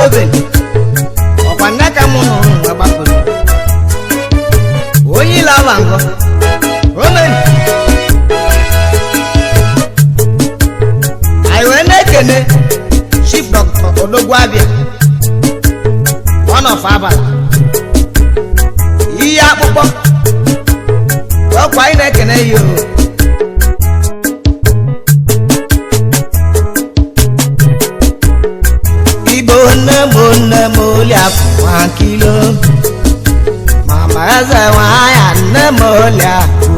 Obele ọkwa nne ka mụ nụrụ mgbe gbapụrụ onye ile awa ngọ omeni. Anyị wee na-ekene Chief Dr. Odogwu Abia, one of Abala, iyi akpụkpọ ọkwa anyị na-ekene ya o. Igbo nne m, nne m oliakụ nwa kilo mama eze nwanya nne m oliakụ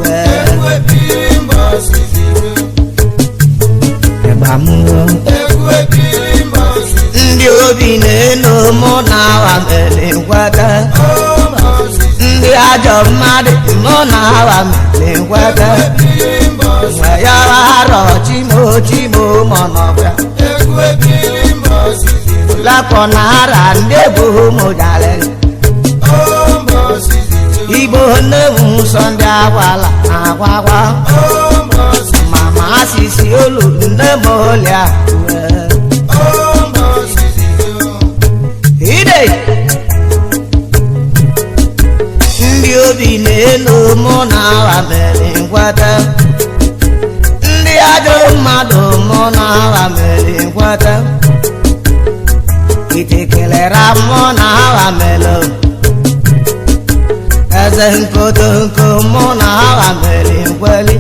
ịgbamụọ ndị obi na-eno mụ na awa mere nkweta ndị ajọ mmadụ mụ na awa mere nkweta nweyara arọ chimo chimo mọnọbịa lakọ na ara ndị bụ mụjarị Igbo nne m nsọ ndị agbala agwagwa mama asịsị olu nne m olia ide ndị obi na-elo mụ na awa mere nkweta ndị ajọ mmadụ mụ na awa mere nkweta itekelere mụ na awa mere eze nkotonko mụ na awa mere nkweli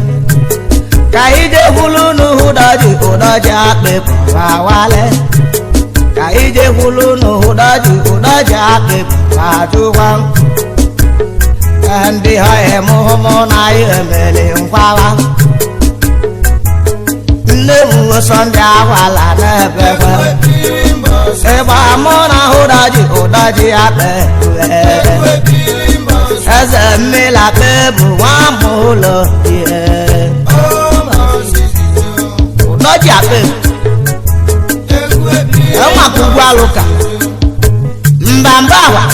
ka ije kwulu n'ụdọji ụdọji akpị pụrụ awale ka ije kwulu n'ụdọji ụdọji akpị pụrụ ajụkwa ndị ha emụmụ na emere nkwawa nne m sọ ndị akwala n'ebekwe ịgba mụ na ụdọji ụdọji akpị eze mmiri akpị bụ nwa m ụlọ ihe ụdọji akpị enwakwa ugwu alụka mbamba awa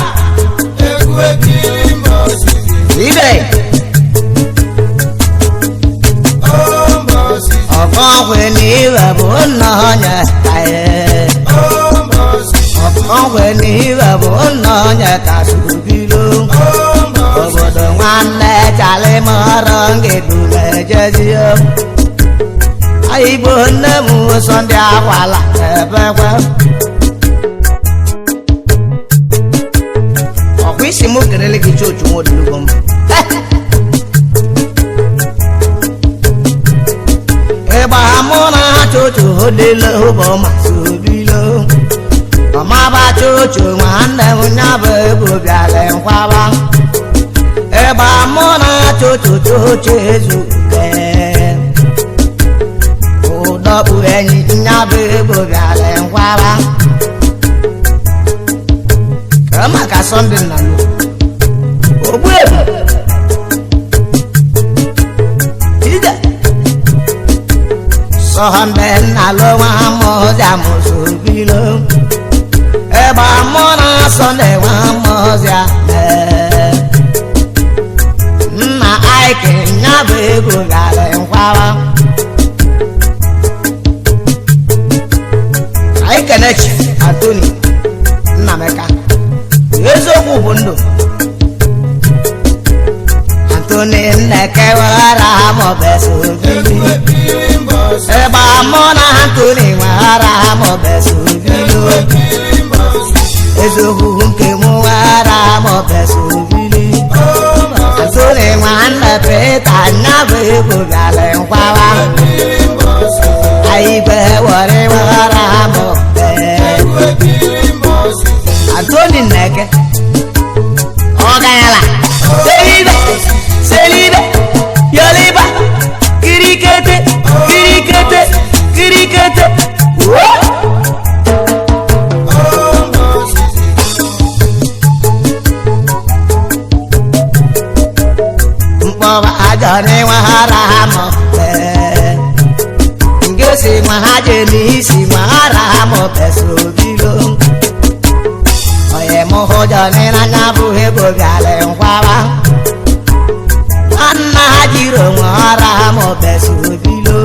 ibe ọkọnkwe n'iwe bụ nna onye kaye ọkọnkwe n'iwe bụ nna onye kasubilo obodo nwanne chalimọrọ ngedumejezio Igbo nne m sọ ndị akwala ebekwe ọkwa isi m kelele gị chochu nwa odulugo m ịgba mụ na chochu odile ụbọ ma sobilo ọmaba chochu nwanne m nya bụ ego bịara nkwaba ịgba mụ na chochu chochu ezuke ụdọkpu enyi nya bụ ego bịara nkwaba ka maka Sọnde nna lu ogbu ebu ije Sọnde nna lu nwa mụzia mụzobilo ịgba mụ na Sọnde nwa mụzia mee nna Aike nya bụ ego bịara nkwaba. Anyị kenechi Antoni Nnameka eziokwu bụ ndụ Antoni Nneke weghara maọbụesobili ịgba mụ na Antoni weghara maọbụesobili eziokwu nke mụ weghara maọbụesobili Antoni nwanne Pita nya bụ ego bịara nkwawa anyị be were weghara maọbụ Antoni Nneke ọganyala selibe selibe yoliba kirikete kirikete kirikete wo. Mkpọrọ ajọ n'ịnweghara ha mọ nke si nwa ha je n'isi nweghara ha mọ pesobilo onye mụ hụjọ n'ịnanya bụ ego bịara nkwaba nwanna ha jiri onwe ọra ha mọ pesobilo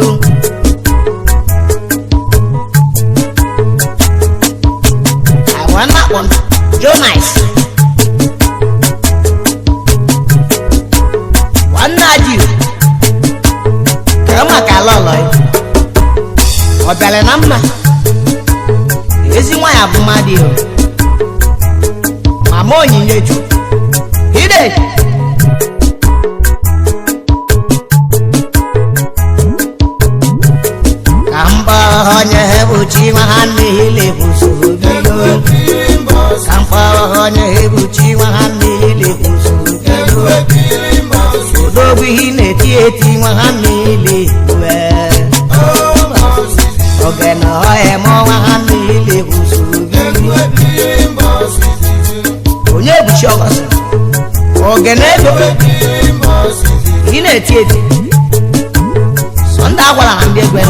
agwa Maka ala ọlọ ya ọ bịara na mma ezi nwa ya bụ mmadụ o mama onyinye chu ide ka mkpọ onye bụ chi nwa ha niile bụ sobido ka mkpọ onye bụ chi nwa ha niile bụ sobido odogwu ihe na-eti eti nwa ha niile wee ogene ọhịa mụ nwa ha niile bụ sobido onye bụ chi ọgọsị ogene ego ị na-eti eti sọ ndị agwara na ndị egwe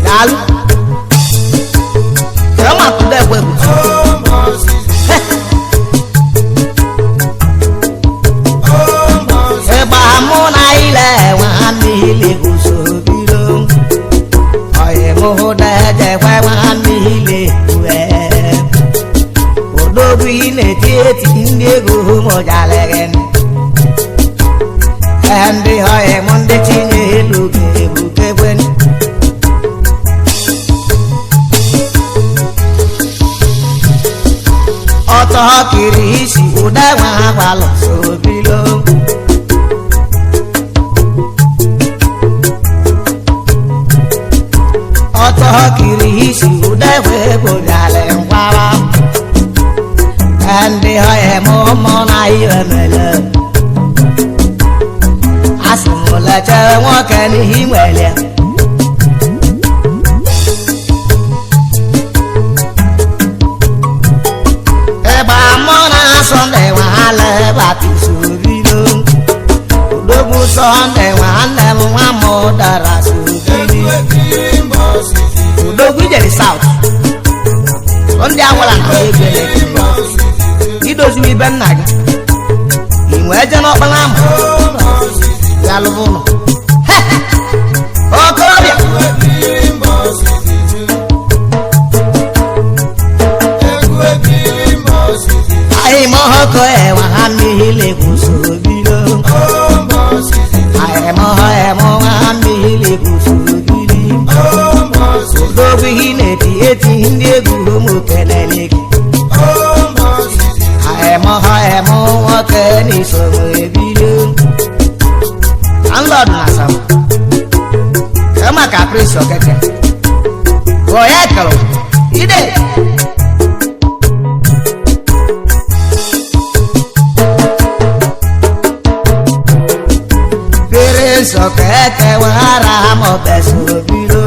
daalụ kama kuda ekwe bụ ịgba mụ na ile nwa ha niile bụ sobido ọyị mụ hụ dejekwe nwa ha niile wee odogwu ị na-eti eti ndị egwu mụjalịghị ndị ọyị mụ ndị tinye elu ga-ebukekwe ọtọ kiri isi ụda nwa ha gwalụ sobilo ọtọ kiri isi ụda nwa ego bịara ngwara ndị ọyị mụ mụ na ihe mere asị m lechere nwoke n'ihe nwere ịgba mụ na sọnde nwahala batisorilo odogwu sọnde nwanne m nwa m dara sobili odogwu jere saut ndị agwara na ebe idoziwe ibe nna gị i wee jee n'ọkpara ama ya lụrụ ụlọ okorobịa anyị mọhọkọ ẹwà ha niile kwụsịrị anyị mọhọ ẹmọ ha niile kwụsịrị odogwu ihe na-eti eti ndị egwu ụmụ kelele gị anyị mọhọ ẹmọ nwoke n'isoro ebili landlord na asaba kama ka prince okeke onye kere ide prince okeke weghara ha ma ọbesoro biro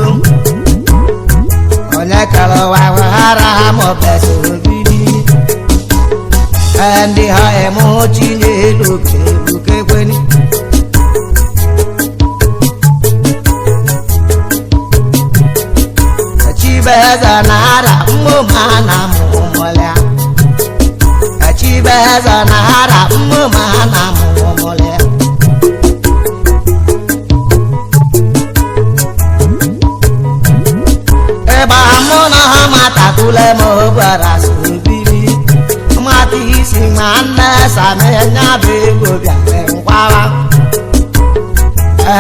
onye kere ụwa weghara ha ma ọbesoro biri ndị ha eme chinye elu ga-ebukekweni Chibeze na-ara mmụma na mụmụlịa Chibeze na-ara mmụma na mụmụlịa Ịgba mụ na ha matakwule m gwara sobiri mata isi ma nne sami nya bụ ego bịara ngwara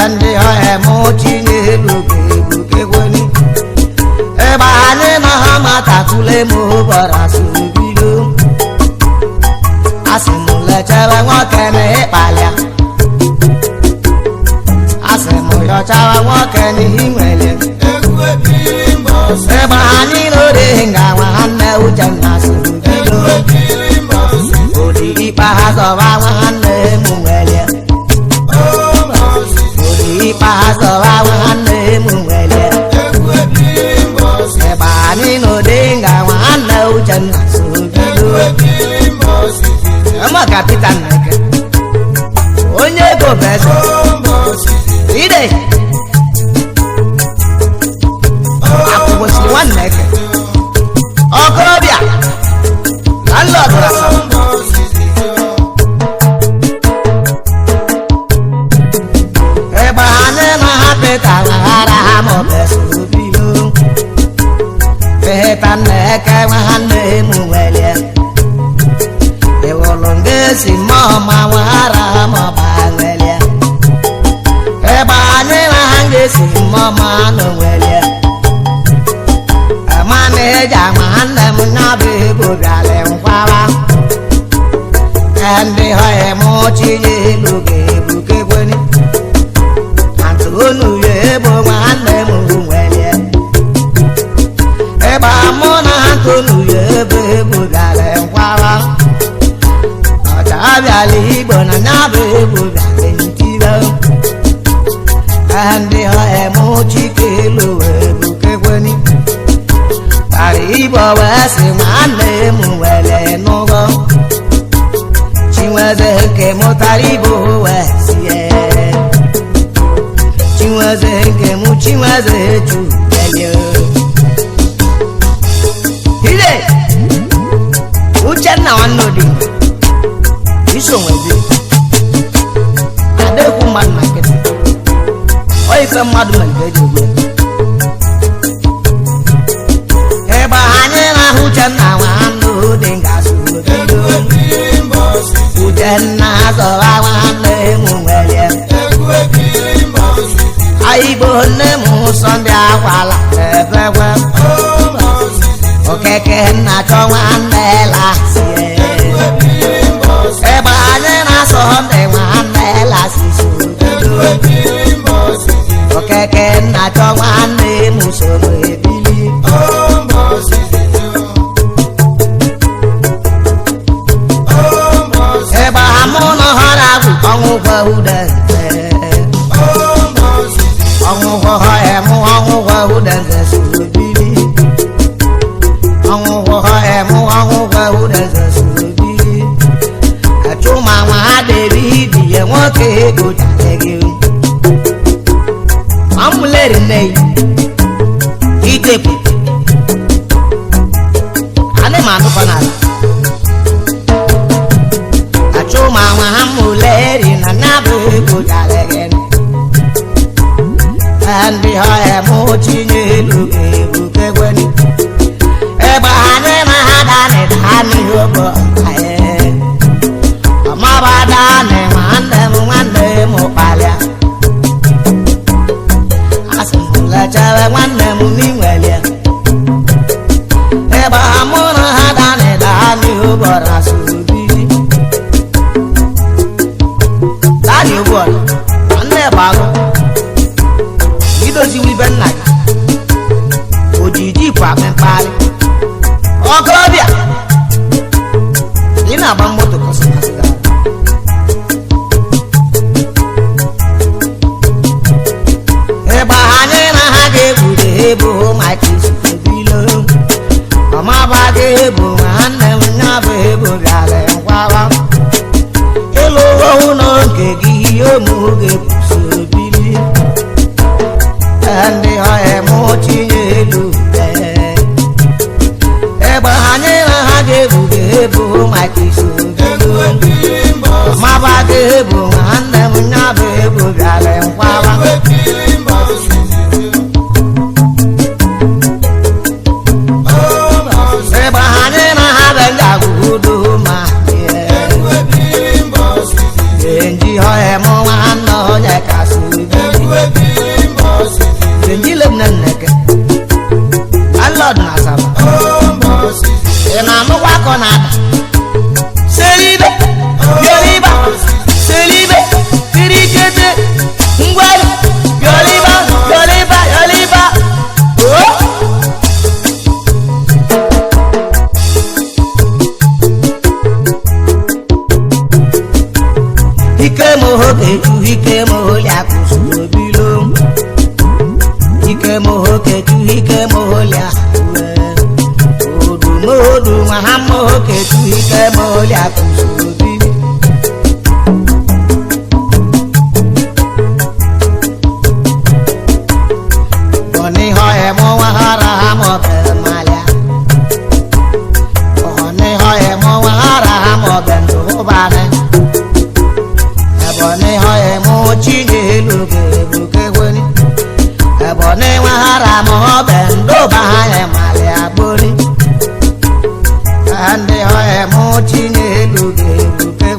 ndị ọhịa mụ chinye elu ga-ebukekweni ebe anyị na ha matakwule m gwara sobido asị m lechere nwoke na ịkpalịa asị m yọchara nwoke n'ihi nwere ebe anyị n'ore nga nwanne uchenna sobido odi ikpe ha zọba nwanne m nwere odi ikpe ha zọba nwanne m nwere ebe anyị n'ode nga nwanne uchenna sobido maka Peter Nneke onye ego bụ eze ide akwụkwọsiri nwanne eke ọkọrọbịa landlord rasa ebe anyị na ha Peter ghara ha ma ọ bụ sobido Peter Nneke nwanne m nwere ịwụrụ ngesi mọma nwara ma ọ bụ aṅụrịa ebe anyị na ha esi mmọma n'onwere maneja nwanne m nyabụ ego bịara nkwaba ndị ọhịa m chinye elu ga-ebukekweni antonu ya ebo nwanne m nwere ebe mụ na antonu ya ebo ego bịara nkwaba ọcha bịara igbo na nyabụ ego bịara ntibe ndị ọhịa m chike elu wee bukekweni tara igbo wee sị nwanne m nwere n'ụgwọ Chinweze nke mụ tara igbo wee sie Chinweze nke mụ Chinweze chu elie ire Uchenna nwanne odi iso nwezi adekwu mmadụ na nkịtị ọ ife mmadụ mere ka eji egbu ya ebe anyị na-ahụ Uchenna nwanne odi ngasị obido Uchenna zọra nwanne m nwere Igbo nne m Sọnde akwala ebekwe Okeke nna chọ nwanne lasie ebe anyị na Sọnde nwanne lasisi Okeke nna chọ nwanne m soro ebili ebe amụ na ọhara bụ ọnwụ gwa ude ọnwụ gwọ emụ ọnwụ gwa ude soro bili ọnwụ gwọ emụ ọnwụ gwa ude soro bili achụma nwa ha dere ibi ya nwoke ego jare gị amụleri nne itepụ anị ma atụkwa n'ala achụma nwa ha mụleri na nabụ ego jare gị ndị ọhịa mụ tinye elu ga-ebukekweni ebe anyị na ha dani dani ogbo ọmaba dani nwanne m nwanne m kpalịa asị m lechewe nwanne m n'inwelie ebe mụ na ha dani dani ụbọrọ asụbi dani ụbọrọ nwanne bụ agụ idoziwe ibe nna gị ojiji bụ akpị mkpali ọkọbịa ị na-agba moto kọsịmasị gị ebe anyị na ha ga-egwure ebu maka isubilo ọmaba ga-ebu nwanne m nya bụ ebu bịara nkwaba ịlụ ụlọ nke gị ihe ụmụ ga-ebuso bili ndị ọhịa mụ tinye elu ebe anyị na ha ga-ebu ga-ebu maka isobilo maba ga-ebu nwanne m nya bụ ebu bịara nkwaba ebe anyị na ha bụ ndị agwụdo ma ndị ọhịa mụ nwanne onye kasị Njile m nneke landlord na Asaba ị na-anụkwa akọ na-ada selibe yoliba selibe kirikete ngwari yoliba yoliba yoliba o ike m oge ju ike m oliakụ obilo ike m oke ju ike m oliakụ odumodu nwa ha m oke ju ike m oliakụ obilo ọnịhọ ẹmọ wa hara ha mọ bẹ malịa ọnịhọ ẹmọ wa hara ha mọ bẹ ndụbana ebọnịhọ ẹmọ chinye elu ga-ebuke ebọnị nwa hara mọ bẹ ndụba ya malịa gbori ndị họ ẹmọ chinye elu ga-ebuke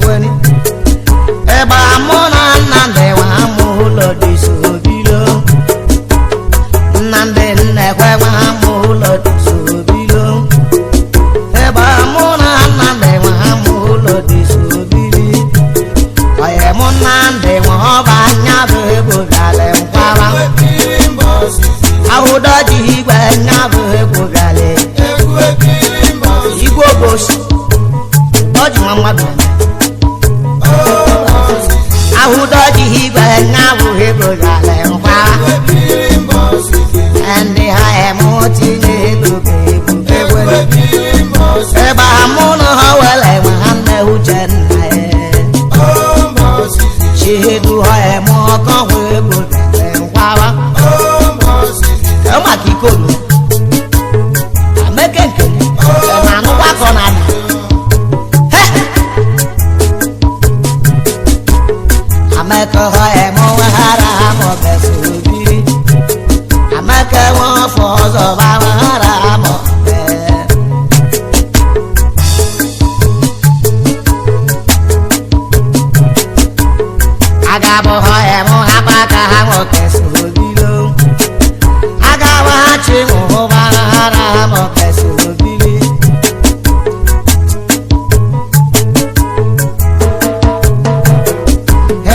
ebe amụ na nna ndị nwa amụ ụlọ dị so bilo nkwaba ahụdọji igwe nya bụ egwu bịala igwe obosi ọjị nwa mmadụ ahụdọji igwe nya bụ egwu bịala nkwaba ndị ha eme tinye elu ga-ebu egwere ebe amụ na ha were nwe ha nne uchenna ya chihedu ha eme ọkọ hụ egwu bịala nkwaba maka ikolu ameke nke na anụkwa ka ọ na-ada ameke ha eme onwe ha ra ha ma ọ bụ biri ameke nwe ọfọ ọzọ ba ha ra ha ma ọ bụ agabụ ha eme ha kpaka ha nwoke soro bilo agawa ha chi hụba ha ra ha ma ọ bụ soro bili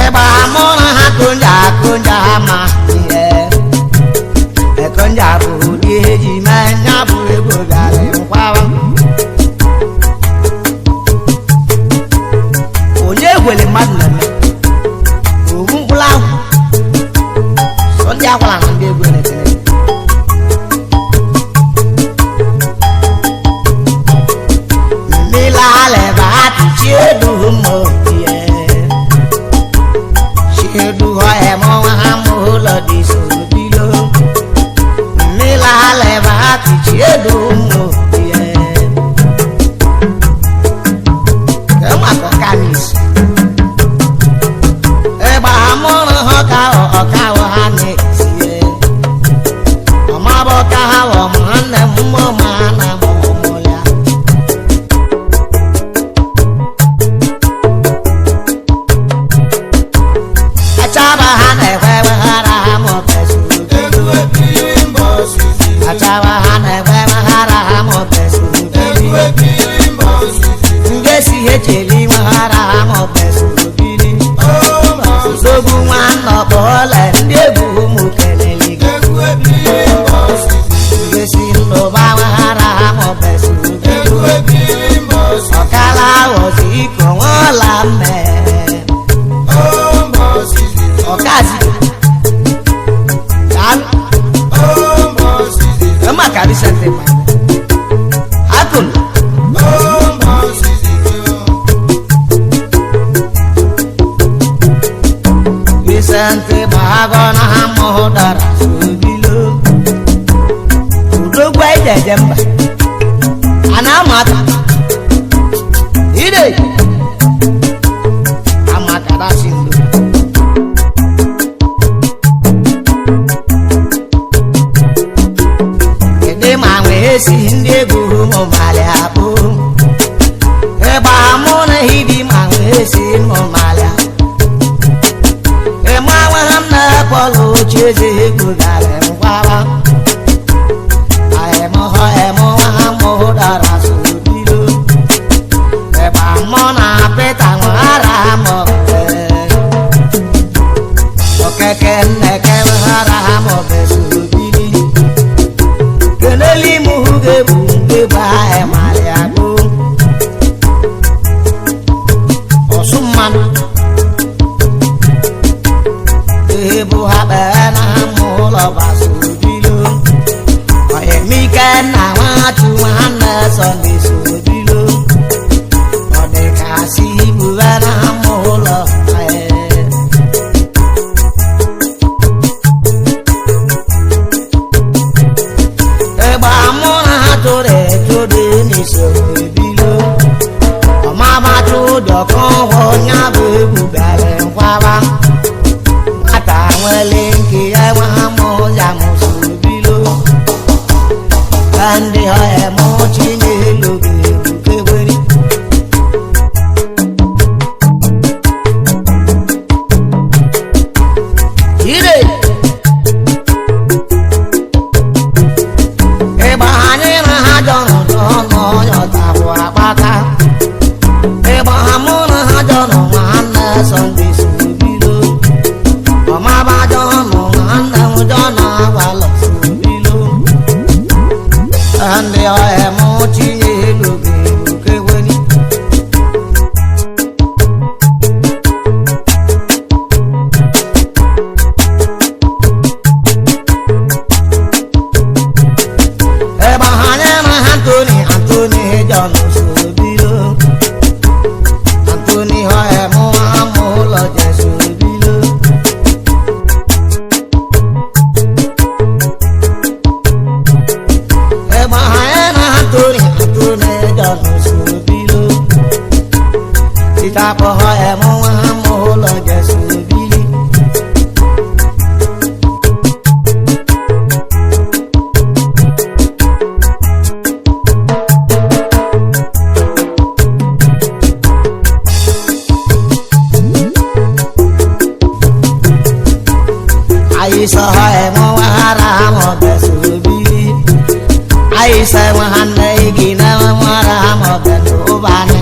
ịgba mụrụ ha kunja kunja ma ihe ekunja bụ ụdị ihe ji mee nya bụ egwu bịara nkwawa onye gwere mmadụ na-eme owu mkpụrụ ahụ sọ ndị akwara na ndị egwu elekere mmiri aleba atụchi edu mma ihe ṣedu ẹmọ amúlọdì sòbílò nílàlẹ̀ bá ti ṣedu mọ yẹ. kẹ́mà kọ́ kánis. ẹgbà amúràn ọ̀ka ọ̀ka wà ní tiẹ̀. ọmọ bọ̀ ká wọ̀ mọ́ ní mọ́ máa nà mọ́ mọ́lá. Achaba ha na-ekwe weghara ha ma ọ bụ Achaba ha na-ekwe weghara ha ma ọ bụ Ngesi ihe cheli weghara ha ma ọ bụ Nsogbu nwanne ọkpọọla ndị egwu ụmụ kelele gị. Ngesi ndụba weghara ha ma ọ bụ Ọkala aghọzi iko nwaọla mmee. Ọkazi daalụ maka recent ma akụlụ recent ma agọ na ha mụhụ dara sobilo udogwu anyị jeje mba a na-ama aka ide amaka dasi ndo kedu ma nwee si ndị egwu ụmụ mali akpụ ịgba mụ na hidi ma nwee si ụmụ mali ịma nwa ha m na-akpọlụ oche eze egwu gara ngwara ahịmụhọ emụ nwa ha mụ dara sobilo ịgba mụ na pịta nwara mụ okeke nneke nwara ha mụ besobili keneli mu gebu gebu ahụ mali agụ ọsụ mmanụ ebu ha kpere na mụ ụlọ basodilo oyemike na nwatu nwanne sọnde sodilo ọ dị ka si ibube na mụ ụlọ ee. Ịgba mụ na ha tụrụ etụrụ n'isoro ebilo ọmabatụ dọkọ hụ nya bụ egwu bịara nkwaba nwata nwere nke ya nwa mụ ya mụsoro bilo ka ndị ha eme chinye elu Isa mo hara mo besubili Aisa mo hanne gina mo hara mo benubane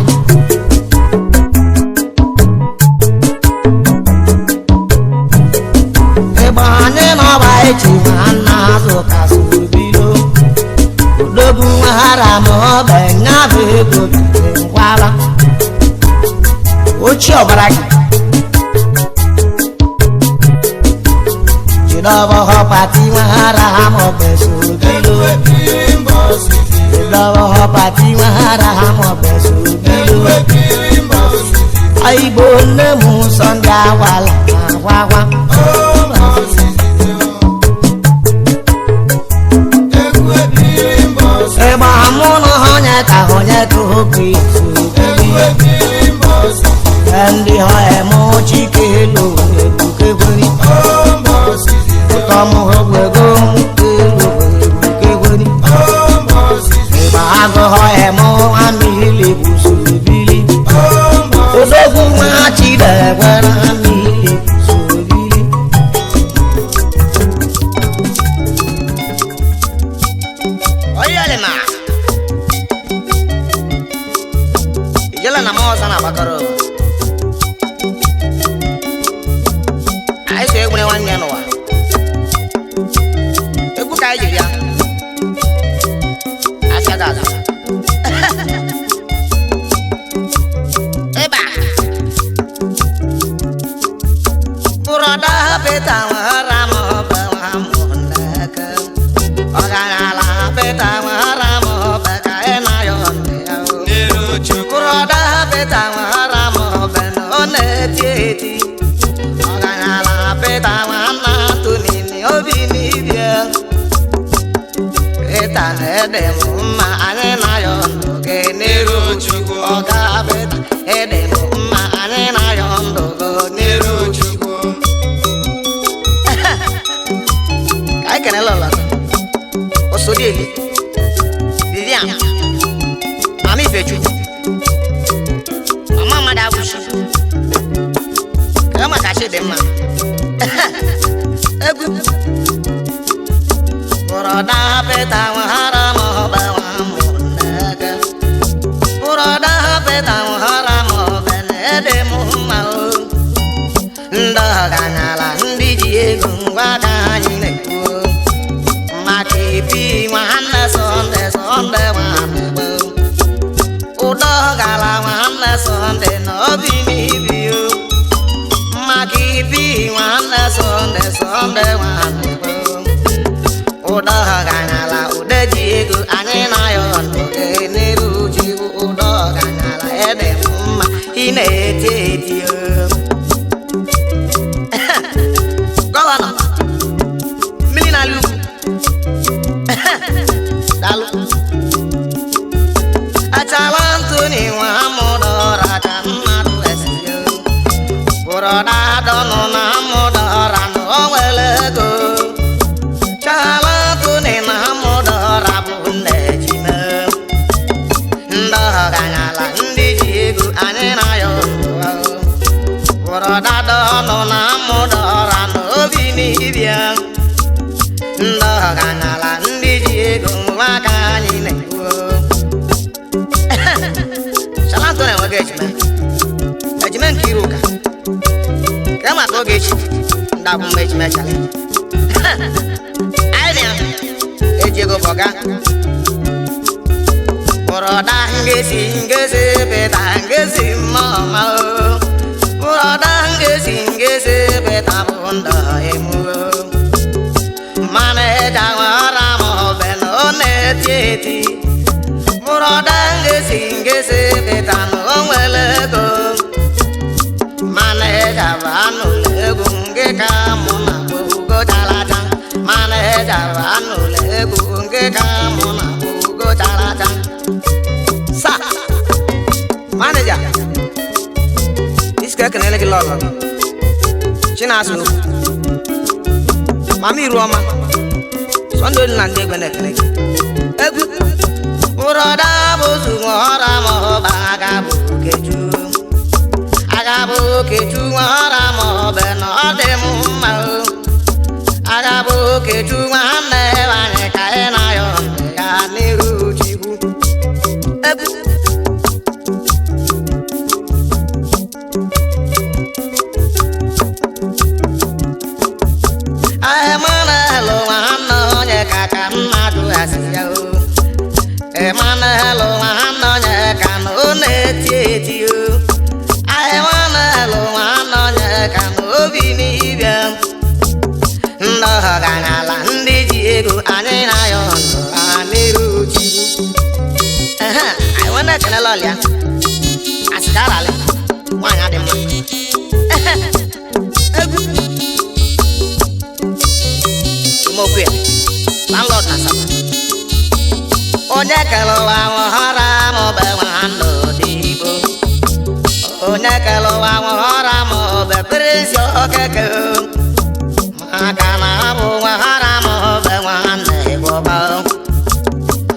Ebane na bai chi manna zo kasubilo Dobu hara mo benga be go ngwala Ochi obara gi Jidobo pati hara mo besubilo Jidobo pati hara mo besubilo Aibo ne mu sonda wala wa wa Eba mu no honya ka honya to Kristo Ndị ha eme chike elu ebuke gweri Ụtọmụ ogwego elu ebuke gweri Ịgba agụ ha eme amili busubili Odogwu nwa Chidegwere amili busubili Oyelema Ijele na mọọsa na-agbakọrọ Anyị so egwure nwanne n'ụwa egwu ka anyị ji bịa asịa gị azụ ịba bụrọda Pita nwara m ọbụ nwa m nneke ọgarala Pita nwara m ọbụ ka ị na-ayọ nne ya bụrọda Pita nwara m ọbụ na ọ na-eti eti ọgarala Pita nwanna Anthony obi n'ibie Pita na-ede m mma anyị na-ayọ ndụ gị n'iru Chukwu ọga Pita ede m mma anyị na-ayọ ndụ gị n'iru Chukwu ka anyị kenele ụlọ Osodieli Vivian Mama Ifechukwu Mama mmadụ abụchi ka maka chi dị mma egwu Bụrọda Pita nwara m ọba nwa m nneke Bụrọda Pita nwara m ọba na-ede m mma o Ndị ọgaranya ndị ji ego ngwa ka anyị na-ekwu maka ibi nwanne Sọnde Sọnde nwanne gboo Ụdọ gara nwanne Sọnde na obi n'ibi o maka ibi nwanne Sọnde Sọnde nwanne gboo Ụdọ ọgaranya ude ji ego anyị na-ayọ ndụ gị n'iru Chukwu ụdọ ọgaranya ede m mma ị na-eti eti o Gọvanọ mmiri na-alị ugwu daalụ Achala Anthony nwa mụdọra ka mmadụ esiri bụrọda dọnụ na mụdọra na o nwere ego Chala Anthony na mụdọra bụ nne ejime ndị ọgaranya ndị ji ego anyị na-ayọ bụrọda dọnụ na mụdọra na obi n'ibia ndị ọgaranya ndị ji ego nwa ka anyị na-ekwu Chala Anthony enweghị ejime ejime nke iru ụka ka e maka oge echi ndị abụ mma ejime chala anyị na eji ego bọga Bụrọda ngezi ngezi Pita ngezi mama o Bụrọda ngezi ngezi Pita bụ ndụ emu Maneja nwara m ọbẹ na ọ na-eti eti Bụrọda ngezi ngezi Pita na o nwere ego Maneja bụ anụlụ egwu nke ka mụ na ugo characha Maneja bụ anụlụ egwu nke ka mụ na ugo characha Sa Maneja Isike ekenele gị lọlọ Chinazụ Mama Iruọma Sọnde na ndị egwe na-ekele gị egwu Bụrọda bụzu ọra ma ọba aga bụ Okechu aga bụ Okechu ọra ma ọbẹ na ọ dị m mma o bụ Okechu nwanne anyị ka ị na-ayọ ya n'iru Chukwu. Egwu. Emmanuel nwanne onye ka ka mmadụ asị ya o. Emmanuel nwanne onye ka na ọ na-eti eti o. Emmanuel nwanne onye ka na obi n'ibia. Ndị ọgaranya ndị ji ego anyị na-ayọ ndụ ha n'iru Chukwu. Ehe, anyị nwee na-ekele lọlịa. Asị ka aralị, nwaanyị adị mma. Ehe, egwu. Mokwe, landlord na Asaba. Onye kere ụwa nwụhọra mụbe nwanne Odigbo. Onye kere ụwa nwụhọra mụbe Prince Okeke. Maka na ọ bụ nwụhọra mụbe nwanne Igboba.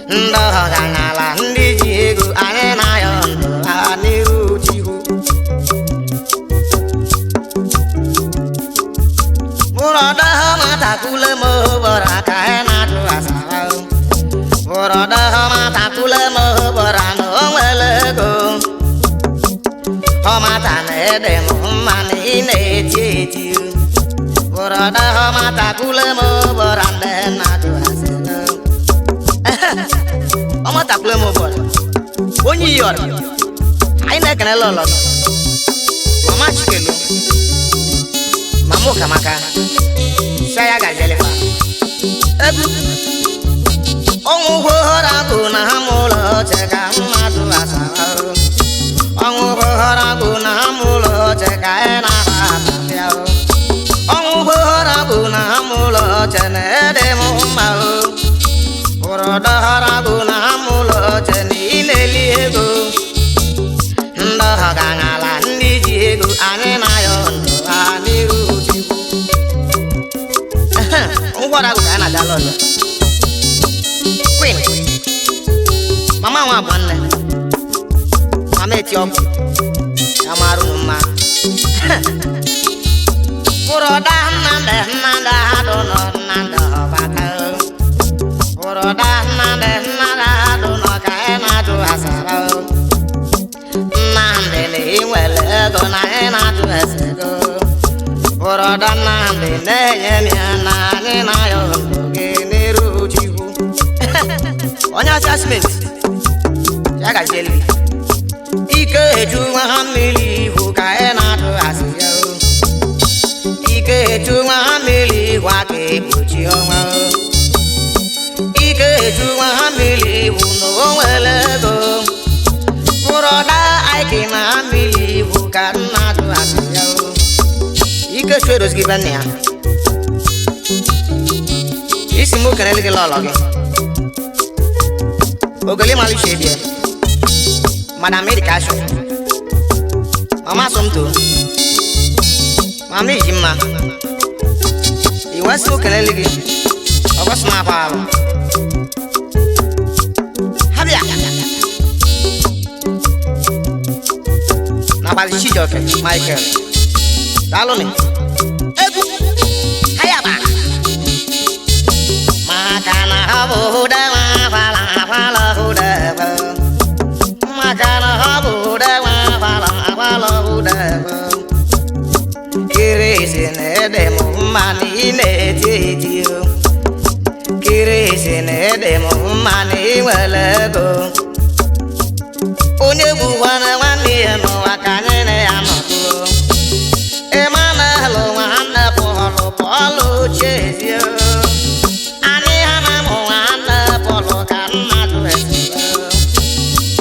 Ndị ọgaranya ndị ji ego anyị na-ayọ ndụ ha n'iru Chukwu. Bụrọda matakule m bọrọ ka ị na-ajụ asara. Bụrọda matakule m bọrọ na o nwere ego. Ọ mata na ede m mma na ị na-eti eti. Bụrọda matakule m bọrọ na ị na-ajụ asara. Ọ matakule m bọrọ. Onye iyi ọrịa. Anyị na-ekele lọlọ gị. Mama Chikelu. Mama Okamaka. Shaya gazelefa. Egwu. Ọnwụ hụrụ bụ na ha mụrụ oche ka mmadụ asara. Ọnwụ hụrụ bụ na ha mụrụ oche ka ị na-aba abịa. Ọnwụ hụrụ bụ na ha mụrụ oche na ede m mma o. Bụrọdọhọrọ bụ na ha mụrụ oche na ị na-eli ego. Ndị ọgaranya ndị ji ego anyị na-ayọ ndụ ha n'iru Chukwu. Ngwọrọ agụ ka a na-aga lọlọ. Queen, mama nwa bụ nne. Mama eti ọkụ. Ya mara unu mma. Bụrọda Nnamdị Nnamdị adụ nọ Nnamdị ọbata. Bụrọda Nnamdị Nnamdị adụ nọ ka ị na-ajụ asara. Nnamdị na ị nwere ego na ị na-ajụ ese ego. Bụrọda Nnamdị na-enye m ya na anyị na-ayọ ndụ gị n'iru Chukwu. Onye ọcha simenti, ya gazielu gị. Ike eju nwa ha mmiri ihu ka ị na-ajụ asị ya o. Ike eju nwa ha mmiri ihu aka ekpuchi ọnwa o. Ike eju nwa ha mmiri ihu na o nwere ego. Bụrọda Ike na ha mmiri ihu ka nna ajụ asị ya o. Ike chu edozi gị be nna ya. Isi m kelele gị lọlọ gị. Ogoli malu ṣe díẹ̀. Madam Mary Kasho. Mama Somto. Mama Ejima. Ìwọ́n sí òkèlè gị. Ọgọ́ sọ máa pa àrùn. Habia. Nakwazi Chijioke Michael. Daalụ nị. Egwu. Hayaba. Maka na ọ bụ ụda nwa akwala akwala ụda ebe. Maka na ọ bụ ụda nwa akwala akwala ụda ebe. Kirisi na-ede m mma na ị na-eti eti o. Kirisi na-ede m mma na ị nwere ego. Onye gbukwana nwanne ya n'ụwa ka anyị na ya nọdụ. Emmanuel nwanne Pọlụ Pọlụ Chezie. Anyị ha na-amụ nwanne Pọlụ ka mmadụ esere.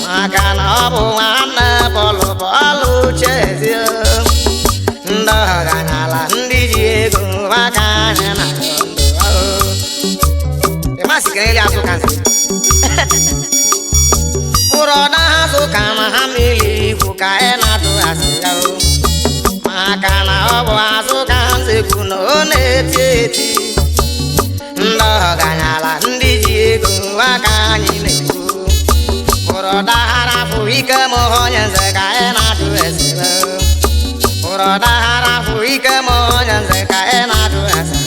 Maka na ọ bụ nwanne Pọlụ Pọlụ Chezie. Ndị ọgaranya ndị ji ego aka anyị na ndụ. Ịmasị kelele azụ ka nsi. Bụrọda azụ ka na ha mmiri ikwu ka ị na-ajụ asị ya o. Maka na ọ bụ azụ ka nsekwu na ọ na-eti eti. Ndị ọgaranya ndị ji ego aka anyị na-ekwu. Bụrọda harapụ ike m onye nze ka ị na-ajụ ese. Bụrọda harapụ ike m onye nze ka ị na-ajụ ese.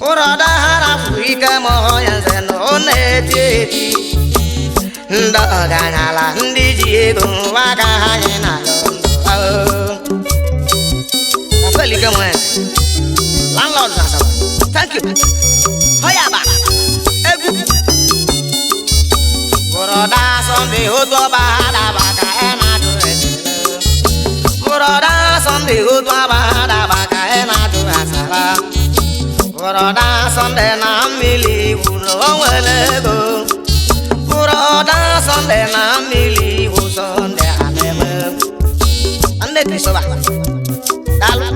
Bụrọda hara bụ ike ma ọ ya nze na ọ na-eti eti. Ndị ọgaranya ndị ji ego nwa ka anyị na-ayọ ndụ. Rafael Ike Nweze, landlord Asaba, thank you. Hoyaba, egwu. Bụrọda Sunday otu ọba daba ka ị na-ajụ ese. Bụrọda Sunday otu ọba daba ka ị na-ajụ asaba. Bụrọda Sunday na mmiri wuru o nwere ego. Bụrọda Sunday na mmiri wụ Sunday a na-eme. Nne Christopher, daalụ.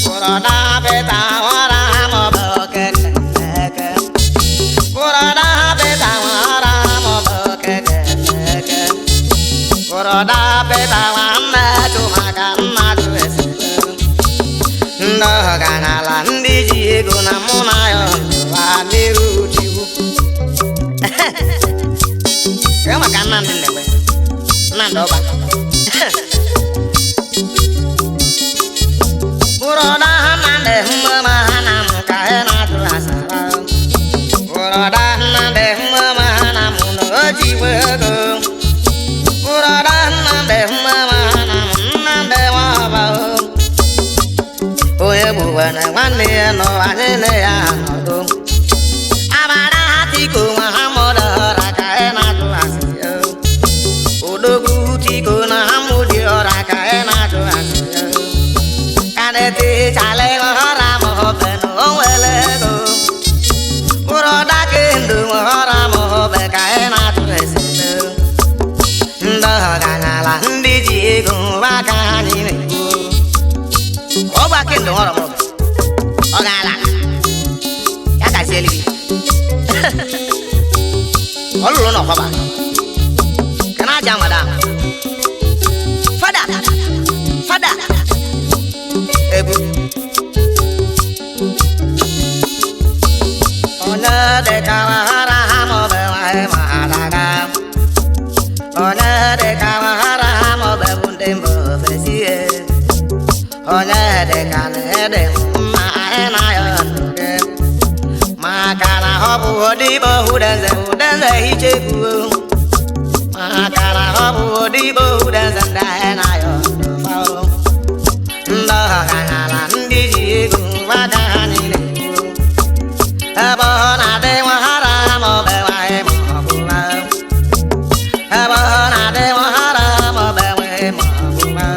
Bụrọda Peter nwara maọbụ keke eke. Bụrọda Peter nwara maọbụ keke eke. Bụrọda Peter nwanne chụ maka mmadụ ese. Ndị ọgaranya ndị ji ego na mụ na ya ndụwa n'iru Chukwu. Kee maka Nnamdị Ndekwe, Nnamdị Ọba. Bụrọda Nnamdị mma ha na m ka ị na-ajụ asara. Bụrọda Nnamdị mma ha na m na o jiwe ego. Bụrọda Nnamdị mma ha na m Nnamdị Nwaba o. Onye gbuwere nwanne ya nọ anyị na ya nọdụ. Amara ha tiko nwa ha mụrụ ọra ka ị na-ajụ asị o. Odogwu tiko na ha mụdị ọra ka ị na-ajụ asị o. Kaneti chale ọra mọbe na o nwere ego. Bụrọda kendo ọra mọbe ka ị na-ajụ ese o. Ndị ọgaranya ndị ji ego nwa ka anyị na-ekwu. Ọ bụ akendo ọrọ mọbe. Ọ gaala. Ya gazieli gị. Ọ lụrụ n'ọkwaba. Kana aja madam. Fada. Fada. Ebu. Onye dị ka wahara ha maọbụ nwaanyị ma ha daga. Onye dị ka wahara ha maọbụ bụ ndị mba ofesi e. Onye dị ka na-ede mma anyị na-ayọ ndụ gị. Maka na ọ bụ odibo Udenze Udenze hichekwuo. Maka na ọ bụ odibo Udenze ndị anyị na-ayọ ndụ fa o. Ndị ọgaranya ndị ji ego nwa ka ha niile kwuo. Ebe ọ na-adị nwahara ma ọ bụ nwaanyị ma ọ bụ nwa. Ebe ọ na-adị nwahara ma ọ bụ nwaanyị ma ọ bụ nwa.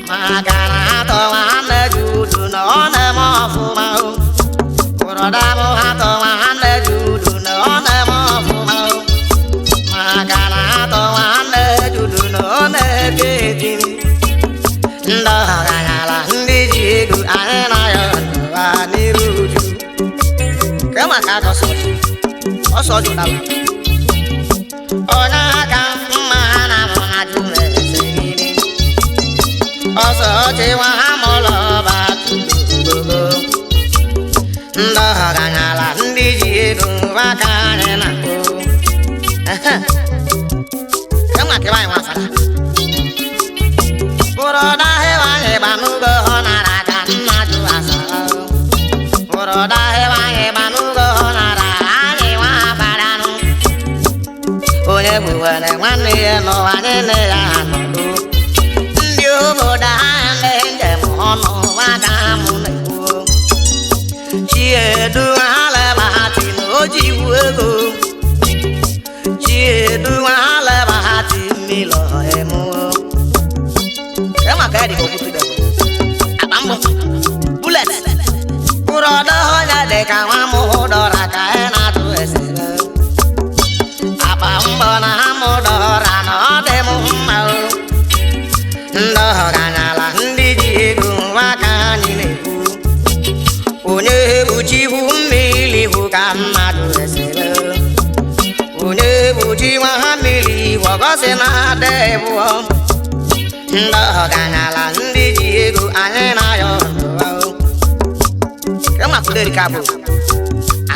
Maka na atọ nwanne Judu na ọ na-eme ọfụma o. Bụrọda m atọ nwanne Judu na ọ na-eme ọfụma o. Maka na atọ nwanne Judu na ọ na-eti eti. Ndị ọgaranya ndị ji ego anyị na-ayọ ndụwa n'iru uju. Kee maka aka ọsọ ọjụ. Ọsọ ọjụ daalụ. Onye aka mma ha na mụ na jụ ese gịnị. Ọsọ ọchị nwa ha mụlọ ọba tụrụ. Ndị ọgaranya ndị ji ego nwa ka anyị na-akpọ. Kee maka ịwa anyị nwa fada. Bụrọda ịwa anyị gbanugo ọ nara ka nna jụ asara. Bụrọda ịwa anyị gbanugo ọ nara anyị nwa afaranụ. Onye gbuwere nwanne ya n'ụwa niile ya nọdụ. Ndị obodo anyị ndị njem ọnụ nwa ka mụ na-ekwu. Chiedu ha leba ha ti na o ji iwu ego. Chiedu ha leba ha ti mmiri emu. Ẹ maka ya dị ka okwutu debe. Akpa mbọ. Bullet. Bụrọda onye dị ka nwa m dọra ka ị na-atụ esere. Akpa mbọ na ha mụ dọra na ọ dị m mma o. Ndị ọgaranya ndị ji ego nwa ka anyị na-ekwu. Onye bụ chi bụ mmiri bụ ka mmadụ esere. Onye bụ chi nwa ha mmiri gwọgọsị na ada ebụọ. Ndị ọgaranya ndị ji ego anyị na-ayọ ndụwa o. Ke makwuderi ka bụ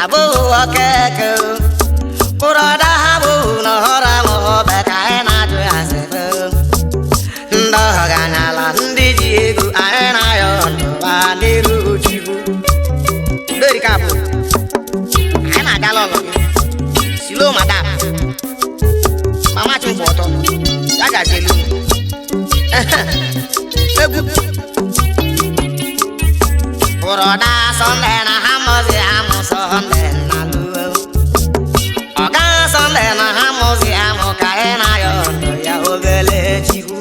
abụghị okeke o. Bụrọda ha bụ na ọra mọbe ka anyị na-ajụ ya sịrị. Ndị ọgaranya ndị ji ego anyị na-ayọ ndụwa n'iru. Udo erika abụ anyị na-agala ọlọ gị silo madam mama chụmkpụ ọtọ ya gazi elu egwu Bụrọda Sọnde na ha mụzi amụ Sọnde na luo Ọga Sọnde na ha mụzi amụ ka ị na-ayọ ndụ ya obele chikwu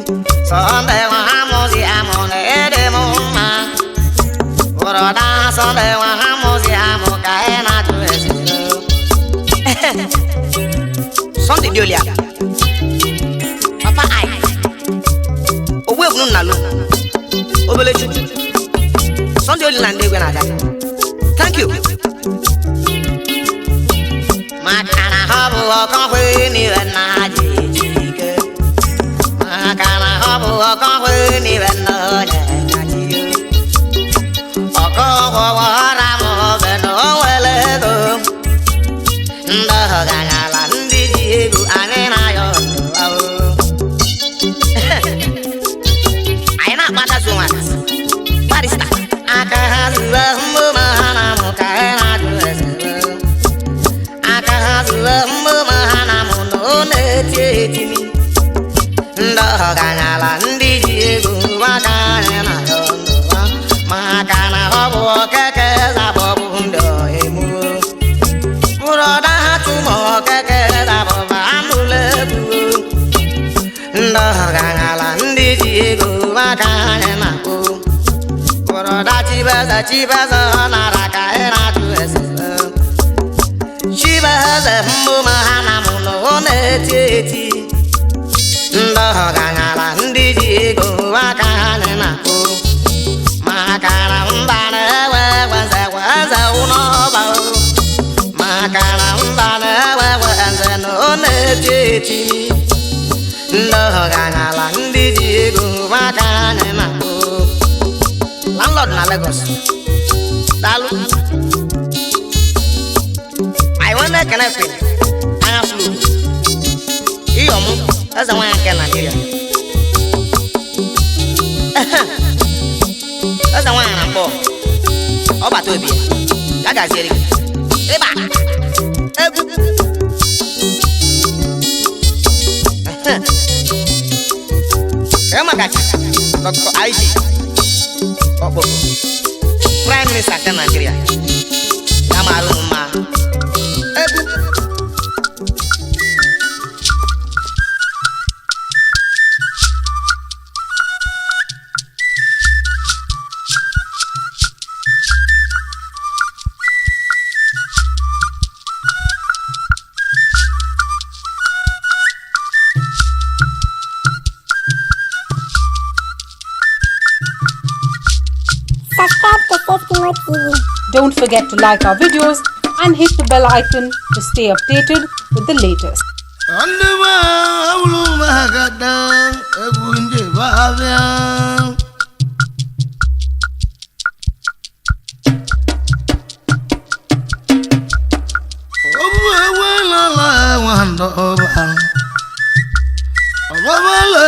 Sọnde na ha mụzi amụ na ịdị m mma Bụrọda Sọnde na ha mụzi amụ ka ị na-ajụ ese Sọnde dị olia Papa I Ogbu egwu nna lu obele chukwu Sunday oli na ndị egwe na-aga. Thank you. Maka na ha bụ ọkọkwe n'iwe nna ha ji eji ike. Maka na ha bụ ọkọkwe n'iwe nna onye na ji. Ọkọkwọwara m obe na o nwere ego. Ndị ọgaranya ndị ji ego anyị na-ayọ ndụ ahụ. Anyị na-akpata zuo nwata. Barista. Aka ha zuo mbụ ma ha na-amụ ka ị na-ajụ ese. Aka ha zuo mbụ ma ha na-amụ na ọ na-eti eti. Ndị ọgaranya ndị ji ego maka anyị na-ayọ ndụ ha. Maka na ọ bụ okeke zabọ bụ ndị emu. Bụrọda ha tụmọ okeke zabọ ma anụla egwu. Ndị ọgaranya ndị ji ego maka anyị na-akpụ. Bụrọda Chibeze Chibeze ọ nara ka ị na-ajụ ese. Chibeze mbụ ma ha na mụ na ọ na-eti eti. Ndị ọgaranya ndị ji ego aka ha na-akpụ. Maka na mba na-ewe eze eze ụnọba. Maka na mba na-ewe eze na ọ na-eti eti. Ndị ọgaranya ndị ji ego aka ha na-akpụ. Landlord na Lagos. Daalụ. Anyị nwanne ekene kwe anya flu. Iyọmụ eze nwaanyị nke Nigeria. Eze nwaanyị na mkpọ. Ọ bata obi ya. Ya gaziere gị. Ịba. Egwu. Ee maka Dr. IG Okpoko, Prime Minister nke Nigeria. Ya mara unu mma. Egwu. Subscribe to Safety Mode TV. Don't forget to like our videos and hit the bell icon to stay updated with the latest. Ndị be awụrụ m agada egwu ndị be abịa. Obu ewe lala nwandọ ọba. Ọbabala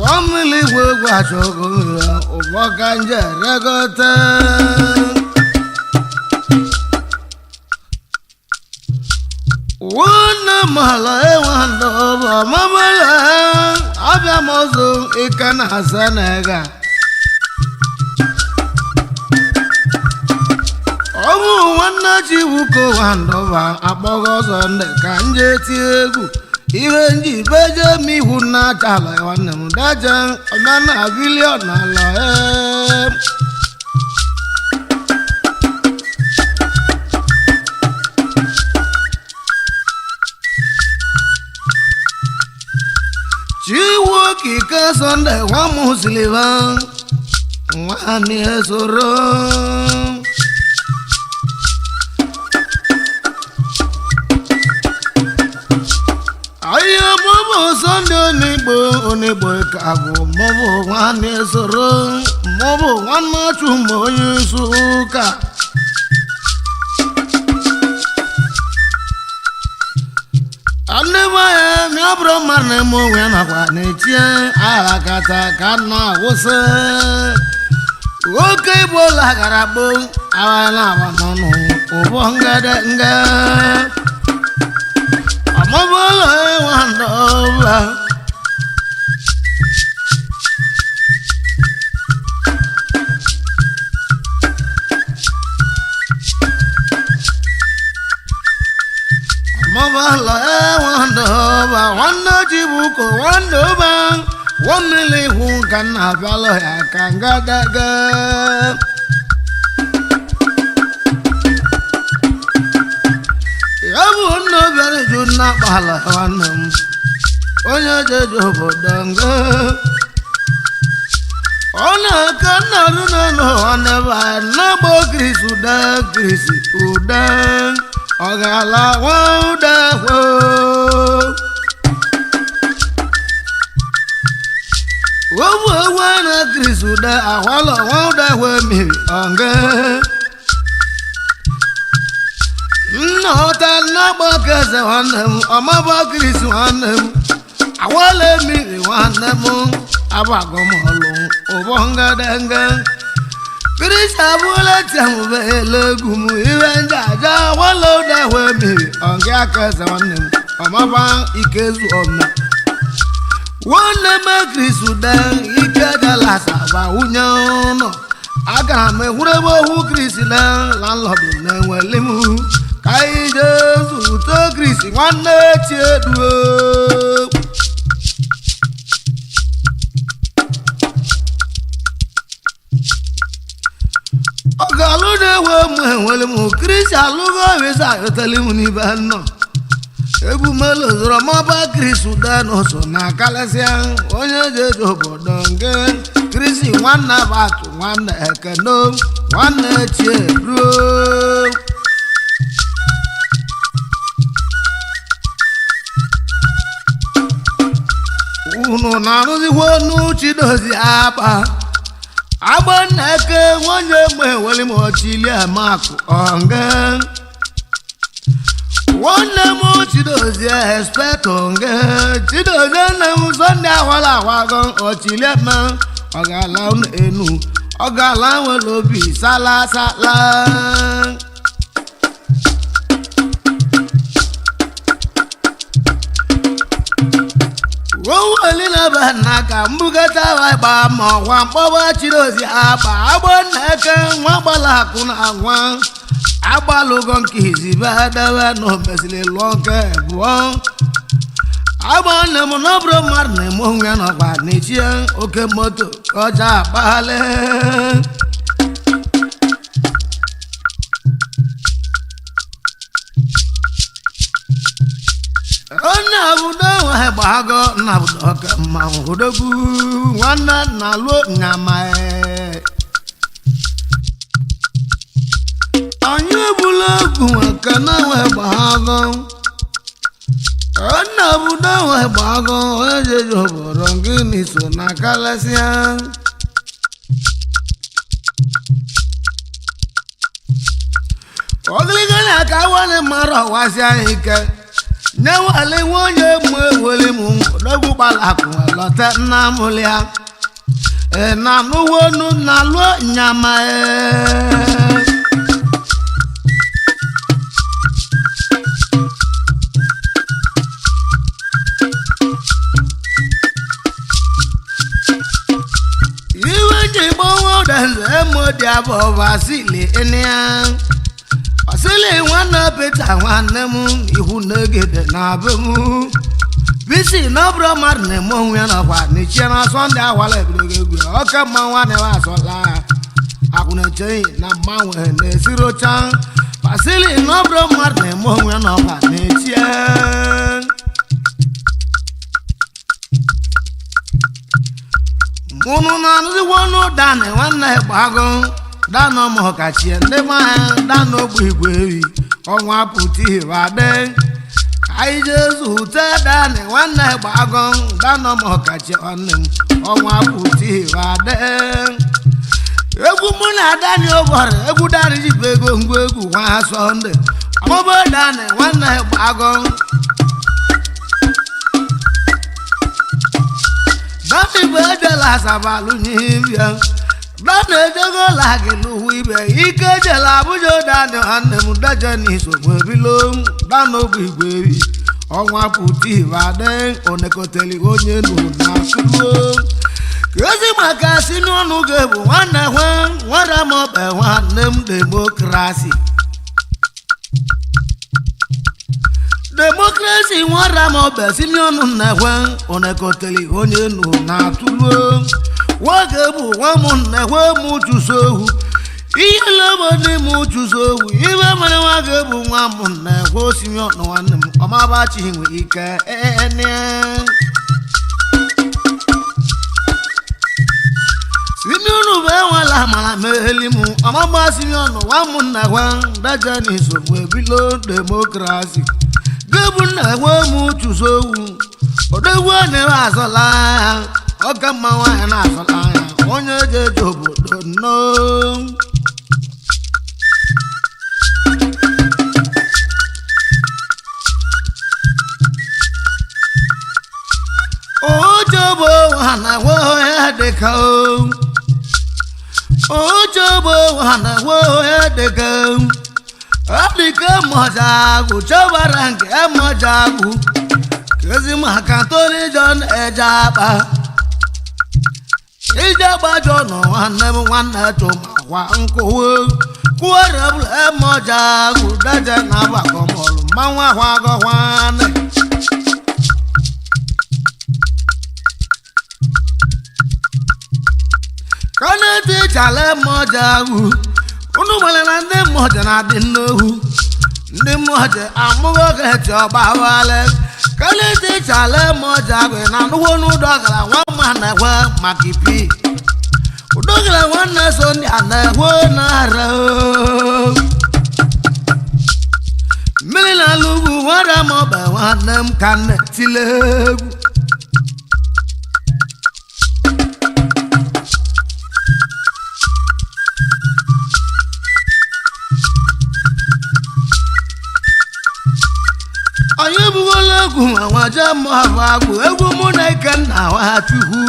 wa mmiri igwe gwachọgo ya ụbọ ka nje regote. Nwanne mala enwandọ ọba mamala abịa m ọzọ ịka na Senegal. Ọ bụ nwanne Chibuko nwandọba akpọghọ ọzọ ndị ka nje tie egwu ihe nji beje m ihu na-acha ala nwanne m daje ọmena bilion ala ee. Chiwu okike Sọnde nwa m siliva nwanne soro ahịa mọbụ Sọnde onigbo onigbo ka bụ mọbụ nwanne soro mọbụ nwanne chuma onye isi ụka ndị be ya mịa bụrụ mmadụ na-eme onwe ya nakwa na-etie agha kata ka a na-awụsị oke igbo lagara gboo. Awala n'ọnụ ụbọ ngede ọmụbụlọ nwandọba ọmụbụlọ nwandọba nwanne Chibuko nwandọba wọmmiri ihu ka nna abịalụ ya ka ngadaga. Ya bụ nna obere ju nna kpala nwanne m onye jeje obodo nga ọ na-aka nna runa n'ụwa n'ebe a na-agba kirisi ụda kirisi ụda ọ ga-ala nwa ụda kwo obu ewu na kirisi ụda ahwala nwa ụda kwe mmiri ọnga nna ọta nnagbakeze nwanne m ọmaba kirisi nwanne m awala mmiri nwanne m abagomọlụ ụbọ ngadanga kirisi abụla tiamụbe elegwu m iwe ndị aja awala ụda kwe mmiri ọnga akeze nwanne m ọmaba ikezu ọma nwanne m kirisi ụda ike galasaba wunye ụlọ agara m ehwurebe ohu kirisi na landlọdụ na-enweli m ka anyị jee zụta kirisi nwanne chieduo. Ọ ga-alụ na-ewe m enweli m kirisi alụgo visa ayọtali m n'ibe nnọ ebumelu zụrụ mọba kirisi ụda n'ụsọ na kalịsịa onye jeje obodo nke kirisi nwanne batụ nwanne ekeno nwanne chieduo. Unu na-arụzikwa onu Chidozie akpa agba nna eke nwunye m enwere m ọchịlie makụ ọnga nwanne m Chidozie espetọ nga Chidozie nne m Sọnde awala awago ọchịlie ma ọ ga-ala unu enu ọ ga-ala nwere obi sala sala. Oweli na be nna ka mbugata wa gba ma ọkwa mkpọba Chidozie akpa agba nna eke nwa gbala akụ na nwa agbalụgo nke izibe debe na omesiri lụọ nke abụọ agba nne m na ọbụrụ mmadụ na-eme onwe ya nọkwa n'echie oke moto ka ọja akpaghalị. Onye obodo nwe gbago nna obodo oke mmanwụ odogwu nwanne nna lụọ nyama anyị egbula egwu maka na nwe gbago nna obodo nwe gbago onye jeje obodo gịnị so na kalịsịa. Ogiliga na aka wale mara ọwasị anyị ike nyewale nwunye m eweli m odogwu gbalakụ lọta nna m lịa na nụwonu na lụọ nyama. Iwe ji gbanwe ụdanze modi abụọ vasili ịnịa Vasili nwanne Pita nwanne m ihu n'egede na be m bisi n'ọbụrụ mmadụ na-eme onwe ya nọkwa n'echie na Sọnde awala ebidogo egwu oke mmanwụ nwanne m asọla akwụna-echeghị na mmanwụ na-esirocha Vasili n'ọbụrụ mmadụ na-eme onwe ya nọkwa n'echie. Mụnụ na-anụzikwa ọnụ dani nwanne gbago dana ọmụkachie ndị mmanya dana ogbu igwe ewi ọnwa pụta ibe anyị jee zute dani nwanne gbago dana ọmụkachie nwanne m ọnwa pụta ibe egwu mụ na dani ụbọrị egwu dani jibụ ego ngwa egwu nwa Sọnde ọmụbụ dani nwanne gbago dani bụ ejela asabalụ n'ibia Dana ejego lagi n'ụwa ibe ike jela Abuja dani nwanne m daje n'isogbu ebilo dana ogbu igwe ebi ọnwa pụta ibe adị onekoteli onye nụ na atụlo ka ezi maka si n'ọnụ ga-ebu nwanne nwe nwere m ọbẹ nwanne m demokrasi demokrasi nwere m ọbẹ si n'ọnụ nnekwe onekoteli onye nụ na atụlo nwoke bụ nwa m nnekwe mụ chụso ohu ihe lebo ndị mụ chụso ohu ibe mere nwoke bụ nwa m nnekwe osimiri ọnụ nwanne m ọmabachi nwe ike ene Simeon bụ enwela amara meli m ọmagba Simeon nwa m nnekwe daje n'isogbu ebilo demokrasi gebu nnekwe mụ chụso ohu odogwu na-ere azọla ya ọka mma nwaanyị na-azọla ya onye jeje obodo nnọọ. Ojobo ha na-enwe onye dịka o Ojobo ha na-enwe onye dịka o dịka mọja agwụ chọbara nke mọja agwụ kezi maka Tony John eje akpa ije gbajọ nọ nwanne m nwanne chụmakwa nkụwe kwuere bụla emọja agwụ daje na agbakọ mọlụ mmanwụ ahụ agọkwanne. Kọ́nẹ́tì ìjàlẹ̀ mọ́jà wù unu nwere na ndị mọ́jà na-adị nnohu ndị mọ́jà amụghị ọgba wale kọ́nẹ́tì ìjàlẹ̀ mọ́jà wù na nnukwu n'ụdọgara nwa mma na-ekwe maka ipi ụdọgara nwanne so ndị a na-ekwe na-ara mmiri na-alụ ugwu nwere m ọba nwanne m ka nne tile egwu. Anyị ebugola egwu ma nwaje mmadụ agwụ egwu mụ na Ikenna Nwachukwu.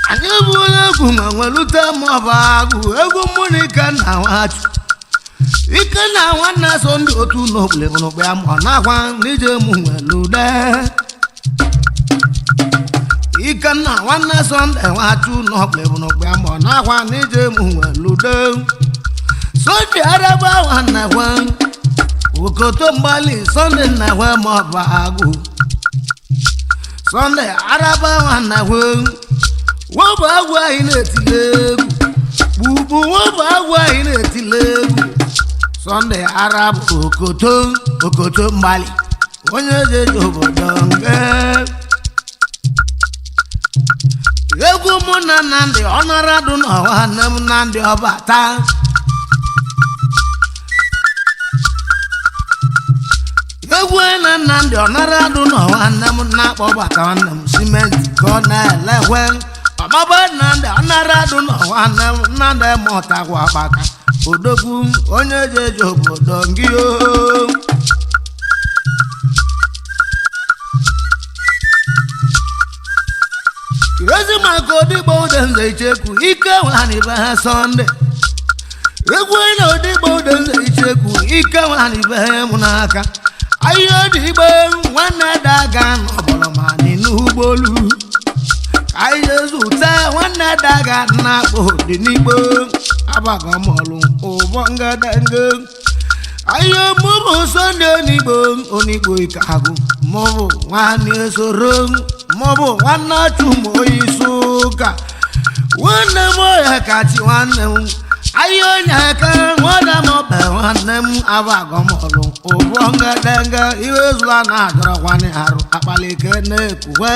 Anyị ebugola egwu ma nwelute mmadụ agwụ egwu mụ na Ikenna Nwachukwu. Ikenna nwanne so ndị otu n'okpulebụnụkpụ ya ma ọ na-akwa n'ije mụ nwelude. Ikenna nwanne so ndị Nwachukwu n'okpulebụnụkpụ ya ma ọ na-akwa n'ije mụ nwelude. Sunday araba nwanne nwe okoto mgbali Sunday nnekwe maọbụ agụ Sunday araba nwanne nwe wọbụ agwụ anyị na-etile egwu gbugbu wọbụ agwụ anyị na-etile egwu Sunday araba okoto okoto mgbali onye jeje obodo nke egwu mụ na Nnamdi ọnara dụ n'ọwa nne m Nnamdi ọbata. Egwu na Nnamdi ọnara dụ n'ọwa nne m na-akpọ bata nwanne m simenti ka ọ na-elekwe ọmaba Nnamdi ọnara dụ n'ọwa nne m Nnamdi mụtagwa akpaka odogwu onye jeje obodo ngị o. Ezi maka odigbo udenze icheku ike nwanị be ha Sọnde egwu na odigbo udenze icheku ike nwanị be ha mụ n'aka ahịa odigbo nwanne daga n'ọbọlọmanị n'ụgbọelu ahịa zụta nwanne daga na-akpọ dị n'igbo agbagọmọlụ ụbọ ngedenge ahịa mụbụ Sọnde onigbo onigbo ike agụ mụbụ nwanne soro mụbụ nwanne achụmoyisi ụka nwanne m oya kachi nwanne m ahịa onye aka nwanne m ọbẹ nwanne m agbagọmọlụ ụbọ ngedenge iwe zụla na-adọrọkwanị arụ akpalike na-ekwuwe.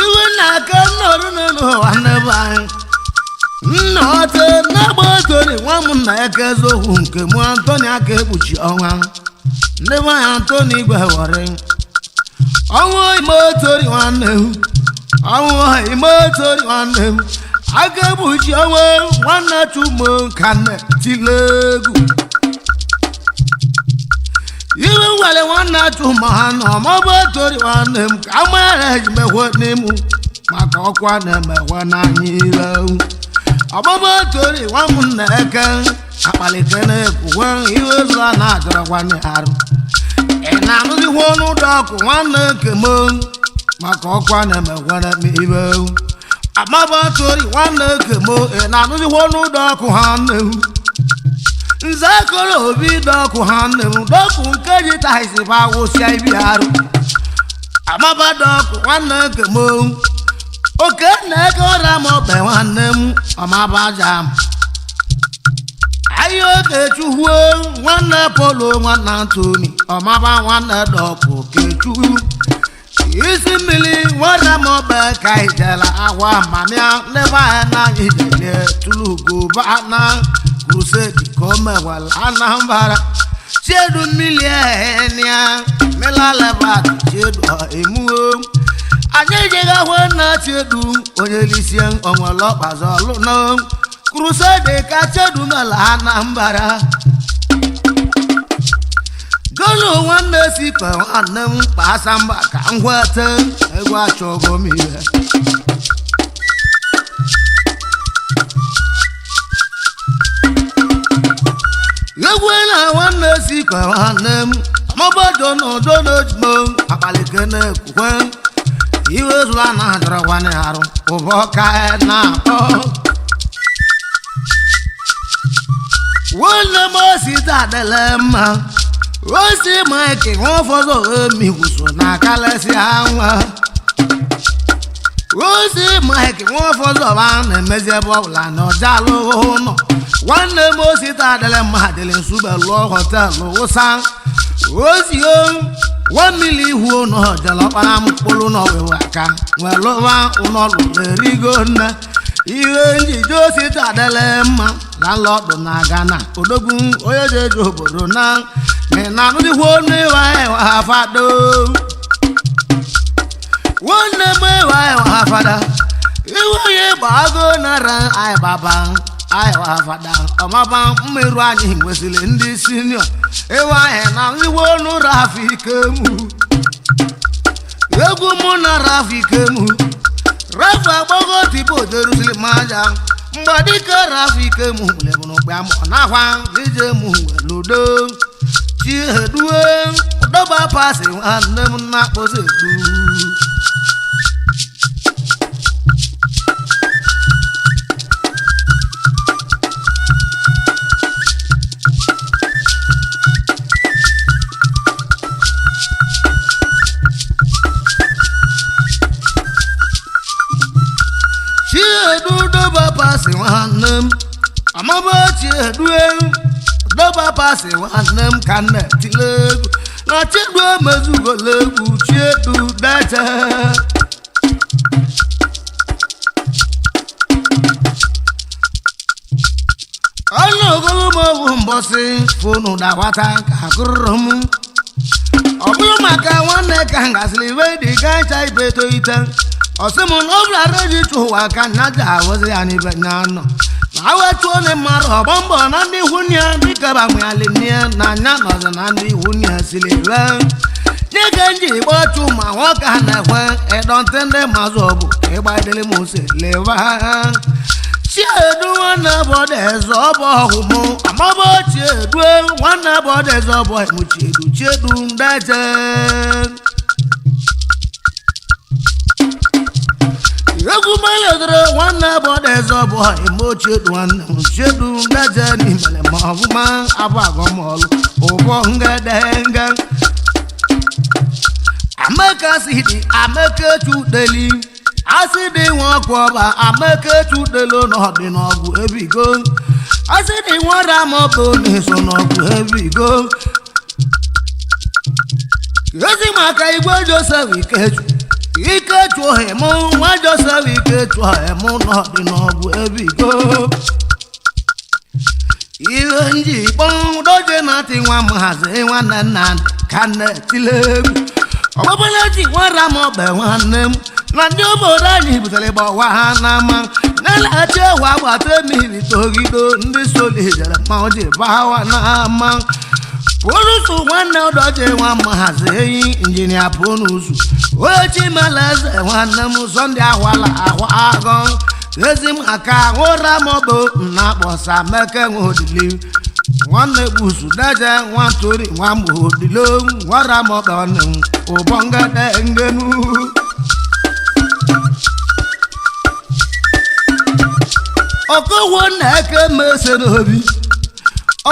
Iwe na-aka nọrụ n'ụwa n'ebe anyị nna ọtọ n'agba otori nwa m nna eke eziokwu nke mụ Antoni aka ekpuchi ọnwa ndị be anyị Antoni igwe wọrị ọnwụ ime otori nwanne m ọnwụ ime otori nwanne m Aka egbuchi ọnwa nwanne Chumo ka nne tile egwu. Iwe nwere nwanne Chuma ha nọ maọbụ etori nwanne m ka mara ejimekwe n'ịmụ maka ọkwa na-emekwe n'anya ire. Ọgbọgbọ tori nwa m na-eke akpalite na-ekwukwe iwe zụ a na-ajọrọkwa arụ. Ị na-anụzikwa ọnụ ụdọ ọkụ nwanne nke m maka ọkwa na-emekwere m ibe. Amaba tori nwanne nke m, ị na-anụzikwa ọnụ ụdọ ọkụ ha nne m. Nze kọrọ obi dọkụ ha nne m, dọkụ nke ji taisi ba wụsịa ibi arụ. Amaba dọkụ nwanne nke m, oke na-eke ọra m ọbẹ nwanne m ọmaba jam. Ahịa Okechukwu nwanne Polo nwanne Antoni ọmaba nwanne dọkụ Okechukwu. Isi mmiri nwere m ọbẹ ka ijela agwa mamịa n'ebe anyị na ijelie tulugo ba na crusade ka o mewela Anambra. Chiedu mmiri ehenia milaleba chiedu emuo. Anyị jeghahụ na Chiedu onye lisie onwere ọkpazọlụ na crusade ka Chiedu mela Anambra. Golu nwanne sikwe nwanne m kpasa mba ka m gwete egwu achọgo m ihe. Egwu na nwanne sikwe nwanne m ọmọbọjọ n'ọdọ n'ojimo akpalike na-ekwukwe iwe zụla na adọrọkwana arụ ụbọ ka na-akpọ. Nwanne m osi adịla mma osi Mike nwa ụfọdụ emigwuso na kalịsịa nwa. Osi Mike nwa ụfọdụ ọba na-emezi ebe ọbụla na ọja alụghị ụlọ. Nwanne m osi adịla mma adịla nsube lụọ họtelụ wụsa. Ozi o nwa mmiri ihu ụnọ jere ọkpara m mkpụrụ n'ọwịwa aka nwee lụwa ụnọ lụrụ erigo nne. Ihe njije osi adịla mma na nlọdụ na Ghana odogwu onye jeje obodo na na anụdịkwa ọnụ ịwa ịwa fado. Nwanne m ịwa ịwa fada iwe onye gbago nara anyị baba anyị wa fada ọmaba mmerụ anyị nwesịrị ndị sinio ịwa anyị na anụdịkwa ọnụ Rafiki mụ. Egwu mụ na Rafiki mụ Rafa agbago tipo Jerusalem aja mgbe dịka Rafiki mụ lebụrụ gba mụ n'akwa ije mụ weludo. Chiedue dọba pasi nwanne m na-akpọzi edu. Chiedu dọba pasi nwanne m amaba Chiedue dọba pasi nwanne m ka nne tile egwu na Chiedu emezugola egwu Chiedu dete. Ọnụ ogologo m bụ mbọsị fonu dawata ka gụrụ m. Ọ bụrụ maka nwanne ka m gasịrị iwe dị ka ncha ibe toite. Ọsị m na ọ bụla reji chụ ụwa ka nna ji awụzi ya n'ibe nya nọ. Na awetu onye mmadụ ọgbọ mbọ na ndị ikwu nne ya dịka banweyali nne ya na anya nọzi na ndị ikwu nne ya siri ire. Nye ka nji gbọchụ ma nwoke a na-ekwe ịdọntị ndị mazụ ọ bụ ịgbadịrị m ose leba. Chiedu nwanne bọdụ eze ọbọ ọhụ mụ amabọ Chiedu nwanne bọdụ eze ọbọ mụ Chiedu Chiedu ndeje. Egwu malodoro nwanne bọdụ eze ọbọ emo Chiedu nwanne m Chiedu ndeje n'imele ma ọfụma abụ agọmọlụ ụbọ ngedenge. Amaka si dị Amaka chudeli asị dị nwa ọkụ ọba Amaka chudelu n'ọdị n'ọgwụ ebigo. Asị dị nwa ramọbụ na-eso n'ọgwụ ebigo. Ezi maka igwe Joseph Ikechu Ikechu ohemu nwa Joseph Ikechu ohemu n'ọdị n'ọgwụ ebigo. Ihe nji kpọọ doje na ntị nwa m hazi nwanne nna ka nne tile egwu. Ọgbọbọla ji nwara m ọbẹ nwanne m na ndị obodo anyị butere gbawa ha n'ama na na-achọ ewu agbata mmiri togido ndị solijere mmanwụ ji bawa n'ama pụrụsụ nwanne ọdọji nwa mahazi enyi injinia pụnụzụ onye chimalaeze nwanne m sọnde ahwala ahụ agụ ezi m aka nwụra maọbụ na-akpọsa meke nweodili nwanne gbusu deje nwa tori nwa mgbe nwara maọbụ nwanne m ụbọ ngede ngenu ọkụwo na-eke mese n'obi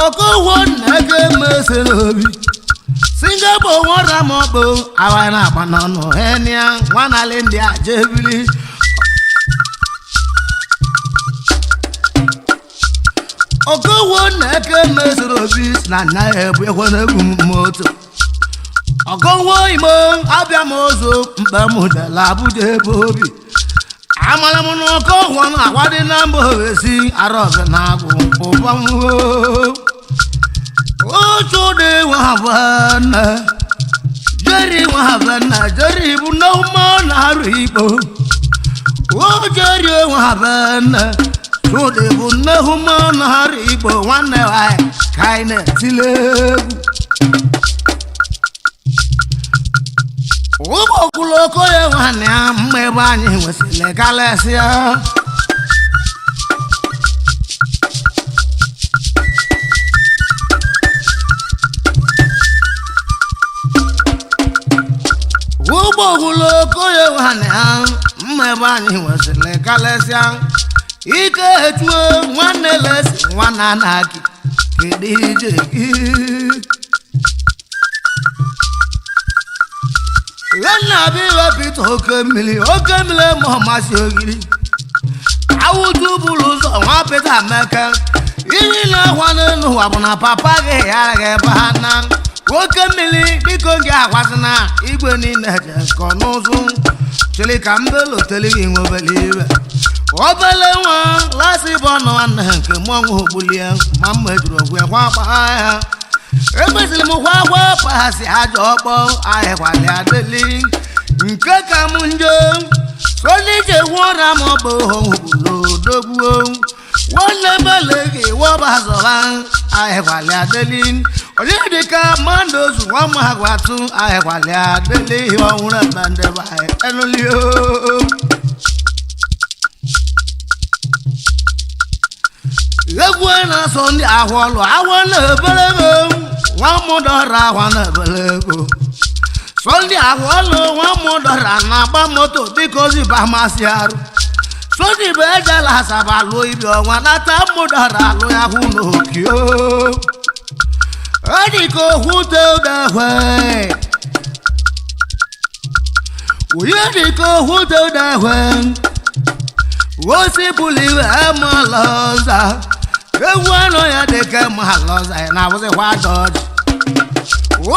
ọkụwo na-eke mese n'obi singapọ nwara maọbụ awa na-agba n'ọnụ henia nwanalị ndị a jebili ọkụwo na-eke mesoro obi na nna ya ebu ekwe n'egwu moto ọgọnwo imo abịa m ụzọ mkpa m dela abuja ebe obi amara m na ọkọ ụwa na-agwa dị na mba ofesi arọbị na agwụ ụba m otu dị nwabanna jeri nwabanna jeri bụ nneọma na-arụ ikpo o jeri nwabanna chudi bụ nnehuma na-arụ ikpo nwanne nwanyị ka anyị na-etile egwu ụgbọkwụlụ okoye nwanne ya mma ebe anyị nwesịrị kalesịa ụgbọkwụlụ okoye nwanne ya mma ebe anyị nwesịrị kalesịa ike etuo nwanne lesi nwanne anaki kedu ije gị nna abịa iwepụta oke mmiri oke mmiri ma ọ masị ogiri awụju bụrụ ụzọ nwa Pita Meke iri na-akwa n'elu ụwa bụ na papa gị ghara gị ebe ha na oke mmiri biko gị akwazina igwe niile jekọ n'ụzụ chịrị ka mbeloteli gị nwebele iwe obele nwa lasị bụ ọnụ nwanne nke mmọnwụ ogbulie ma mma ejuru ogwe kwa kpaa ya emesịrị m kwa akwa pasị aja ọkpọ ahịkwali adịli nke ka m nje sonije gwụra m ọbụ ogbulodogbuo nwanne mele gị wọbazọba ahịkwali adịli onye dịka mmadụ ozu nwa m agwatụ ahịkwali adịli ọnwụrụ ebe ndị be anyị enulio egwu na-asọ ndị ahụ ọlụ awọ na-ebere ego nwa mụdọrọ ahụ na-ebere ego sọ ndị ahụ ọlụ nwa mụdọrọ na-agba moto dịka ozi ba masị arụ sodi bụ ejela asaba lụọ ibi ọnwa nata mụdọrọ alụ ya hụ n'okio edika okwute udehwe onye dịka okwute udehwe osipụlụ iwe malọza ewu anụ ya dịka malọza ya na-abụzikwa jọji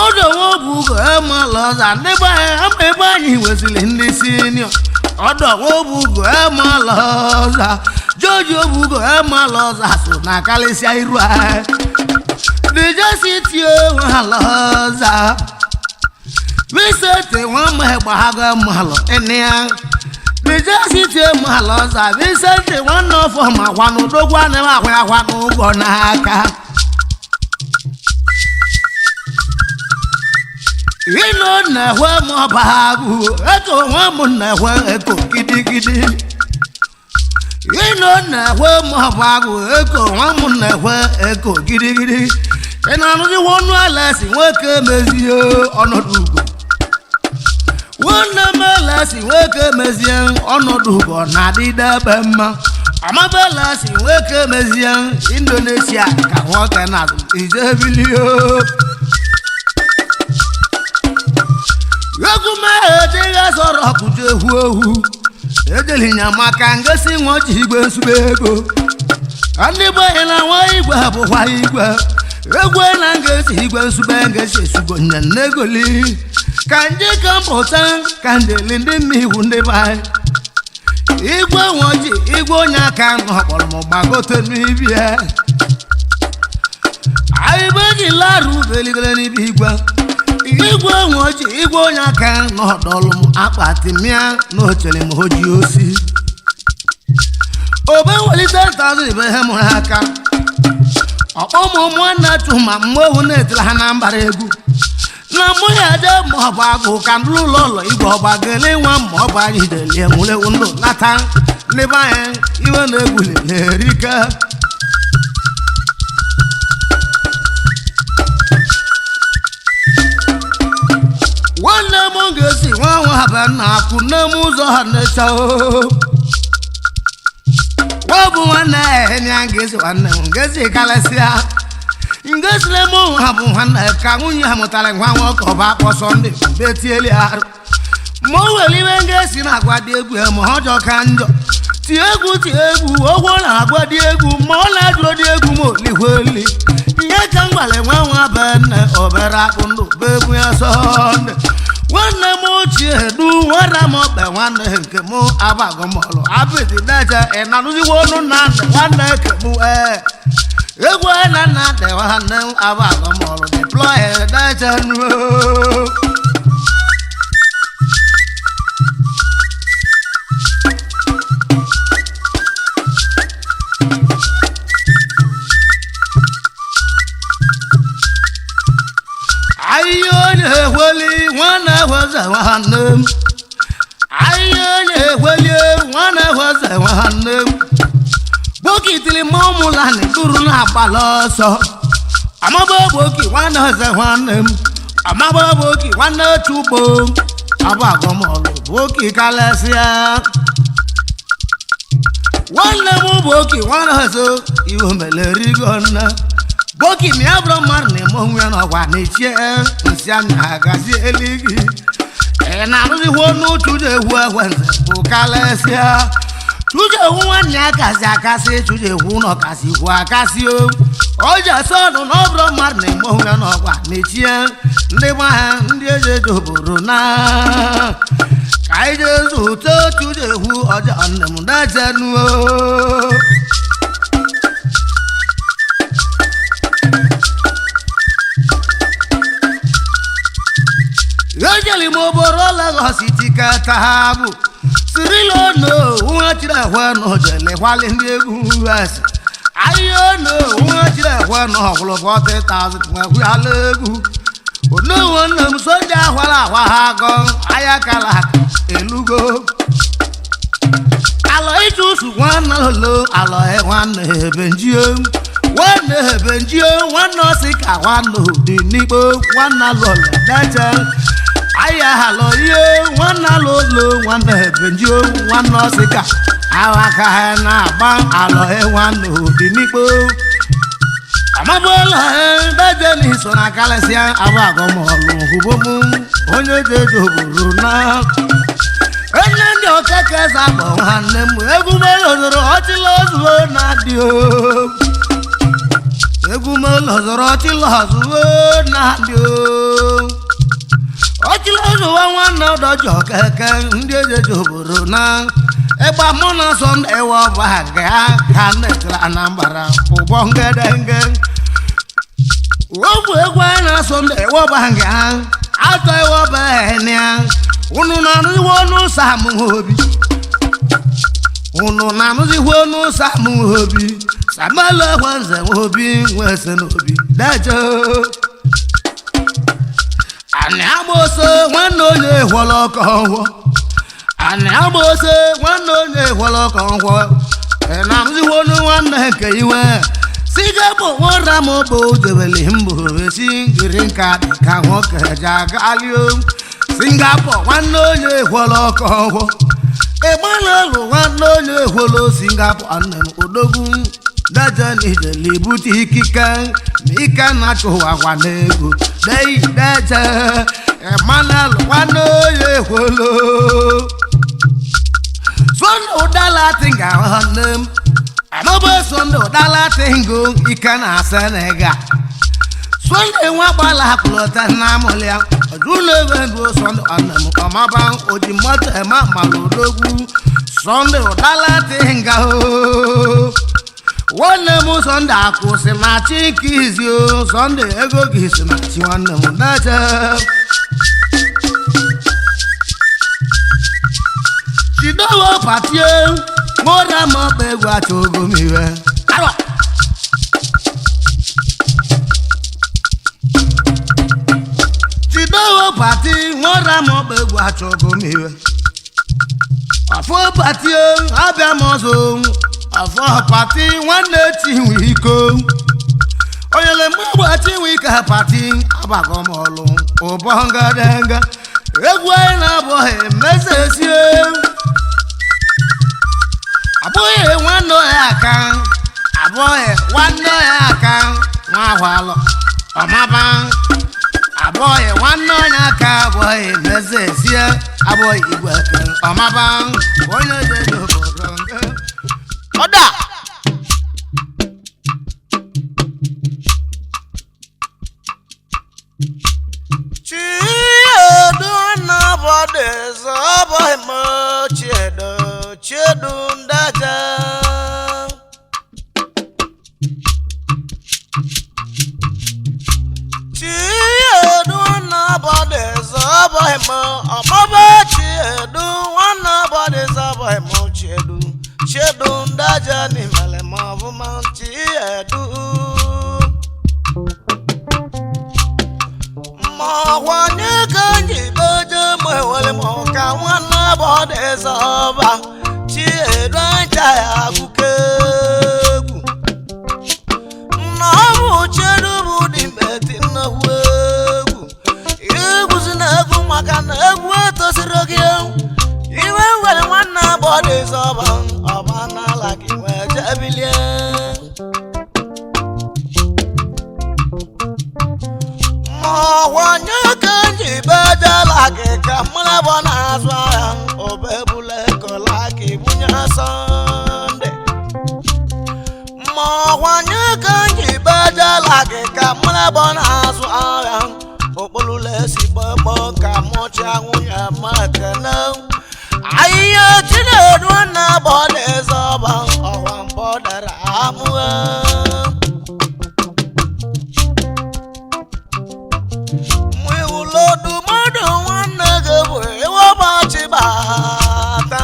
ọdọwobugo malọza ndị be anyị ama ebe anyị nweziri ndị sinio ọdọwobugo malọza jọji obugo malọza so na karịsịa iru anyị dịjesiti malọza Vincent nwa mgbe malọ ịnịa Vincent malọza Vincent nwanne ọfọ ma kwanụ dogwu anaghị akwa akwa n'ụgwọ n'aka ịnụ na-ekwe m ọba agụ eko nwa m na-ekwe eko gidigidi ịnụ na-ekwe m ọba agụ eko nwa m na-ekwe eko gidigidi ị na-arụziwa ọnụ ala si nwoke mezie ọnọdụ ugo nwanne m ele si nwoke mezie ọnọdụ ugo na-adịdebe mma amabela si nwoke mezie Indonesia ka nwoke na-azụ ijebilio egwu meedịghị sọrọ kụje ewu ewu ejelinya maka ngosi nwa ji igwe nsube ego ndị be anyị na nwa igwe bụkwa igwe egwu na ngesi igwe nsube ngesi esugo nne nnegoli ka nje ka mpụta ka ndeli ndị mma iwu ndị be anyị igwe nwoji igwe onye aka nọ kpọrọ m gbagote n'ibie anyị be ji larụ beligere n'ibe igwe igwe nwoji igwe onye aka nọ dọlụ m akpati mịa na ochere m oji osi Obe welite 10,000 ibe ihe mụrụ aka. Ọkpọ ụmụ nwanne chụ ma mgbe owu na-etiri ha na mbara egwu. Na mụ ya je ma ọ bụ agụ ka ndụ ụlọ ụlọ igwe ọgba gele nwa ma ọ bụ anyị delie nwulewu ndụ nata ndị be anyị iwe na-egwu lerike. Nwanne m ga-esi nwa nwa ha bụ nna akwụ nne m ụzọ ha na-echa oo. Wọ́n bụ nwanne ya ga-esi nwanne m ga-esi karịsịa. Ngesile m ha bụ nwanne ka nwunye ha mụtara nwa nwoke ọba akpọ Sọnde betieli arụ. Ma o nwere iwe ngesi na-agwa dị egwu ya ma ọjọọ ka njọ. Tie egwu tie egwu ogwo na-agwa dị egwu ma ọ na-ajụrụ dị egwu ma olikweli. Ihe ka m gwara nwa nwa be nne obere akpụ ndụ bụ egwu ya Sọnde. Nwanne m ochie du nwara m ọkpa nwanne nke mụ abagọmọlụ apịtị deje ị na-anụzikwa ọnụ nna nwanne nke mụ ee. Egwu na nna dị nwanne m abagọmọlụ deploy deje nuo. Ahịhịa onye ekweli nwanne ekweze nwanne m. Ahịhịa onye ekweli nwanne ekweze nwanne m. Bokitili ma ụmụlani duru na-agbala ọsọ. Amaba boki nwanne eze nwanne m. Amaba boki nwanne chugbo. Abagọmọlụ boki kalesịa. Nwanne m boki nwanne eze iwe melerigo nne. Boki mi abụrụ mmadụ na-eme onwe ya n'ọgwa na-echie nsị anya agazi eluigwe. Ị na-arụzikwa ọnụ Chujekwu ekwenze bụ kalesịa. Chujekwu nwanne ya kasị akasị Chujekwu nọ kasị kwu akasị o. Ọja sọnụ na ọ bụrụ mmadụ na-eme onwe ya n'ọgwa na-echie ndị gba ha ndị eji eji obodo na. Ka anyị jee zụta Chujekwu ọja nne m dejenuo. Ejeli m oboro Lagos tiketa ha bụ sirilo no nwa chiri ekwe na ojele kwali ndị egwu esi. Ahịa no nwa chiri ekwe na ọkwụrụ 40,000 nwekwala egwu. Onowo nne m soja akwara akwa ha agọ ahịa kala aka elugo. Alọ ịchụsụ nwanne lolo alọ nwanne ebe njio. Nwanne ebe njio nwanne ọsị ka nwanne dị n'ikpo nwanne alọlọ deche. Aya halọ ihe nwanne alụlo nwanne ebe njio nwanne ọsị ka awaka ha na-agba alọ nwanne dị n'ikpo. Amabụla deje n'iso na kalịsịa abụ agọmọlụ hụbomụ onye jeje obodo na. Onye ndị okeke zabọ nwanne m egwu melozoro ọchịla ozuo na-adị o. Egwu melozoro ọchịla ozuo na-adị o. Ọchịla ozuo nwanne ọdọji okeke ndị ejeje obodo na. Ịgba mụ na Sọnde ewe ọba nke ha ka na-etiri Anambra ụbọ ngedenge. Ogwu egwu anyị na Sọnde ewe ọba nke ha atọ ewe ọba ya. Unu na-anụzikwa ọnụ Sam Obi. Unu na-anụzikwa ọnụ Sam Obi. Samuel Ekwenze Obi nwese n'obi deje. Anị agba ọsọ nwanne onye hwọrọ ọkọ ngwọ. Anị agba ọsọ nwanne onye hwọrọ ọkọ ngwọ. Ị na-anụzikwa ọnụ nwanne nke iwe. Siga bụ nwara m bụ jebeli mbụ esi ngiri nka ka nwoke ji agalio. Singapore nwanne onye hwọrọ ọkọ ngwọ. Ịgbanalụ nwanne onye hwọrọ Singapore nne m odogwu. Deje n'ijele ibute ikike ma ike na-achụ ụwa gwa n'ego. Dei deje Emmanuel nwanne onye hwọrọ. Sọnde ụdala tinga nwanne m. Amaba Sọnde ụdala tingo ike na Senegal. Sọnde nwa gbala kwụlọta na amụlịa. Ọdụlọ ebe ndụ Sọnde nwanne m ọmaba oji moto eme mmalụ odogwu. Sọnde ụdala tinga o. Nwanne m Sọnde akwụsị na chi nke izi o. Sọnde ego gị si na chi nwanne m deje. Chidowo patie. Nwụra m ọkpa egwu achọgo m iwe. Arọ! Chidowo pati nwụra m ọkpa egwu achọgo m iwe. Afọ pati abịa m ọzọ. Afọ pati nwanne Chinwe iko. Onyele mgbe Chinwe ike pati abago m ọlụ ụbọ ngadaga. Egwu anyị na-abụghị mmezezie. Abụghị nwanne ya aka, abụghị nwanne ya aka, nwa ahụ ọmaba. Abụghị nwanne onye aka, abụghị mmezezie, abụghị igwe eke ọmaba. Onye jeje obodo nke ọda. Chiedu nabọdịzọ ọbọghị m Chiedu, Chiedu ndaja. Chiedu nabọdịzọ ọbọghị m ọmọbọ Chiedu nwanabọdịzọ ọbọghị m Chiedu, Chiedu ndaja n'imele m ọfụma Chiedu. Mọ̀wọ́nyé kanyi bójú mọ̀ ìwọlé mọ̀ ká wọn náà bọ̀dé sọ́ba tí èdè ń jà àgùkẹ́gù. Nnọ̀bù chedubu dị mmetị nnukwu egwu. Egwusi na egwu maka na egwu etosiri gị. Iwe nwere nwanne bọ̀dé sọ́ba ọba n'ala gị wee jebilie. Mọ̀wọ́nyé kanyi bejela gị ka mmalabọ na-azụ ahịa obebula ekola ka ibunye Sọnde. Mọ̀wọ́nyé kanyi bejela gị ka mmalabọ na-azụ ahịa okpolula esi gbogbo ka mụcha nwunye m ekene. Ahịhịa Chinedu na bọdịzọba ọwa mbọ dara amụọ. Mwiwulodu nwanne gị bụ ịwọbachi bata.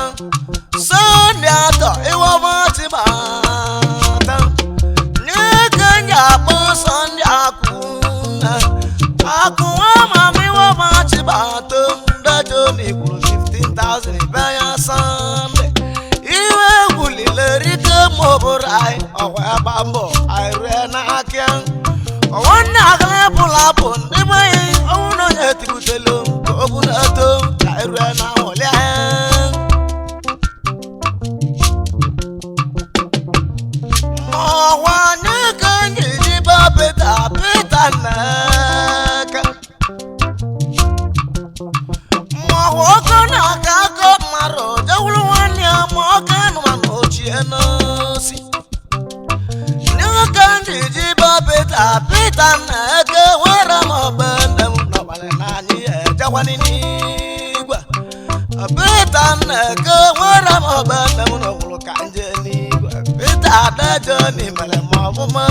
Sọnde atọ ịwọbachi bata. N'ike nji akpọ Sọnde akwụna. Akụ nwa mama ịwọbachi bata. Ndajo n'ikwuru 15,000 bịa ya Sọnde. Iwe egwulile rike ma obodo anyị ọkwa agba mbọ anyị rue n'aka. Nwanne agala bụla bụ ndị be anyị ọnwụ na onye tigutelu ka o bu na-eto ka erue na nwụli anyị. N'ọnwa n'ike nji jiba Pita Pita n'aka. Maọbụ ọkụ na-aka aka mmadụ jewuru nwanne ya ma ọka anụmanụ ochie n'osi. N'oge ndị ji ba Pita Pita na-eke nwere m ọgba nne m n'ọgbalị na anyị ejekwani n'igwe. Pita na-eke nwere m ọgba nne m n'ọgwụrụ ka nje n'igwe. Pita adejo n'imere m ọfụma.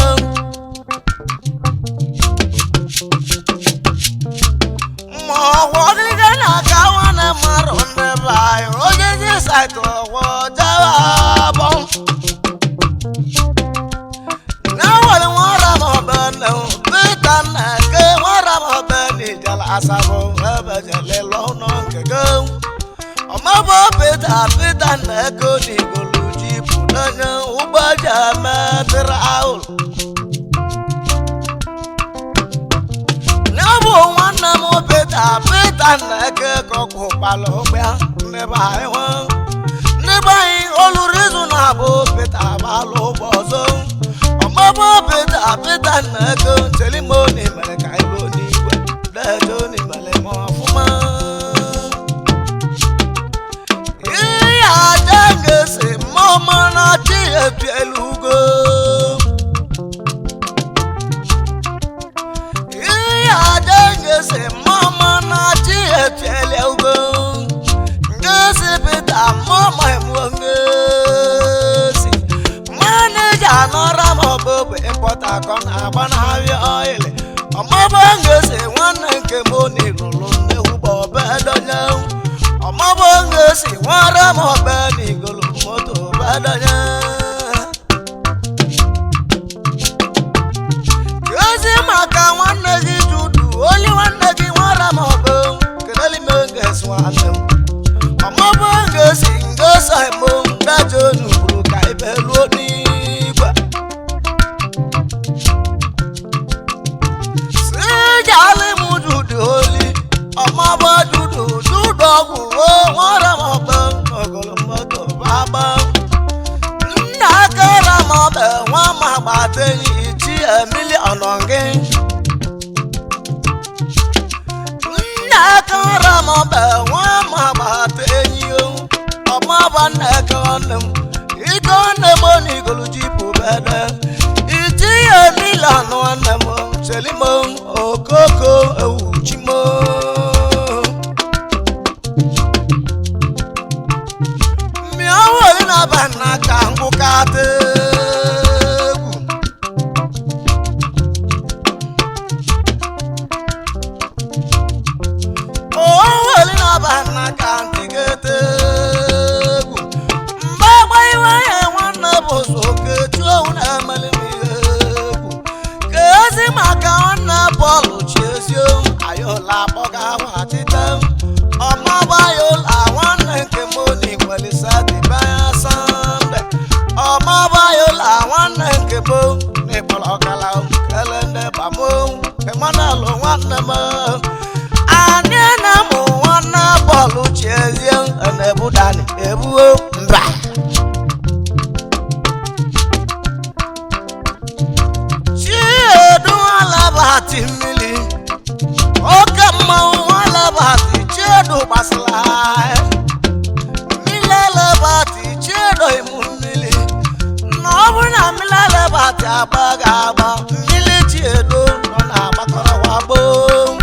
Ma ọgwụ ọgịrịga na-aka nwanne mmadụ ndị be anyị onye ji saịtụ ọgwụ jewe abọ. Nawal nwara m ọbene Pita na-eke nwara m ọbene ijele asabụ ebe jele lụọ ụlọ nke gị. Ọmabụ Pita Pita na-eke n'igolu ji bụ n'onye ụgbọ ji eme tịrị ahụrụ. N'ọbụ nwanne m Pita Pita na-eke ka ọkụ kpalụ ụgbọ ndị be anyị nwe. Ndị be anyị oluru izu na-abụ Pita gbalụ ụgbọ ọzọ. Ọmabụ Pita Pita na-eke nchelimoni mere ka anyị ruo n'igwe. Dejoni mere m ọfụma. Ihe aja ngesi mmụọ na chi ebielu ugo. Ihe aja ngesi mmụọ na chi ebielu ugo. Ngesi Pita mmụọ emuo ngesi. Manija nọrọ m ọbụbụ ịmpọta ka ọ na-agba n'ahịa ọịlị. Ọmọbụ ngesi nwanne nke m n'ilulu nne ụgbọ bedonye. Ọmọbụ ngesi nwara m ọbẹ n'igolo moto be Aka m ọba nwa ma agbata enyi o ọmaba nna eke nwanne m ike nwanne m onigolu jipụ bede itinye milan nwanne m chelimo okoko ewuchimo mmiri na-aba n'aka ngwụkata egwu oweli na-aba n'aka ntịgete egwu mgbe agba iwe ya nwanne bụ sokechuowu na-emeli m ihe egwu ka ezi maka nwanne bọọlụ chiezi ayola akpọga wachite ọmabayola nwanne nke m n'igwelisadibaya sande ọmabayola nwanne nke m n'ịkpọrọ ọkala kele ndị bamo emmanuel nwanne m anyị na-amụ nwanne bọọlụ chiezie na-ebudani ebuo mba chiedu alabati mmiri oke mmanwụ alabati chiedu gbasara mmiri alabati chiedu imu mmiri na ọ bụrụ na mmiri alabati agba ga-agba mmiri chiedu nọ na-agbakọrọwa gboo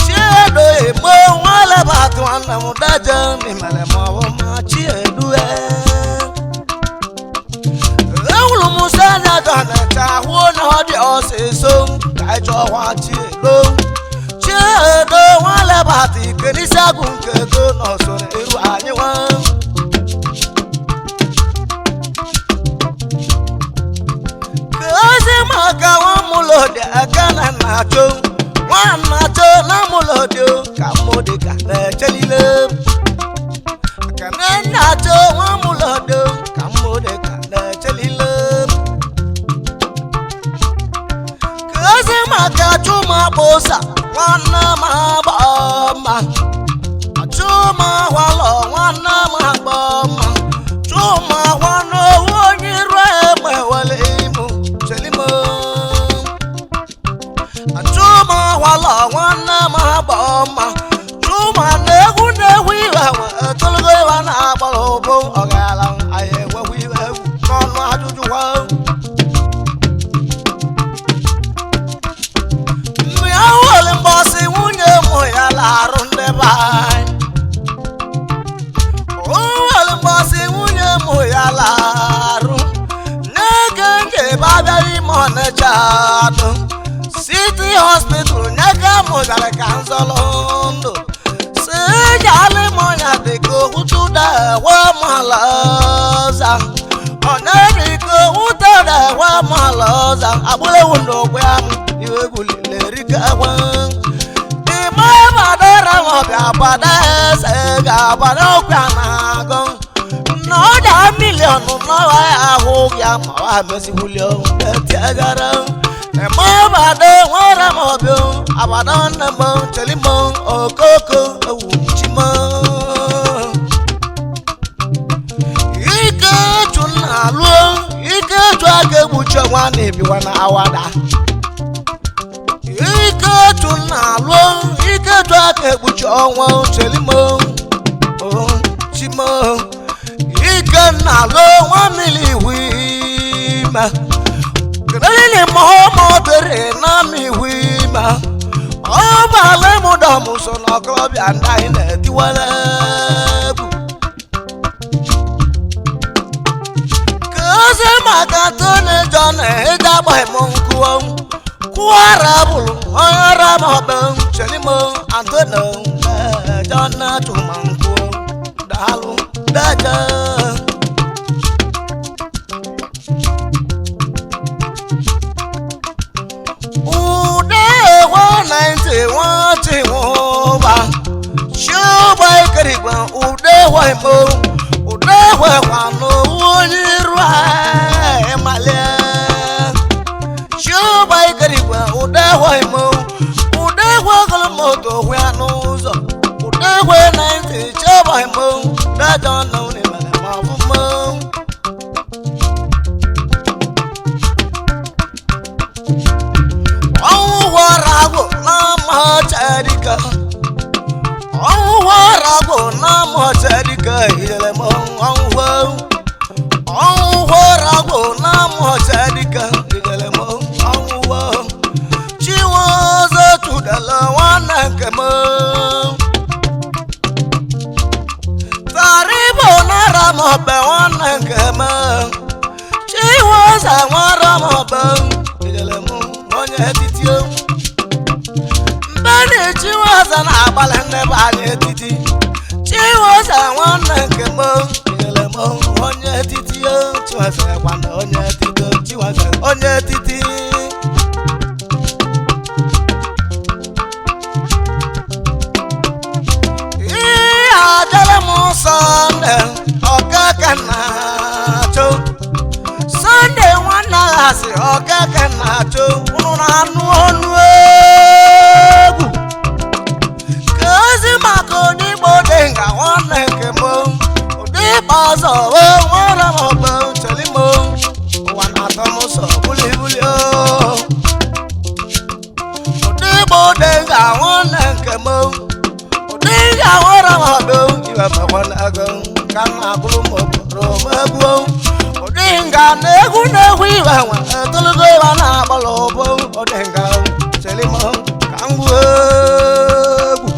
chiedu emo nwa alabati nwanne m daje n'imere ma ọ bụ ma chiedu ee ewuru m sanya dọnacha hụo na ọ dị ọsịsọ ka anyị chọwa chiedo chiedo nwalebata ikenisi agụ nke ego n'ọsọ eru anyị nwa ka ozi maka nwamụlọdị aka na nna-achọ nwa nna-achọ na mụlọdị ka mụ dịka na-echelile ka na nna-achọ nwamụlọdị ka mụ dịka na-echelile ka ozi maka chuma kpụsa nwanne m agba mma chuma hwalọ nwanne m agba mma chuma hwanụ owu onye iru egbe wele imu chelimo chuma hwalọ nwanne m agba mma chuma na-egwu na-egwu iwe etologo iwe na-agbara ụbụ ọgara anyị enwekwa iwe egwu n'ọnụ ajụjụ kwa mmiri ahụhụli mbọsị nwunye mụ ya larụ ndị be anyị ohụli mbọsị nwunye mụ ya larụ n'ege njebe abịaghị ime ọnịcha atụ city hospital nye ka mụ gara ka nzọlụ ndụ si jalị m ọnya dịka okwutu dawe mala ọza ọ na-erika owute dawe mala ọza agbụlewu n'ogbe amụ iwe egwulerika gwa ime badara ọbịa gbada eze ga-agbada ọkwa na-agụ na ọda miliọnụ n'ọwa ahụ ya ma ọ meziwuli etiegara eme bada nwere m ọbịa agbada nne m chelimo okoko ewu chimo ike echu nna lụọ ike echu aka egbuchi ọnwa na-ebiwa na awada ike echu nna lụọ ike echu aka egbuchi ọnwa chelimo chimo ike nna lụọ nwa mmiri ihu ime kelele ma ọ dịrị na m ihu ime ọ bala ịmụdọm so na ọkọlọbịa ndị anyị na-etiwere egwu ka ozi maka Tony John ịja agbaghị m nkwuo kwuara bụrụ onye ọra m ọbụ chelimo Antonio John achụma nkwuo daalụ daja ude ewe 91 tiwụba chiụba ikerigwe ude ewe mo ude ewe kwanụ onye iru ịmalie chiụba ikerigwe ude ewe mo ude ewe ogolomoto hụya n'ụzọ ude ewe 90 chiụba imo dajọ nọ n'imere ma ọ bụ mmo ọnwụ gwara agwụ n'ama chadika nwanne nke m taribo nara m ọbẹ nwanne nke m chiweze nwara m ọbẹ ijele m onye etiti mbeni chiweze na-agbalị ndị be anyị etiti chiweze nwanne nke m ijele m onye etiti chiweze kwana onye etiti chiweze onye etiti Sọnde ọkeke na-achụ Sọnde nwanne ha sị ọkeke na-achụ unu na-anụ ọnụ egwu ka ozi maka odigbo dị nga nwanne nke m ụdịgba ọzọ nwere m ọbụ chelimo ụwa na-atọ m ụsọ bulibuli ụdịgbo dị nga nwanne nke m ụdịga nwere m ọbụ ka na-agụrụ m obodo m egwu ụdị nga na egwu na-egwu iwe nwe etologo ịwa na-agbala ụbụ ụdị nga chelimo ka m gwuo egwu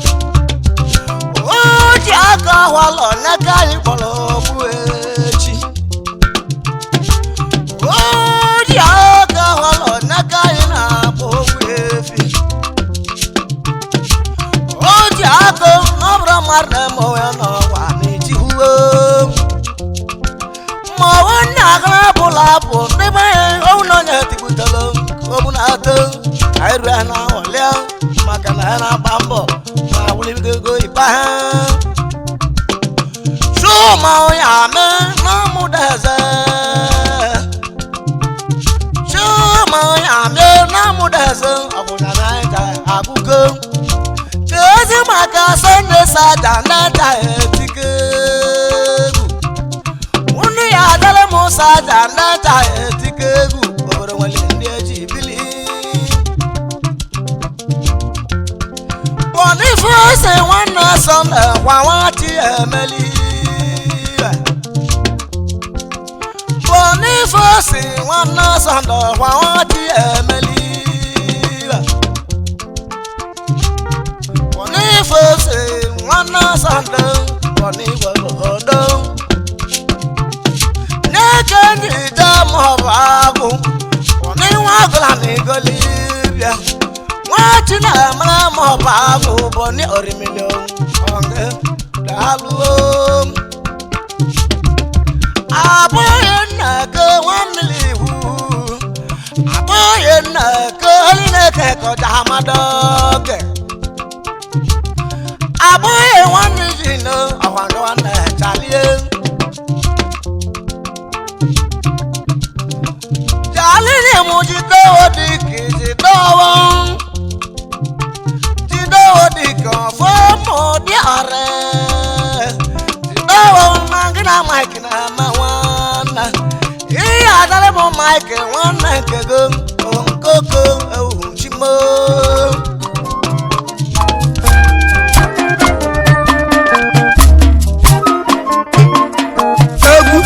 o ji aka hwalọ nye ka anyị kpọrọ ọgbụ echi o ji aka hwalọ nye ka anyị na-akpọ ogbu efi o ji aka n'ọbụrụ mmadụ na-eme onwe ya n'ọwa ma ọ nna agara bụla bụ ndị be ọnwụ na onye tigbutelu ọmụ na-atọ anyị rue na ọlịa maka na ha na-agba mbọ ma wụlibigo ịba ha chuma onye ame na amụdaeze chuma onye ame na amụdaeze ọbụna na anyị agụgo ezi maka sọnde saja na-aja etike egwu unu ya adara m saja na-aja etike egwu obodo nwere ndị eji bili Boniface nwanne sọnde kwa nwachi emeli Boniface nwanne sọnde kwa nwachi emeli Boniface nwanne Sọnde Boniface n'eke njide maọbụ agụ Boni nwa agụla na igolibịa nwachi na-amara maọbụ agụ Boni orimili onge daalụ abụghị nna ke nwanne iwu abụghị nna ke olineke kọja amadoke abụghị nwanne ji na ọkwa nwanne chalie jalili mụ jidewo dịka jidewo jidewo dịka ọfọ mụ dị ọrẹ jidewo na gị na mike na-ama nwanne ihe adara bụ mike nwanne nke go nkoko ewu chimo. Egwu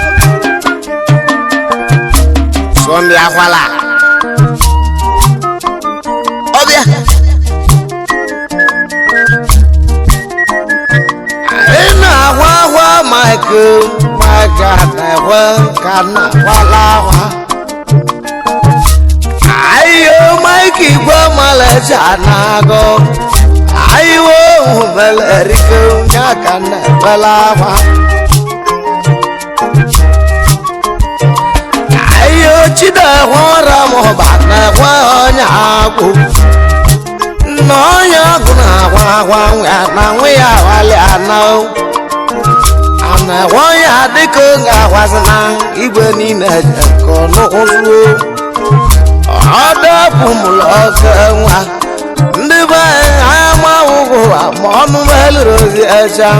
Sọnde akwala ọbịa anyị na-akwa akwa Mike Mike na-ekwe ka na-akwala akwa ayo Mike igwe maleja na-agụ ayiwo melerike nya ka na-ekwela akwa ayo chidekwe ọra mụba na-ekwe onye agwụ na onye agwụ na-agwa agwa nwa na nwa ya awali ana ana-ekwe onye adịka oge agwazi na igwe niile jekọ n'ụzụ ọdọpụmụlụ ọkụ nwa ndị be anyị amawụgwụ ma ọnụ melụrụ ozi echa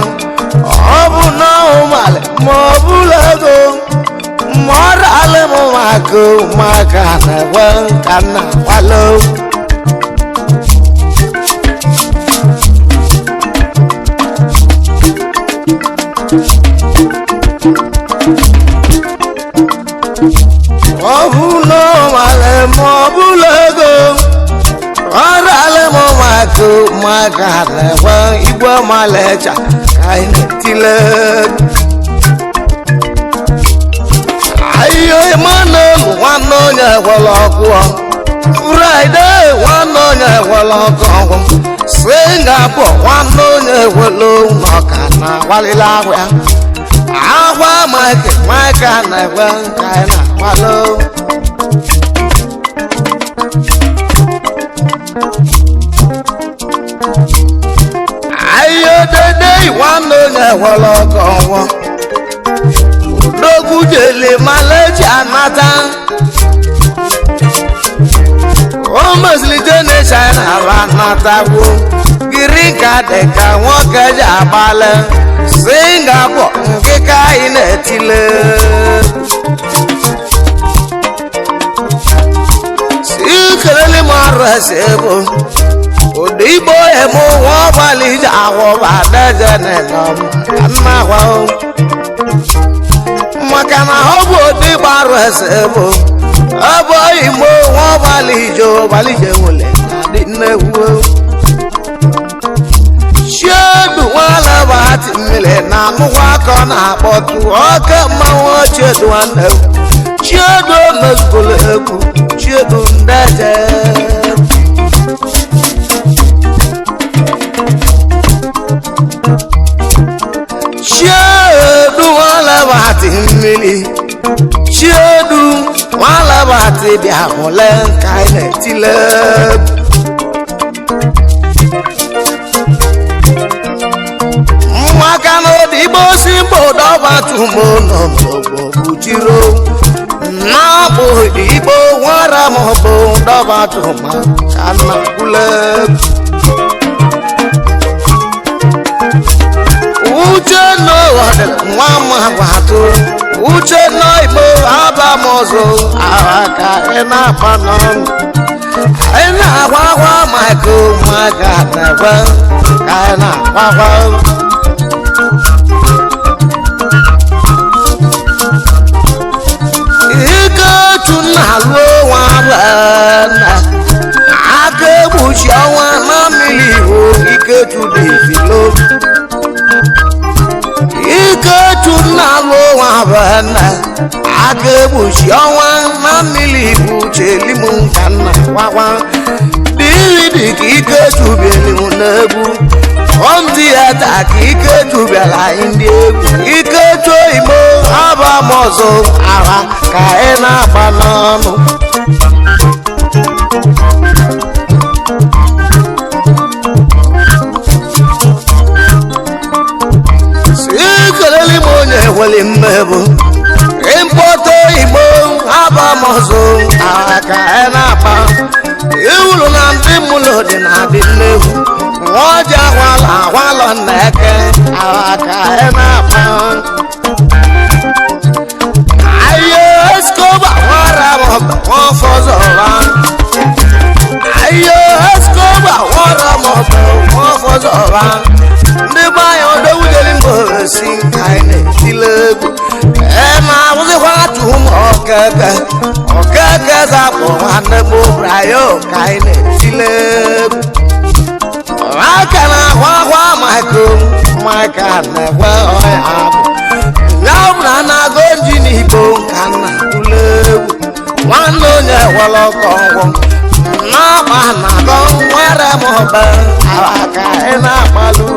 ọ bụ na ọhụmalị ma ọ bụla ego ma ọ ralị m maka maka na-ekwe ka nna kwalo. Ọ bụ na ọ malị ma ọ bụla ego ọ ralị m maka Maka na-ekwe igwe malecha ka anyị na-etile. Ayo Emmanuel nwanne onye gwọrọ ọkụ Fraịde nwanne onye gwọrọ ọkụ ọgwụ Singapore nwanne onye gwọrọ ọka na agbalịla ahụ ya agwa Mike Mike na-ekwe ka anyị na-akwalo. Ayo dede nwanne onye gwọrọ ọkụ ọgwụ Odogwu jele Malaysia anata o mezili jene China anatagwo giri ka dị ka nwoke ji agbalị Singapore nke ka anyị na-etile. Sikelele m arụ ese bụ Odigbo emu nwa ọgbalị ji awọba dejene nọ ka nna gwa maka na ọ bụ odigbo arụ ese bụ ọ bụ imo nwa ọgbalị ije ọgbalị ije nwere na-adị nnekwu. Chiedu nwalabati mmiri na anụkwa akọ na-akpọtụ oke mmanwụ Chiedu nwanne m. Chiedu omezugolo egwu Chiedu ndeje. Chiedu nwalabati mmiri Chiedu nwalabati bịa hụle ka anyị na-etile. Maka na odigbo si mba ụdọbatumo nọ n'ogbogbo na-abụ igbo nwara m bụ dọbatuma ka nna kwule. Uche nwa m gwatụ uche nọ igbo aba m ọzọ agha ka ị na-akpa n'ọnụ ị na-agwa agwa Michael maka na-ekwe ka ị na-agwa agwa. Ikechu na-alụ nwa aka egbuchi ọnwa na mmiri ihu Ikechu dị-efilo. Ikechu na-alụ nwa aka egbuchi ọnwa na mmiri ihu chelim nka nna gwagwa dịrị ka Ikechu bịara m n'egwu ọmdi ya taa ka Ikechu bịara anyị ndị egwu Ikechu imo aba m ọzọ agha ka ị na-agba n'ọnụ. Sikelele m onye nwere mmebụ ịmkpọta igbo aba m ọzọ agha ka ị na-agba iwuru na ndị mụlụ dị na adị nnegwu nwaọjị agwala agwalọ na-eke agha ka ị na-agba. Ayo Escobar nwara m ọba nwafọzọra Ayo Escobar nwara m ọba nwafọzọra ndị be anyị odowudeli mba ofesi ka anyị na-etile egwu e na-awụzikwa atụ ụmụ okeke okeke zapụ nwanne m Brayo ka anyị na-etile egwu aka na-ahụ ahụ Michael Michael na-ekwe ọya abụ ya bụrụ na na-agụ ji n'igbo ka nna kwule egwu nwanne onye nwere ọkọ ọgwụ na-agba na-agọ nwere m ọba aka ị na-agbalụ.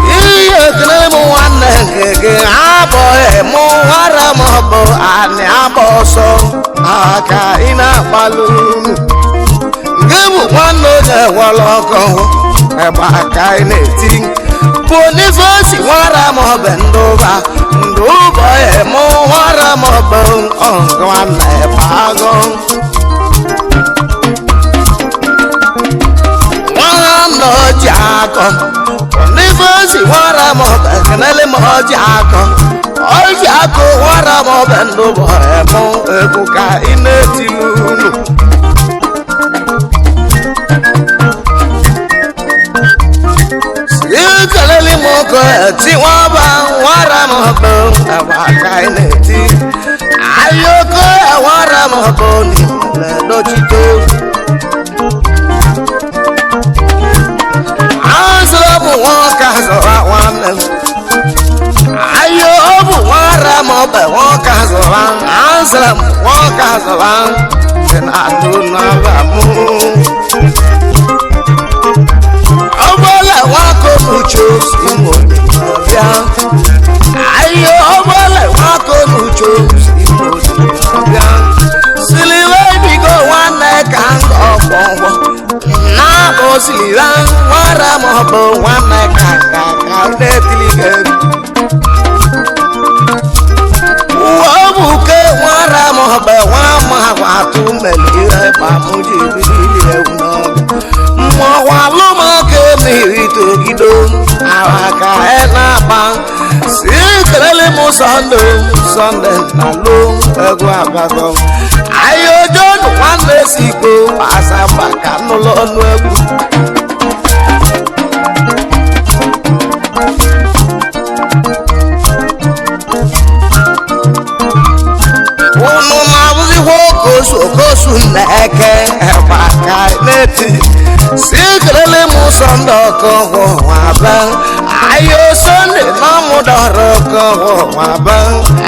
Ihe ekele m nwanne nke gị abụghị mụ nwere m bụ anị agba ọsọ aka ị na-agbalụ. Gị bụ nwanne onye nwere ọkụ egbe aka ị na-eti Bonifesi nwara m ọbụ ndụba ndụba mụ nwara m ọbụ ọgụ nwanne agụ nwanne oji akọ Bonifesi nwara m ọbụ ekenele m oji akọ oji akọ nwara m ọbụ ndụba mụ egwu ka ị na-etili unu. Ikelele m ọkụ eti nwaba nwara m ọbụ agba ka ị na-eti ọbụ n'edochite azụrụ bụ nwoke azụrụ nwanne m ayo ọ bụ nwara m ọbụ nwoke azụrụ azụrụ m nwoke azụrụ dị na-atụ n'aba mụ ọbụla nwakọ n'uche si m bịa ayo ọbụla nwakọ n'uche si m bịa siliwe bigo nwanne ka m ọgbọngbọ na-abụ siliwe nwara m ọbụ nwanne ka ka ka na-etili gị ụwa bụ ke nwara m ọbụ nwa ma atụ mere ihe ma mụ ji biri ewu n'ọgụ mọ̀wálùmọ̀kẹ́ mi tògidò àwàkà ẹ̀ náà sí kẹlẹ́lẹ́ mú sọ́ndọ̀ sọ́ndẹ̀ nàló ẹ̀gọ́ àgbàgbọ́. ayọjọ́ nù wọn lè sì kó àṣàbàkà nù lọ́nu ẹ̀kú. unu na-abụzikwa okosu okosu na-eke ẹ̀fà ka n'eti si kelele m sọnde ọkọgwụ nwaba ayo sọnde na mụdọrọ ọkọgwụ nwaba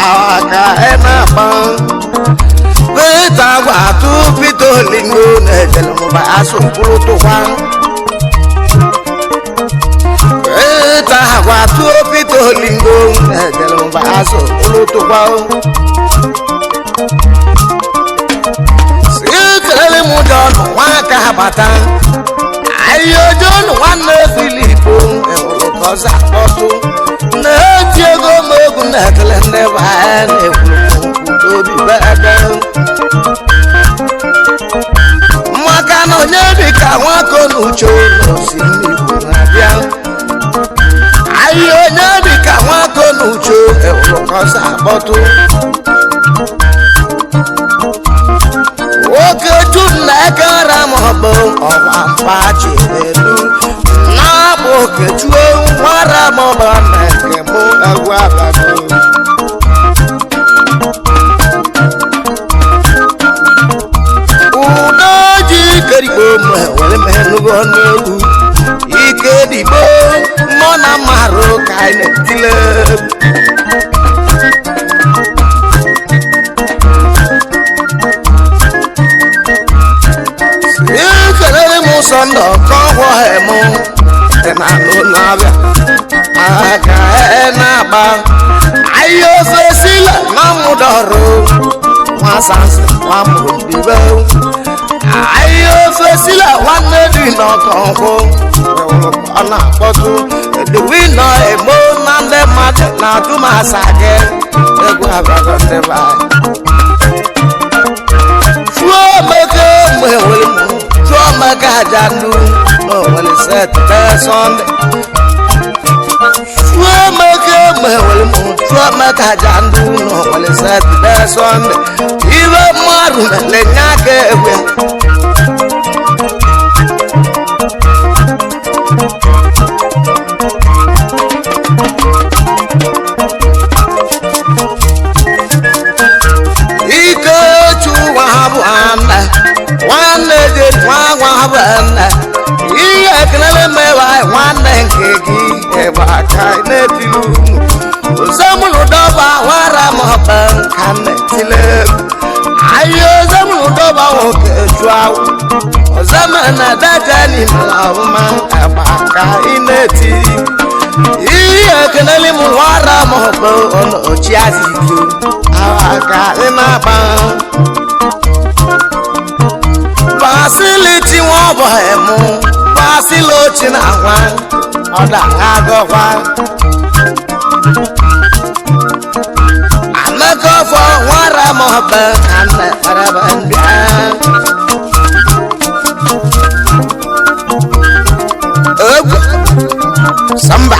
awaka ị na-agba pete gwa atụ pete olingo na-ejele mụba asụ kwuru tụkwa pete agwa atụ pete olingo na-ejele mụba asụ kwuru tụkwa ekelele m jọnụ nwaka bata ahịa jọnụ nwanne filipo enwere ka ọzọ akpọtụ na-eti ego m egwu na-ekele ndị be anyị na-ekwuru obi ebe maka na onye dịka nwako na uche n'osi mmiri na-abịa ahịa onye dịka nwako na uche enwere ka ọzọ akpọtụ nwoke chunekere m bụ ọwa mkpachi elu na-abụ okechuo nwara m bụ na nke mụ egwu abago udo ji kerigbo m were m enugo n'egwu ike digbo mụ na mmarụ ka anyị na-etile egwu ekelere m sọnde ọkọgwọ emu dị na n'ụlọ abịa aka na-agba ahịa ofe sila na mụdọrụ nwa sansi nwa mụrụ ahịa ofe sila nwanne dị n'ọkọnkwụ ọ na-akpọtụ edewi nọ emo na ndị mmadụ na-atụ m asa gị egwu abago ndị be anyị Chuomeke mgbe Chuomeke ajandu n'Owere Satọde Sọnde. Chuomeke mgbe Chuomeke ajandu n'Owere Satọde Sọnde. Ibe mmadụ na-enye aka egwe. Ikechu nwa bụ nwanne nwanne je nwa nwa bụ nne ihe ekelele mewa nwanne nke gị ebe aka na-etili unu ozemụlụ dọba nwara m ọba nka na-etile egwu ahịa ozemụlụ dọba nwoke ju awụ ozemena dajani mara ọma ebe aka ị na-eti ihe ekelele m nwara m ọba ọnọchi azike aka ị na-agba basiliti wọn bọ ẹmu basilochi na nwa ọdà agọkwa amekọfọ nwara m ọbẹ anẹ kparaba ndịa egwu samba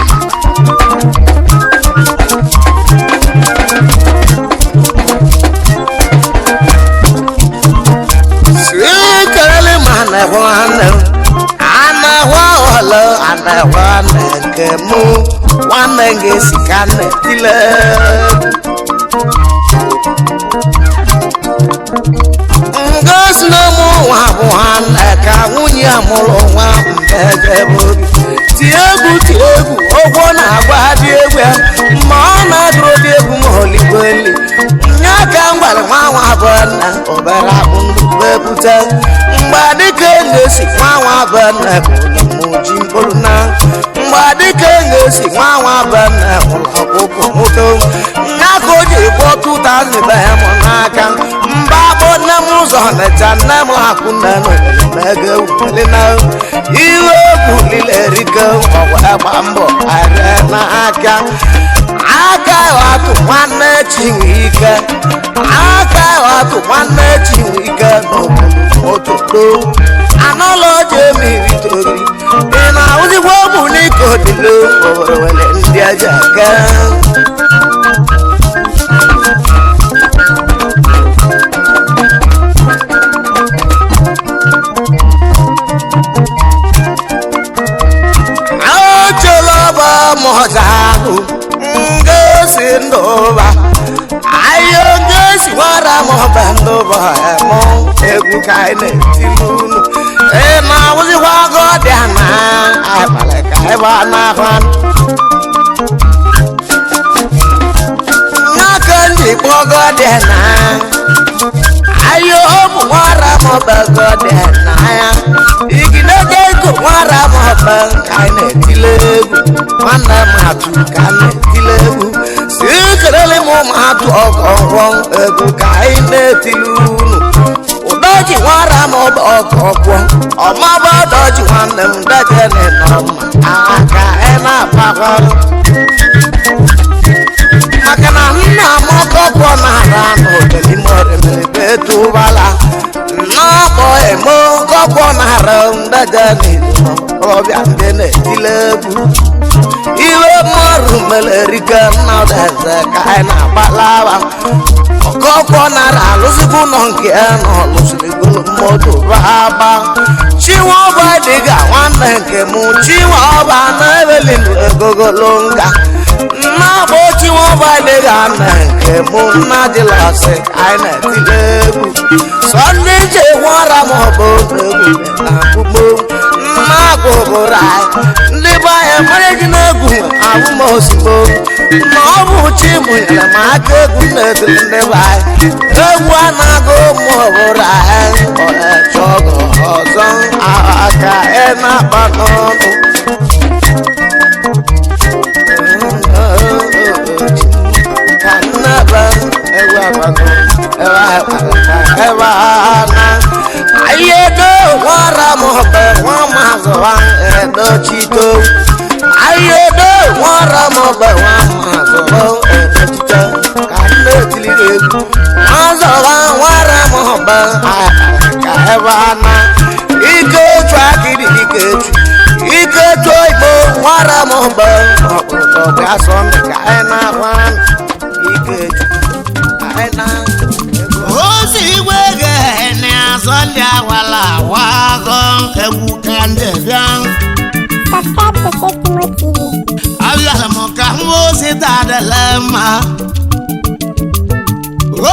Sikerele ma na nwanne ana nwa ana nwanne nke mụ nwanne gị si ka nne tile. ya mụrụ nwa mbejebe obi tie egwu tie egwu ụgwọ na-agwa dị egwu ya ma ọ na-agụrụ dị egwu ma oligweli nye aka ngwara nwa nwa bụ nna obere akpụ ndụ wee bute mgbe dịka na-esi nwa nwa bụ nna bụ ji mkpụrụ na mgbe dịka na-esi nwa nwa bụ nna ụlọ ọkụkọ moto nye aka o ji kwụọ 2000 be m n'aka mba bụ nne m ụzọ necha nne m akụ nne m ego na iwe egwu lile erike ọgwa gba mbọ arịa n'aka aka atụ nwanne chinwike aka atụ nwanne chinwike n'obodo ototo anọlọji emiri tori ị na-ahụzikwa ụmụ n'iko dịle owere ndị aja aka. Acholaba mọ̀jáàbù ngosi ndụba ayo ngosi nwara mọba ndụba mụ egwu ka anyị na-etili unu ị na-awụzikwa gọdịa na abalị ka ebe a na-ahụ n'aka njikpọ gọdịa na ayo bụ nwara mọba gọdịa na ya igidege ego nwara mọba ka anyị na-etile egwu nwanne m atụ ka a na-etile egwu si kerele m ụmụatụ ọgọgwọ egwu ka anyị na-etile unu ụdọji nwara m ọba ọgọgwọ ọmaba ọdọji nwanne m dajene nọ mma aka ị na-akpakwa maka na nna m ọkọkwọ na-ara n'obelimoremere n'ọkpọ emo kọkwọ na-ara ndaja n'ilo ọbịa ndị na-etile egwu iwe mmadụ mere erike nnadaeze ka anyị na-agbalawa ọkọkwọ nara alụzikwu nọ nke ya na ọlụsirigolo moto baba chinweọba dịga nwanne nke mụ chinweọba na-ebeli egogolo nga nna bụ chinweọba dịga nna nke mụ nna dịlasị anyị na-etile egwu sọ ndị ji nwara m ọbụ egwu na mkpukpo nna gụgụrụ anyị ndị be anyị mara gị n'egwu ahụ m ozugbo ma ọ bụ chi mụnyere m aka egwu na-etiri ndị be anyị egwu a na-agụ ụmụ ọbụrụ anyị ọchọ ọgụ ọzọ aka ị na-akpa n'ọnụ ka nnaba egwu abago ebe a na ayedo nwara m ọbẹ nwa mazụwa edochito ayedo nwara m ọbẹ nwa mazụwa edochito ka nne tiri egwu mazụwa nwara m ọbẹ ka ebe a na ike otu akịrị ike echu ike echu igbo nwara m ọbẹ ọkpụrụkpụ asọ ndụ ka anyị na-agwa ike echu ka anyị na Ozi igwe gene azọ ndị awala awa agọ egwu ka ndị bịa. Subscribe to Safety Mo TV. Abịara m ka m ozi dadele mma.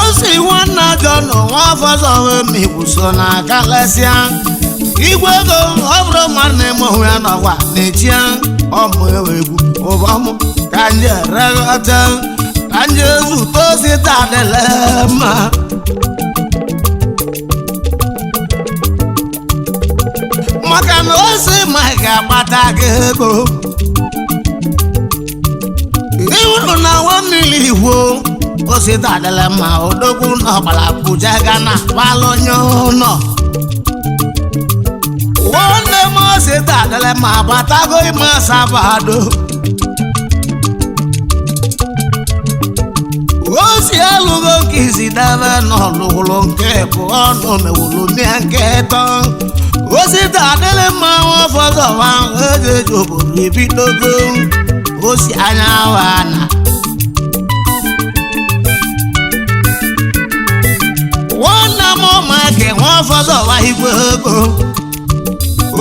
Ozi nwanna Jọn nwa afọzọ mmigwu so na kalesịa. Igwe ego ọ bụrụ mmadụ na-eme onwe ya n'ọkwa na-echi ya ọmụ egwu ụbọmụ ka ndị ereghọta ka ndị ezute ozi dadele mma. Maka na ozi ma ị ga-agbata gị ego ịhụrụ na nwa mmiri igwo osi dadele ma odogwu na ọgbara bụja gana gbalụnye ụlọ nwanne m osi dadele ma batago ime asabado osi alụgo nke izi debe n'ọlụlụ nke bụ ọnụ mewulu mie nke tọ osi dadele mma nwa fọzọwa eji eji obodo ebidogo osi anya wana nwanne m ụmụaka nwa fọzọwa igwe ego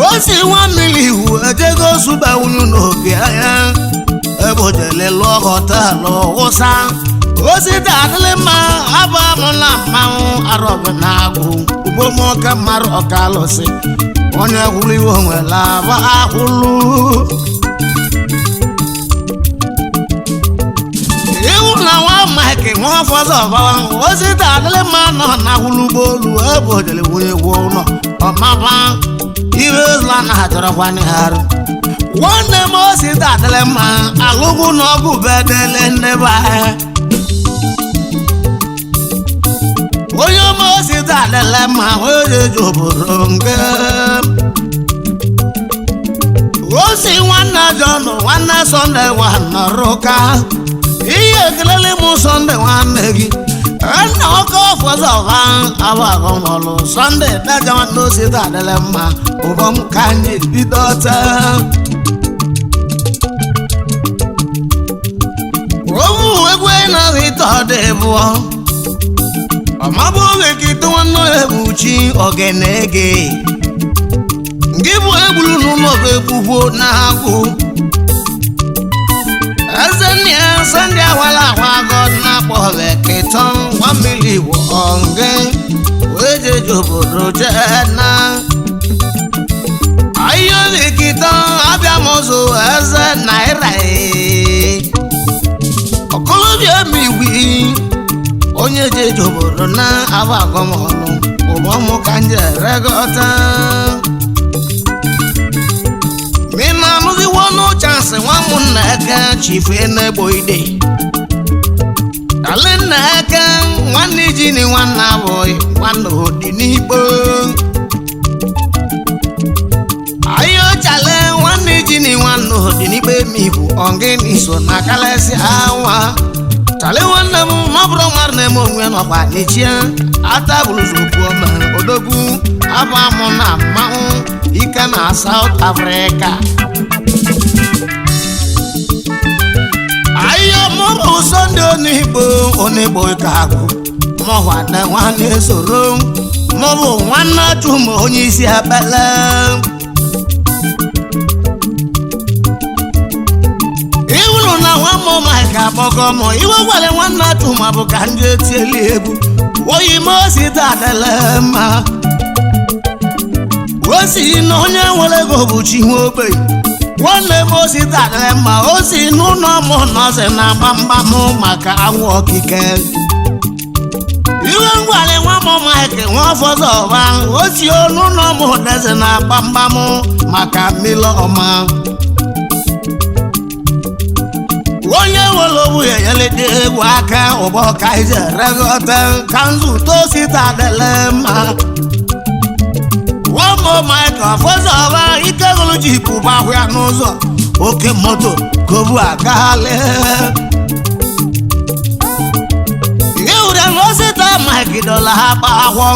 osi nwa mmiri iwu ejego suba wunyu n'obi anya ebojele lụọ họtelụ wụsa osi dadịlị mma abụ amụ na mmanwụ arọbụ na agụ ugbomoke mmarụ ọka alụsị Onye kwuru iwe nwere aba akwụlụ. Iwu na nwa Mike nwa ọfọdụ ọbawa osita adịlị mma nọ na akwụlụ ụgbọelu ebe ojele wunye gwuo ụlọ ọmaba iwe ụzọ na achọrọkwa arụ. Nwanne m osita adịlị mma alụgwụ na ọgwụ bedele ndị be anyị. Onye ọma osita adịlị mma onye ji obodo nke osi nwanne Jọn nwanne Sọnde nwanne rụka ihe ekelele m Sọnde nwanne gị nna ọkọ ọfọzọva abagọmọlụ Sọnde daja nwanne osita adịlị mma ụbọ m ka anyị bido taa. Owu egwu na ịtọ dị bụọ ọmabụ oge ka ịtụ nwanne ebuchi ogenege gị bụ egburu n'ụlọ bụ egbugbo na-agụ eze nne ya Sọnde awala akwa agọ na-akpọ beketọ nwa mmiri igbo ọnge wee jeje obodo jee na ahịa beketọ abịa m ụzọ eze naira ọkọlọbịa migwi onye jeje obodo na abụ agọmọnụ ụbọ mụ ka nje regọta. Mina anụziwo n'ụchansị nwa m nna eke chife n'egbo ide dali nna eke nwanne ji ni nwanne abụghị nwanne odi n'ikpo ahịa chale nwanne ji ni nwanne odi n'ikpe mibụ ọgịnị so na kalịsị anwa chale nwanne m ma ọ bụrụ mmadụ na-eme onwe nọkwa n'echie atabụrụzokwu ma odogwu abụ amụ na mmanwụ ike na South Africa. Ahịa mụbụ Sọnde onigbo onigbo ka agụ mụnwanne nwanne soro mụbụ nwanne Chuma onye isi akpele. Iwuru na nwa mụ Mike akpọgọ mụ iwe gwara nwanne Chuma bụ ka ndị etieli egwu oyi m osita adịla mma osi na onye nwere ego bụ chi nwa ogbenye. Nwanne m osita adịla mma osi n'ụlọ mụ nọsị na gbamgbam maka anwụ okike iwe ngwale nwa m Mike nwa ọfọdụ ọba osi n'ụlọ mụ nọsị na gbamgbam maka mmiri ọma. Onye nwere ogbu ya enyelite egwu aka ụbọ ka ije reghọta ka nzute osita adịla mma. Nwamụ Mike ọfọzọba ike gụrụ jipụ gbahụ ya n'ụzọ oke moto kobu agaghalị. Iwure na osita Mike dọla ha gbakwọ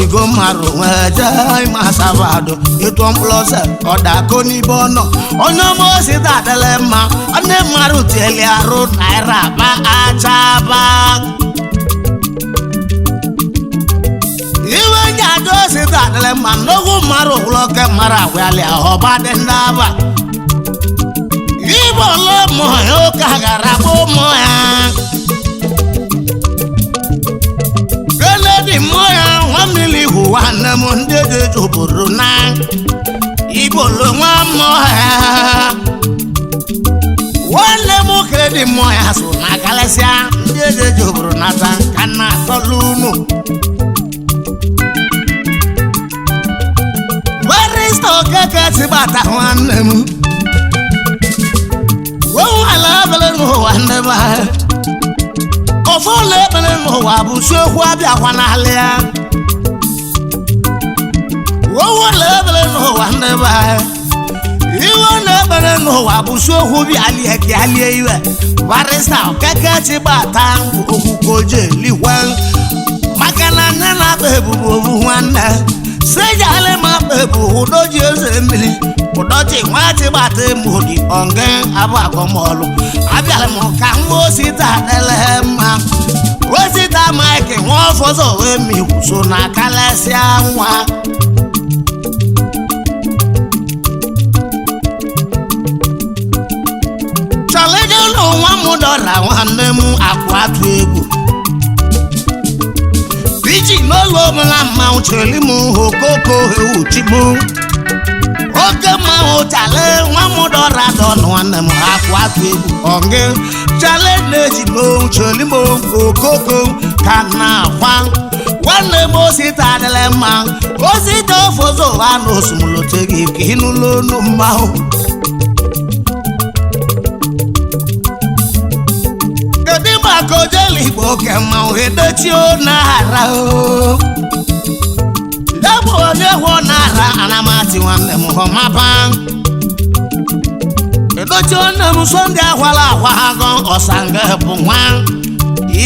igo mmarụ nwee jee ịma asabado ịtụọ mkpụrụ ose ọdako n'ibe ọ nọ onye ọma osita adịla mma ndị mmadụ tieli arụ naira ba achaba. Iwe nye aja osita adịla mma nnukwu mmadụ gwụrụ oke mmadụ agwalị ọba dị ndị aba ibe ole mụ ya ụka gara akpọ ụmụ ya Kennedy mmụọ ya nwa mmiri hụ nwanne m ndị jeje obodo na ibolo nwa mmụọ ya nwanne m Kennedy mmụọ ya so na kalịsịa ndị jeje obodo nata ka na atọlụ unu. Barista Okeke tibata nwanne m onwala ebele n'ụwa ndị be anyị ofe ụlọ ekpere n'ụwa bụ siokwu abịakwa n'ala ya owu ụlọ ekpere n'ụwa ndị be anyị iwe na-ekpere n'ụwa bụ siokwu bịalie bịalie iwe. Barista Okeke tibata okwukoje likwe maka na nne na-akpa ebubo obu nwanne sejale ma akpa ebu ụdọji eze mmiri ụdọji nwa tibata emodi ọnge abụ agọmọlụ abịara m ka nwa osita adịla mma osita Mike nwa ọfọzọ wee miwu so na kalịsịa nwa. Chaleje ụlọ nwa m dọra nwanne m akwa atụ egwu iji na n'ụlọ ọbụla mmanwụ cheli m okoko ewu chigbu oke mmanwụ chale nwa m dọra dọ nwanne m akwa atụ egwu ọngị chale na-eji m cheli m okoko ka na-akwa nwanne m osita adịla mma osita ofozo ụwa na osumlote gị ka ịnụlụ onu mmanwụ. Kedu maka ojele igbo oke mmanwụ edochie na-ara o ya bụ onye hụ na-ara anamati nwanne m hụmapa edochie nne m Sọnde akwala akwa agọ ọsanga bụ nwa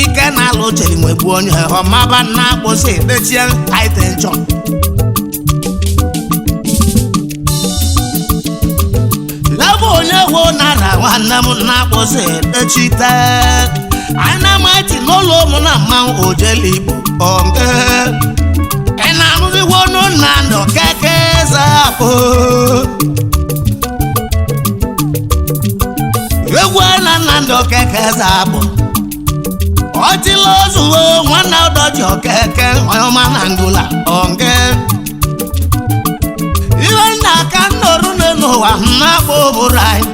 ike na-alụ chere nwegbu onye hụmapa na-akpụsị edochie high tension. Ya bụ onye hụ nara nwanne m na-akpụsị edochite anamati n'ụlọ ụmụ na mmanwụ ojele igbo onge ị na-arụzikwa ọnụ na ndụ keke zapụ egwu na nna ndụ keke zapụ ọchịla ozuo nwanne ọdọji okeke ọma na ngụla onge ihe nna aka nnoru n'ụwa na-akpọ obodo anyị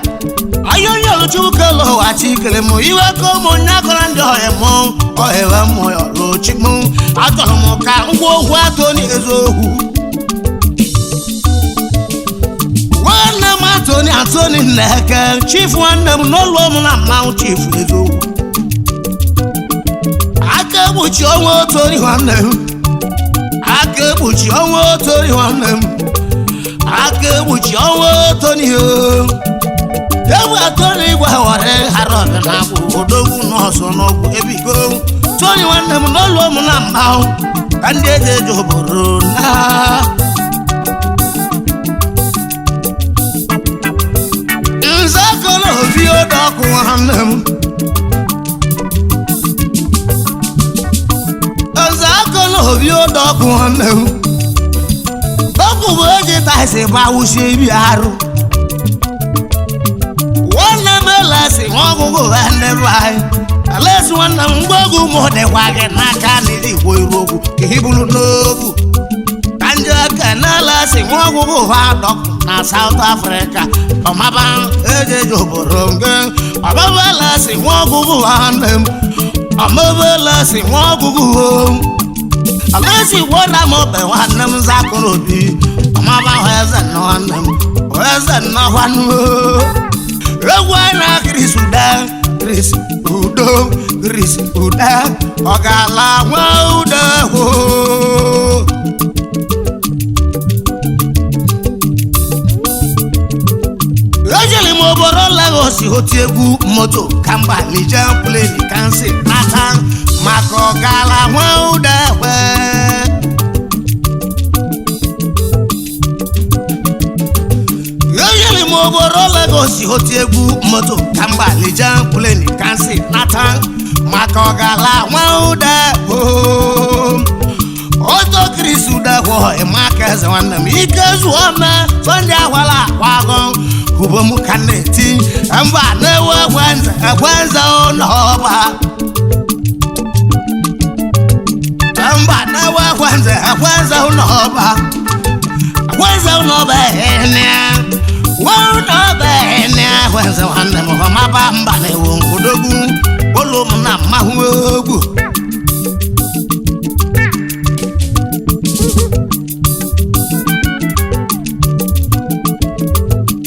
anyị onye oluchukwu ụwa chikere m iwe ka ụmụnne akọrọ ndị ọhịa mụ ọhịa mụ ọlụchi mụ achọrọ m ka ngwa okwu atọ n'eziokwu nwanne m Atoni Atoni Nneke chief nwanne m n'ụlọ m na mmanwụ chief eziokwu aka ekpuchi ọnwa Otoni nwanne m aka ekpuchi ọnwa Otoni nwanne m aka ekpuchi ọnwa Otoni o egwu Atoni igwe were ghara ọdịnagwụ odogwu nọọsụ n'ọgwụ ebigo Tony nwanne m n'ụlọ m na mmanwụ ka ndị eji eji obodo na nze kọrọ obi ọdọkụ nwanne m nze akọrọ obi ọdọkụ nwanne m ọkụ bụ eji taịsị gbawụsie ibi arụ nwanne m elesi nwa ọgụgụ ndị be anyị alesi nwanne m mgbe oge ụmụ dịkwa gị n'aka na iji igbo iru okwu ka ị bụrụ n'obu ka ndị aka na-elesi nwa ọgụgụ ha dọkụ na South Africa ọmaba ejeje obodo nke ọmaba elesi nwa ọgụgụ nwanne m ọmaba elesi nwa ọgụgụ alesi gwọra m obe nwanne m zakụrụ obi ọmaba eze nna nwanne m eze nna nwanne egwu na Chris ude Chris udo Chris ude ọ ga-ala nwa ude hụ. Ejeli m obodo Lagos oti egwu moto ka mba nije pleni kansi nata maka ọ ga-ala nwa ude hwe. Ejeli m obodo Lagos oti egwu moto ka mba nije pleni kansi nata maka ọ ga-ala nwa ude hụ. Oto Chris ude hụ ịmaka eze nwanne m ike zuo me Sọnde akwala akwa agụ ubom ka na-eti mba na-ewe ekwenze ekwenze ụlọọba mba na-ewe ekwenze ekwenze ụlọọba ekwenze ụlọọba enea ụlọọba enea ekwenze nwanne m ọmaba mba na-ewe nkwụdogwu ụlọ m na mmahụ egwu.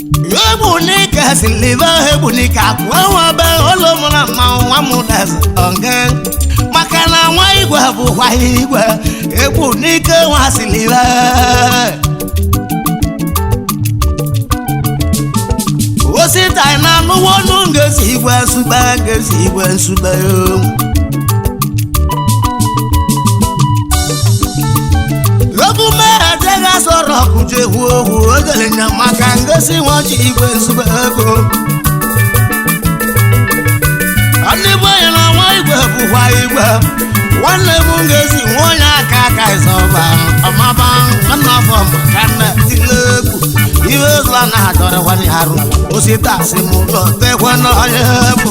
Egbunika siliva egbunika akwa be ụlọ m na mmanwụ nwa m deze onge maka na nwa igwe bụkwa igwe egbunika nwa siliva osita na anụwo ọnụ ngezi igwe nsugbe ngezi igwe nsugbe. Egwu mere sọ̀rọ̀ kùjẹ hu ohu ogele nya maka ngosi wọn ji igwe nsugbe ego. Ndị be anyị na nwa igwe bụkwa igwe nwanne m ngezi nwa onye aka aka ịzọba ọmaba nwanne afọ maka nne tile egwu iwe zụla na adọrịkwanye arụ osita si m ụlọ tekwe n'ọhịa bụ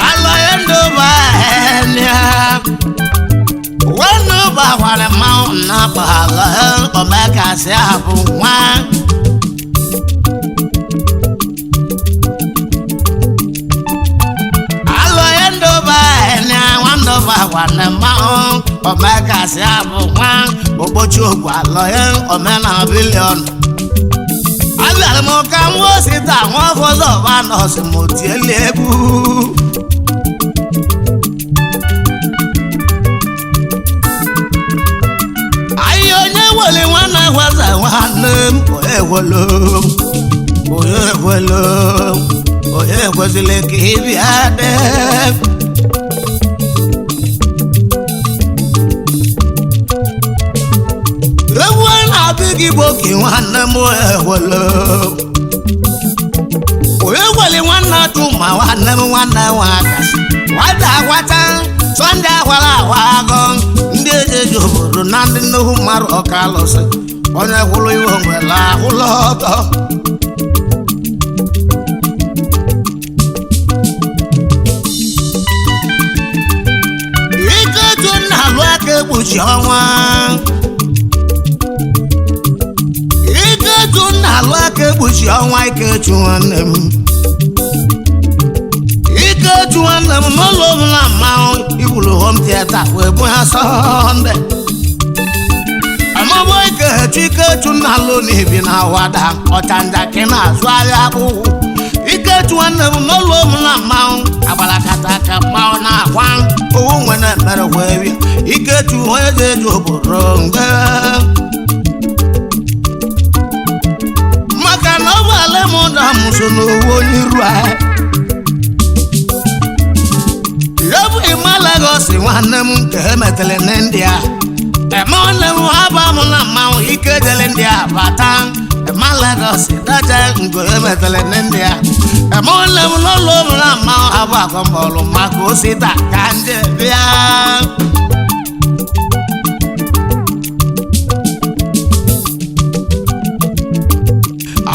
alọghị ndụ bụ ahịa. gwara mmanwụ na-akpaghala omekasị abụ nwa alụghị ndụba ene nwandụba gwara mmanwụ omekasị abụ nwa ogbochi ogwu alụghị omena bilion abịara m ka nwa osita nwa ọfọdụ ọba nọọsụ m tiele egwu anyị onye were nwanne gwaza nwanne m onye ewelo onye ewelo onye ekwesịrị ka ị bịa dị egwu a na-abịa gị bụ oke nwanne m ewelo onye gwere nwanne atụ ma nwanne m nwanne nwa akasị nwata akwata sọnde akwara akwa agụ ndị ejeji obodo na ndị nnukwu mmadụ ọka alụsị onye kwụrụ iwe nwere ahụla ọtọ ike otu nna alụ aka ekpuchi ọnwa ike otu nna alụ aka ekpuchi ọnwa ikechu nwanne m ikechu nwanne m n'ụlọ ọbụla mmanwụ igburu home theater wee bụ ha sọnde amabụ ikechu ikechu nna alụ n'ibi na awada ọchanja ka ị na-azụ ahịa akpụkwụ ikechu nwanne m n'ụlọ ọbụla mmanwụ agbalakata ka mmanwụ na-akwa owu nwere mere wee bịa ikechu onye ga-eji obodo mgbe maka na ọ bụ ala m na m so n'owu onye iru anyị ya bụ ịma Lagos nwanne m nke emetere na India eme nwanne m aba m na mmanwụ ike jere ndị a bata ịma Lagos daja ngo emetere na India eme nwanne m n'ụlọ m na mmanwụ abụ akọmbọlụ maka osita ka ndị bịa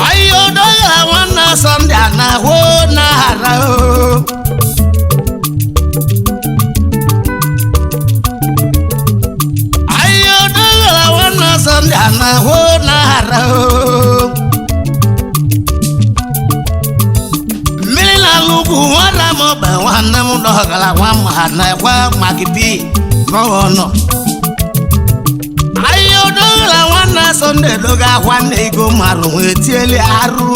ayo doya nwanne Sọnde na-ahụ na-ara o ayo doya nwanne Sọnde na-ahụ na-ara o mmiri na-alụ ugwu nwanne m bụ nwanne m dọgara nwa m ha na-ekwe maka bi gọvanọ ayo dọgara nwanne Sọnde doga akwa nne ego marụ wee tieli arụ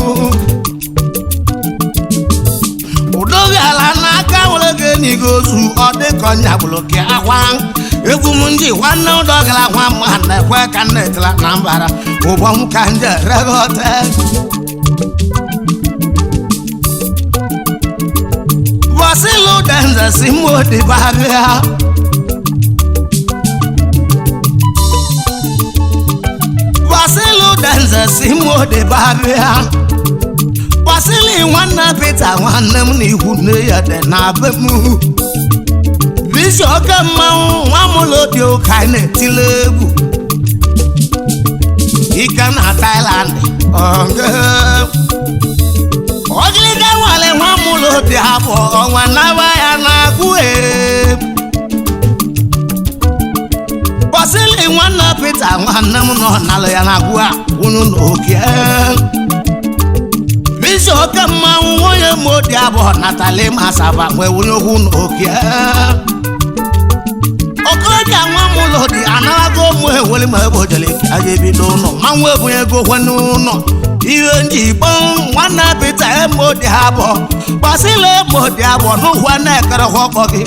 udogala n'aka nwere gị enyigo ozu ọ dịka ọnya gburu gị akwa egwu m ndị nwanne ụdọgara nwa m ha na-ekwe ka nna etela na mbara ụgbọ m ka nje regote bọsịlụ denze si m odibabịa Wasili denze si m odibabịa Wasili nwanne Pita nwanne m na ikwu nne ya dị na be m bisi oke mmanwụ nwa m lodi ụka anyị na-etile egwu ike na Thailand ọgịlịga nwale nwa m lodi abụọ ọnwa naba ya na-agwụ ee Wasili nwanne Pita nwanne m nọ n'ala ya na-agwụ a unu n'oke bisi oke mmanwụ nwunye modi abụọ natali masaba nwee wunye okwu n'oke okorobịa nwa m ụlọ dị anarago ụmụ eweli ma ebe ojele ka a ga-ebido ụlọ mmanwụ ebunye ego kwe n'ụlọ ihe ndị igbo nwanne Pita emodi abụọ gbasila emodi abụọ n'ụwa na-ekerekwa ọkọ gị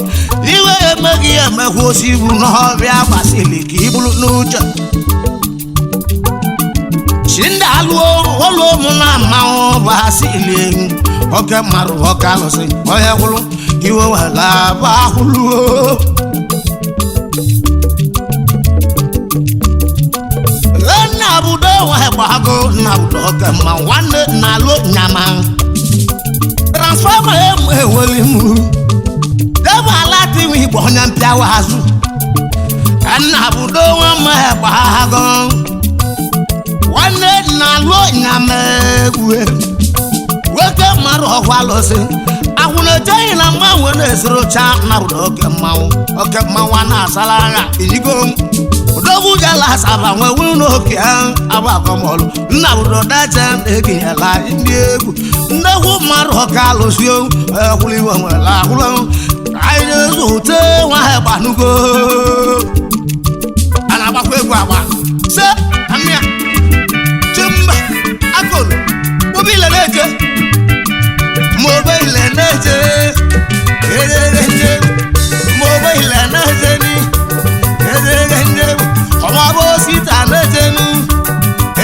iwe emeghị ya emekwa osi ibu n'ọbịa gbasili ka iburu n'uche chi ndị alụọ ụlọ ụmụ na mmanwụ bụ asili oke mmarụ oke alụsị onye gwụrụ iwe wela bụ ahụluo nna budo nwe gbago nna budo oke mma nwanne nna alụ nyama transfọma emu eweli m debe ala tiwa igbo onye mpịawa azụ nna budo nwe mma gbago nwanne nna alụ nyama egwu nwoke mmadụ ọkwa alụsị akwụ Unu echeghị na mgbanwe na-esoro cha na obodo oke mmanwụ a na-asala agha ijigo odogwu jala asaba nwewu n'oke abụ akọmọlụ nna obodo dacha na-ebinyela ndị egwu ndegwu mmadụ ọka alụsio ekwuru iwe nwere ahụrụ anyị na-ezute nwa ha gbanugo a na-agbakwa egwu agba se amịa chimba akụlụ obile na-eche mobile na-eche ererenje mobile na-eche ni ererenje ọmọbụ sita na-eche nu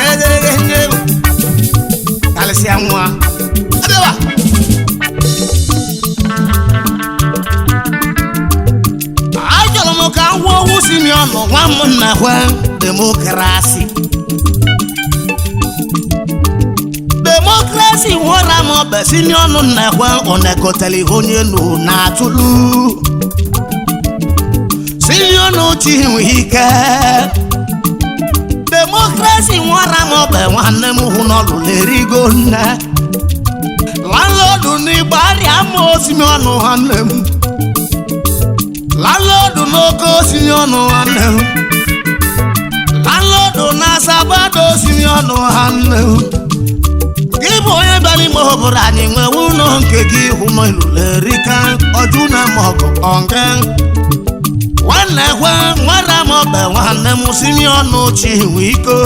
ererenje kalịsịa nwa abịawa achọrọ m ka m gwuo owu si mi ọnụ nwa m nna kwe demokrasi demokrasi nwere m ọbẹ si ní ọnụ nnekwe ọnekọtara ihe onye nụ na-atụlụ si ní ọnụ chi nwe ike demokrasi nwere m ọbẹ nwanne m hụ n'ọlụ lerigo nne landlọdụ n'igbo arịa ma osimi ọnụ nwanne m landlọdụ n'oke osimi ọnụ nwanne m landlọdụ na asabado osimi ọnụ nwanne m gị bụ onye bịara ime obodo anyị nwewe ụlọ nke gị hụ n'ilulerika ọjụ na mọgụ ọnge nwanne kwe nwere m ọbẹ nwanne m si mi ọnụ chi iko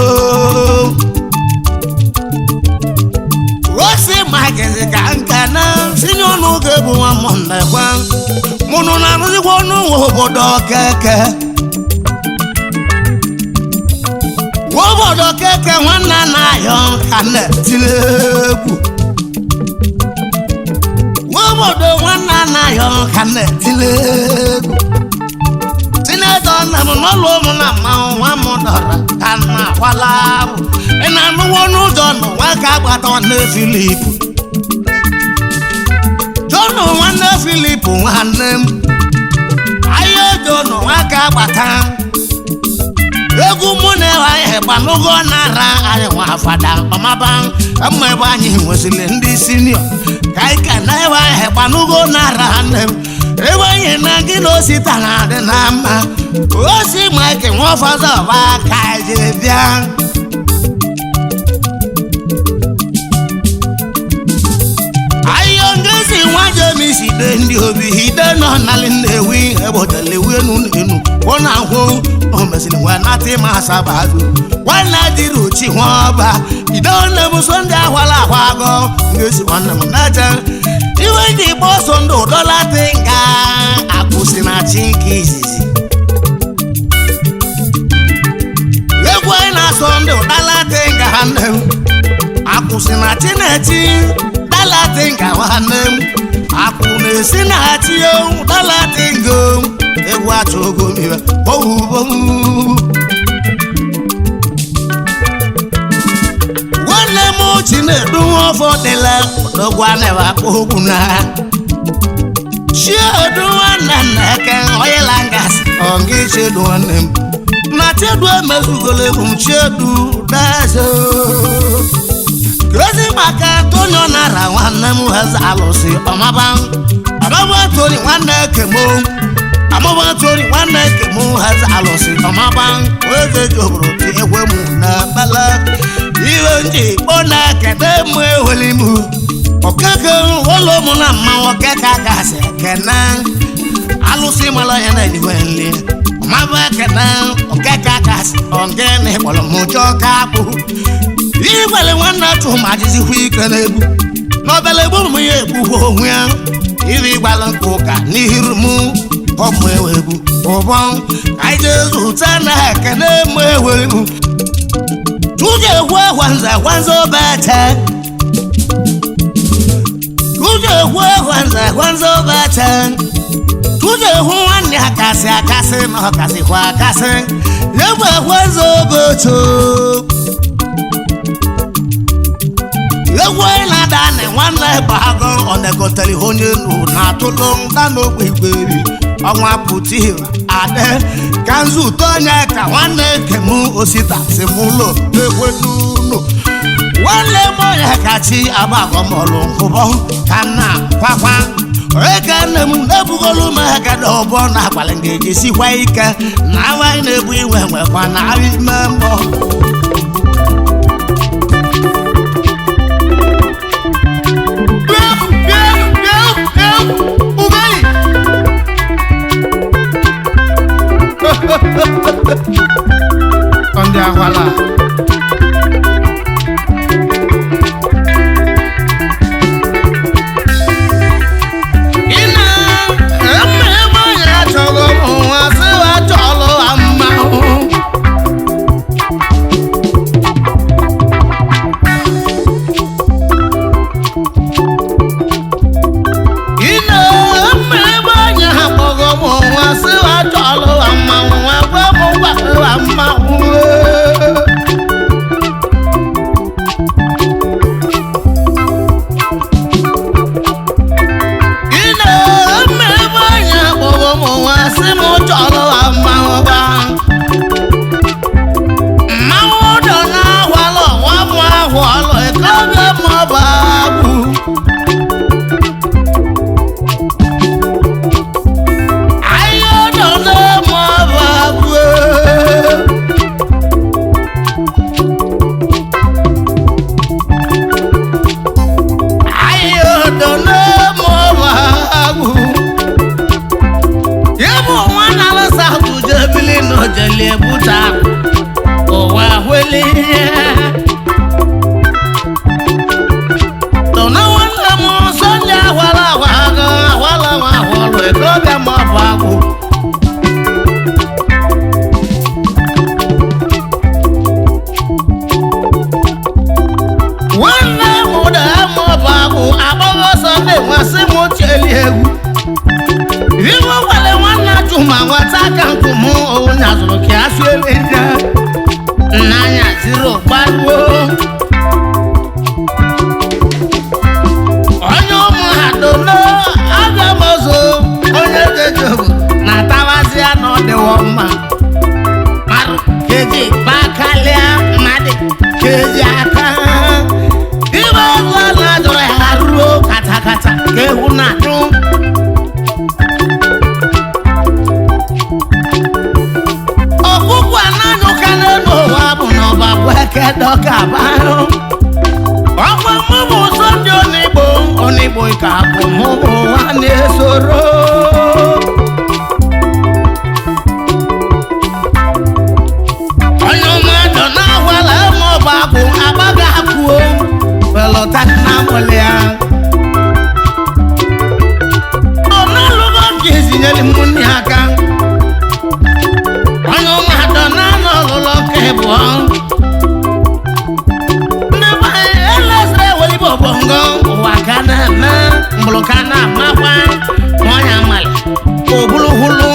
osi makizi ka nka na si ọnụ ga-ebu nwa m nne kwe mụnụ na-arụzikwa ọnụ nwe obodo keke obodo keke nwanne na-ayọ ka nne tiri egwu obodo nwanne na-ayọ ka nne tiri egwu sinetọ nna m n'ụlọ ụmụ na mmanwụ nwa m dọrọ ka nna akwala abụ ị na-anụwo n'ụzọ nụ nwa ka agbata nwanne Filip Jọnụ nwanne Filip nwanne m ahịa jọnụ nwa ka agbata egwu mụ na ewe anyị gbanụgo nara anyị nwa fada ọmaba mma ebe anyị nwesịrị ndị sinio ka anyị ka na ewe anyị gbanụgo nara nne m ebe anyị na gị na osita na-adị na mma osi mike nwa fada ọba ka anyị jiri bịa ahịa ngezi nwa jemisi de ndị obi ide nọ nalị nnewi egbotelewu enu enu ọ na-ahụ o mesịrị nwa nata ịma asaba azụ nwanne dịrị uchi nwa ọba ide nne m so ndị akwala akwa agọ ngezi nwanne m naja iwe ji gba ọsọ ndụ dọla dị nga akwụsị na chi nke izizi egwu anyị na-asọ ndị ụdala dị nga nne m akwụsị na chi na-echi dala dị nga nwanne m akwụ na-esi na chi dala dị nga egwu achọgo mmiri bọwụbọwụ nwanne m chi na-edu ọfọ dịla odogwu anaghị akpọ okwu na chiedu nwanne nna eke oyila ngasị ọngị chiedu nwanne m na chiedu emezugolo egwu m chiedu dazo Krezi maka Antonio nara nwanne m eze alụsị ọmaba ọmaba Anthony nwanne kemo amaba Anthony nwanne kemo eze alụsị ọmaba eze joboro ti ekwe m na bala iwe nji kpọ na kede m eweli m okeke ụlọ mụ na mmanwụ okeke akasị ekene alụsị mara ya na-eliwe nli ọmaba ekene okeke akasị ọngene kpọrọ m chọọ ka akpụ igwele nwanne achụ ma jizikwa ike n'egbu n'obele egbu m ya egbukwa onwe ya iri gbala nka ụka n'ihiru m ọmụ ewegbu ụbọ ka anyị jee zụta na ekene m ewegbu tuje egwu ekwanza ekwanza obete tuje egwu ekwanza ekwanza obete tuje egwu nwanne akasị akasị na ọkasịkwa akasị egwu ekwanza obeto egwu anyị na-ada na nwanne bago ọ na-egotere onye nụ na-atụlụ nta n'ogbe igweri ọnwa pụta ihe ade ka nzute onye ka nwanne kem osita si m ụlọ ekwe n'ụlọ nwanne m onye kachi agbagọmọlụ nkụbọ ka nna kwakwa Eke nne m na-ebugolu m aka na ọbọ na akwali ga-eji sikwa ike na awaanyị na-ebu inwe nwekwa na ahụ ime mbọ. Ndị akwala. Ina eme ebe onye achọghị ụmụ nwa sị ha chọlụ ha mmanwụ. Ina eme ebe onye akpọghị ụmụ nwa sị ha chọlụ ha mmanwụ nwa gwa m gwa ha mmanwụ. Ina eme ebe onye akpọghị ụmụ nwa sị m chọlụ ha mmanwụ gwa. Mmanwụ dọ na-ahwalọ nwa m ahwalọ eke oge m ọba agbụ. Ayé dọ na-eme ọba agbụ. Ayé dọ na-eme ọba agbụ. Yẹ́bù wọn náà sàkójọ bílí náà jẹ̀lẹ̀ búta ụwa hwele. Tọ̀nà nwanne m Sọnde ahwala ahwa agụ ahwala m ahwalụ ekorobịa ma ọ bụ agwụ. Nwanne m ụda ma ọ bụ agwụ agbọghọ Sọnde nwasị m cheli egwu. Iwe gwale nwanne Chuma nwata aka nkwụ m onye azụrụ ka asụ ebe nje. N'anya zero gbaruo. Onye ụmụ ha dono abịa m ọzọ onye jeje obodo na-atawazi ya na ọ dịwọ mma. Marụ keji gbakalịa mmadụ keji aka. Ibe ọgụ a na-ajọrọ ya ruo katakata ka ewu na-anyụ. Ọkpụkpụ anaghị ụka n'elu ụwa bụ na ọba bụ eke dọka barụ. Ọkwa mụ bụ Sọnde Onigbo, Onigbo ka bụ mụ bụ nwa na-esoro. Onye mmadụ na-agwala ma ọba bụ agbaga akwuo, welụta na amụlị ya. Ọ na-alụgo ka ezinyere m nne aka. Onye ụmụada na-anọ ọlụlọ ka ịbụọ ndị be anyị elesịrị ewelibe ọbọngọ ụwa ka na-eme mgbụrụ ka na-amakwa ma ọnya mali obuluhulu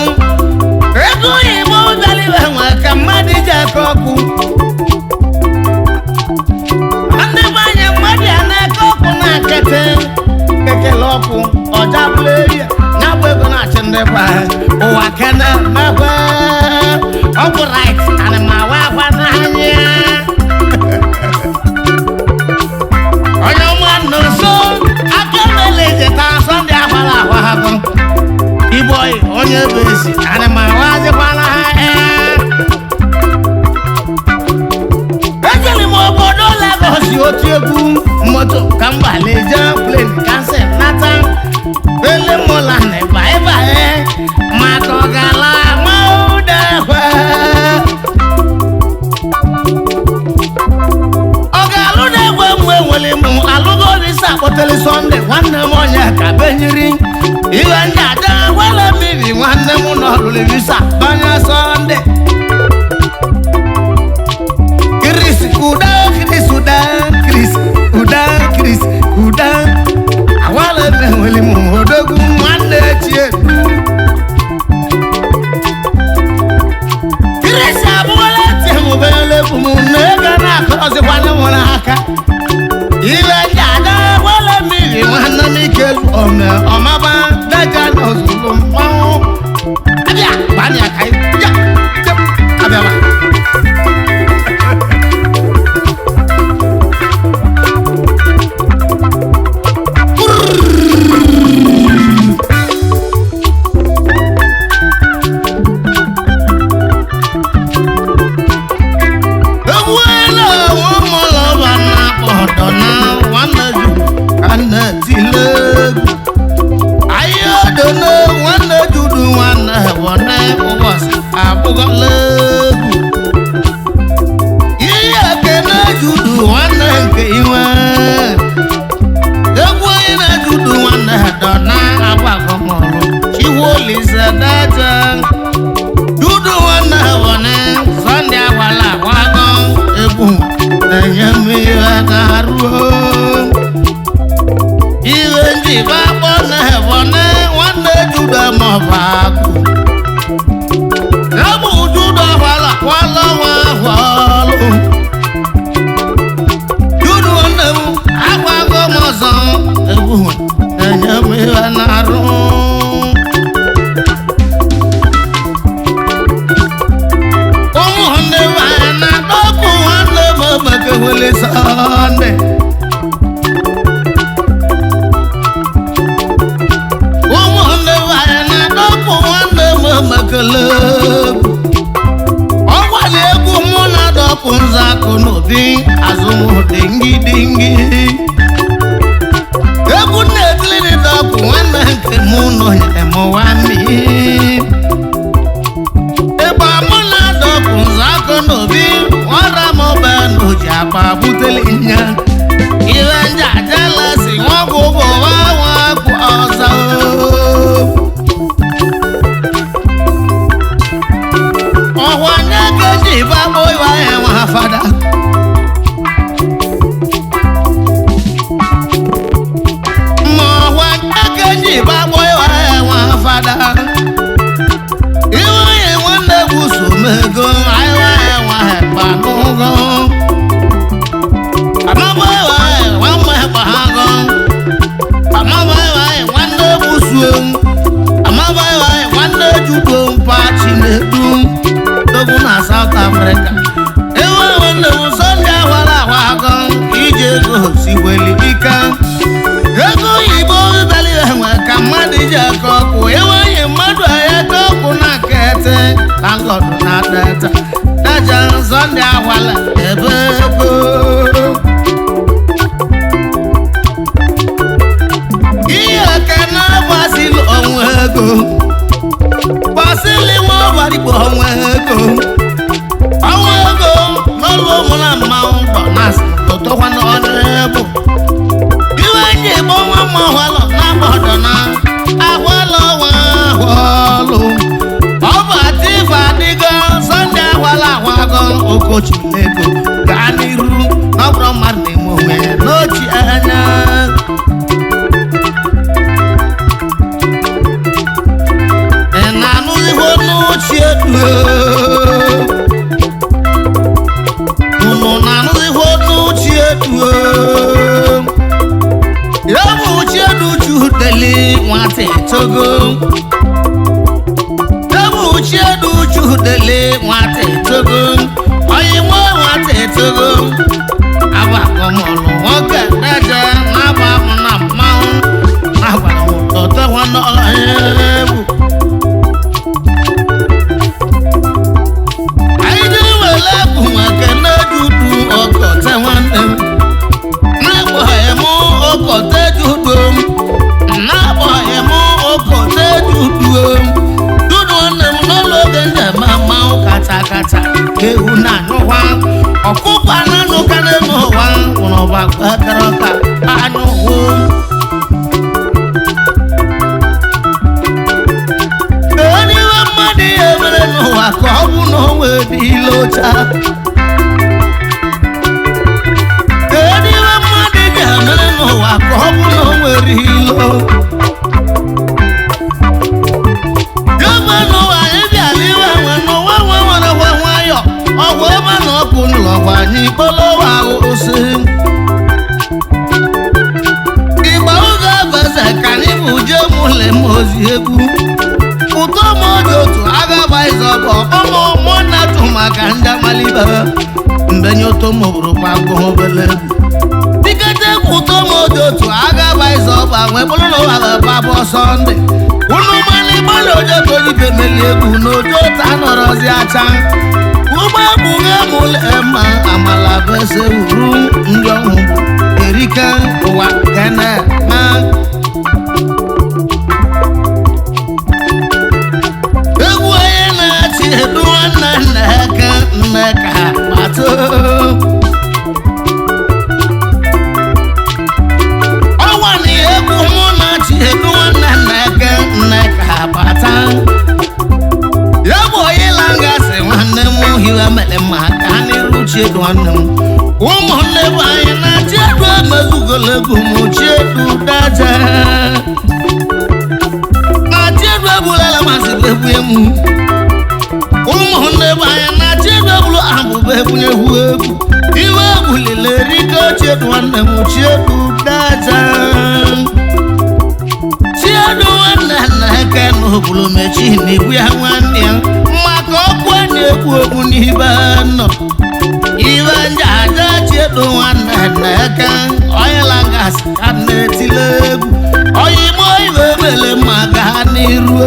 ego oyibo bịara nwe ka mmadụ ji eke ọkụ. Ndị be anyị mmadụ ya na-eke ọkụ na nkịtị ekele ọkụ ọja bụla eri ya bụ ego na-achị ndị be anyị ụwa ka na-emekwa ọgwụ right ana m awa akwa n'anya. Onye ọma nọ nso aka mele ejeta Sọnde akwala akwa ha gụ ibo onye bụ ezi ana m awazikwala ha. Ee, ejere m obodo Lagos otu egwu moto ka m gbale jee plen kansel nata ele mụla na baibai maka ọ gala maudekwe ọ ga-alụ na-egwe mgbe nwere m alụgo olise akpọtele Sọnde nwanne m onye ka benyiri ihe ndị ada gwele mmiri nwanne m nọ lụrụ visa banye Sọnde. Chris uda Chris uda Chris uda Chris uda awala enwere m odogwu nwanne chie Chris abụọla tiemubele bụ m na ego na-akọzikwana m n'aka ile ndị ada gwele mmiri nwanne m ike ome ọmaba daja n'ozulu mmanwụ abịa gbanye aka ya abịaba. ụbọchị abụgọla egwu ihe ekene judu nwanne nke iwe egwu onye na-ejudu nwanne dọ na agbagọmọrụ chiwolise daje judu nwanne wọne sọnde agwala agwago egwu na-enye m ihe na-aruo ihe ndị gbakpọ na-ebone nwanne juda maọbụ agụ ebu juda gwala kwala nwa ahụọlụ judu nwanne m agwago m ọzọ egwu na-enye m ihe na-arụ ụmụnne m anyị na-adọpụ nwanne m maka wele sọnde ụmụnne m anyị na-adọpụ nwanne m mekele ọ gwara egwu mụ na-adọpụ nzọ akụ n'obi azụmdingidingi egwu na-etiliri dọpụ nwanne nke mụ nọnyere m nwami ịgba mụ na-adọpụ nzọ akụ n'obi nwara m ọba n'oji akpa buteli nya ihe ndị ajala si nwagwụ bụ nwa nwagwụ ọzọ ọhwa nye ka eji gbagbo iwa ya nwa fada ma ọhwa nye ka eji gbagbo iwa ya nwa fada iwe ya nwanne gwuso mego aiwa ya nwa hekpa n'ụgọ Dogu na South Africa ewe nwanne m Sunday awara awa agọ iji ego siweli ike ego oyibo bibeli enwe ka mmadụ iji eke ọkụ enweghị mmadụ eke ọkụ na nkịtị landlord na teta daja Sunday awala ebe ego ihe kene gbasili onwe ego gbasili nwa ọgbarigbo onwe ego ọnwa ego n'ụlọ ụmụ na mmanwụ dọnas tụtụkwa n'ọnụ egbu iwe ji egbo nwa mma ahụalọ na agbọdọ na ahụalọ nwa ahụọlụ ọ bụ atifu adịgo sọnde ahụala ahụagọ okochilego gaa n'iru na ọ bụrụ mmadụ na-eme onwe ya n'ochi anya ị na-anụzighị ọnụ ochie unu na-anụzighị ọnụ ochie ya bụ chiedu chudeli nwata etogo ya bụ chiedu chudeli nwata etogo onye nwe nwata etogo agbakọmọlụ nwoke deje na-agba m na mmanwụ na-agbara m ụtọtekwa n'ọhịa egwu anyị jiri were egwu maka na-edudu ọkọte nwanne m na-akpọghị m ọkọte dudu m na-akpọghị m ọkọte dudu m dudu nwanne m n'ụlọ oge njem mmanwụ kacha kacha ewu na-anyụkwa ọkụkọ na-anụkarị n'ụwa nwụrụba kpatara ọka anyụhụ onye iwe mmadụ ihe mere n'ụwa ka ọ bụ na o nwee dị ilocha kedu ihe mmadụ ga-emere n'ụwa ka ọ bụ na o nwere ilo ebe n'ụwa anyị bịara iwe nwe n'ụwa nwe nwere nwe nwayọ ọgwụ ebe na ọkụ n'ụlọ gwa anyị kpolowa osi ịgba oge ebeze ka anyị bụ jee mụle m ozi egwu ụtọ m oji otu agaba ịzọbọ ụmụ mụ na-atụ maka ndị amalibe mbenye ụtọ m bụrụ gbagbo obele egwu dikete egwu ụtọ m oji otu agaba ịzọba wee bụrụ na ụwa ga-agba bụ ọsọ ndị unu mmanụ ịgbalị oje ka ojibe meli egwu n'ojo ta nọrọzi acha ụgbọ ekpughe mụle ma amala bese wuru ndị ọhụ bụ erike ụwa kene ma egwu onye Iwe mere mma ka n'iru Chiedu nwanne m. Ụmụnne bụ anyị na Chiedu emezugolo egwu m. Chiedu daja na Chiedu egbulala masị bụ egwu m. Ụmụnne bụ anyị na Chiedu egbulu abụba egwunyegwu egwu. Iwe egbulile erike Chiedu nwanne m. Chiedu daja, Chiedu nwanne nna eke n'obodo mechi na igbu ya nwanne ya maka ọkụ a na-ekwu okwu n'ibe nọ ibe nje aja. Chiedu nwanne nna eke onye langas ka na-etile egwu onye ime ibe emele mma gaa n'iru.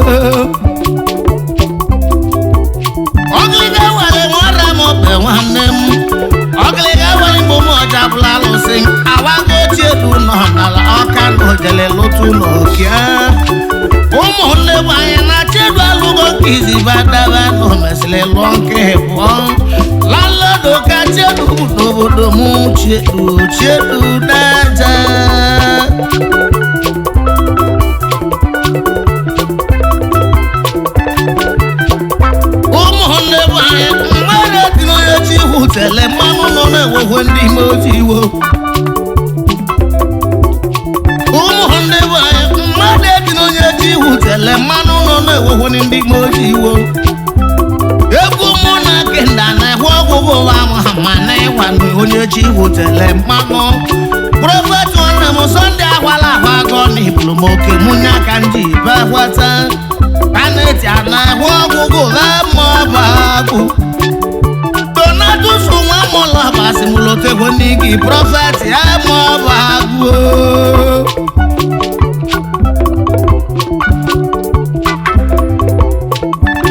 Ọgịlịga were nwara m ọbẹ nwanne m, ọgịlịga were mgbe m ọja bụla alụsị awago. Chiedu nọ n'ala ọka na ojele lụtụ n'okia. Ụmụnne bụ anyị na Chiedu alụgo nke izi badaba na o mesịrị lụọ nke ịbụọ lalọdụ ka Chiedu bụ n'obodo m. Chiedu, Chiedu daja. Ụmụnne bụ anyị mmadụ etinye onye chi hụtele mmanụ nọ na-ewekwe ndị ime otu iwo. Ụmụnne bụ anyị mmadụ etinye onye chi hụtele mmanụ nọ na-ewekwe ndị ime otu iwo. Egwu mụ na kenda na-ekwe ọgwụgwụ ụwa ma na ịgwa na onye chi hụtele mmanụ. Prophet nwanne m Sọnde agwala ahụ agọ na ibulu m oke mụnye aka ndị ibe hwata aneti a na-ahụ ọgwụgwụ ụgha ma ọ bụ agwụ. Donatus nwa mụlọbasị m lotekwo n'igi prophet ya ma ọ bụ agwụ.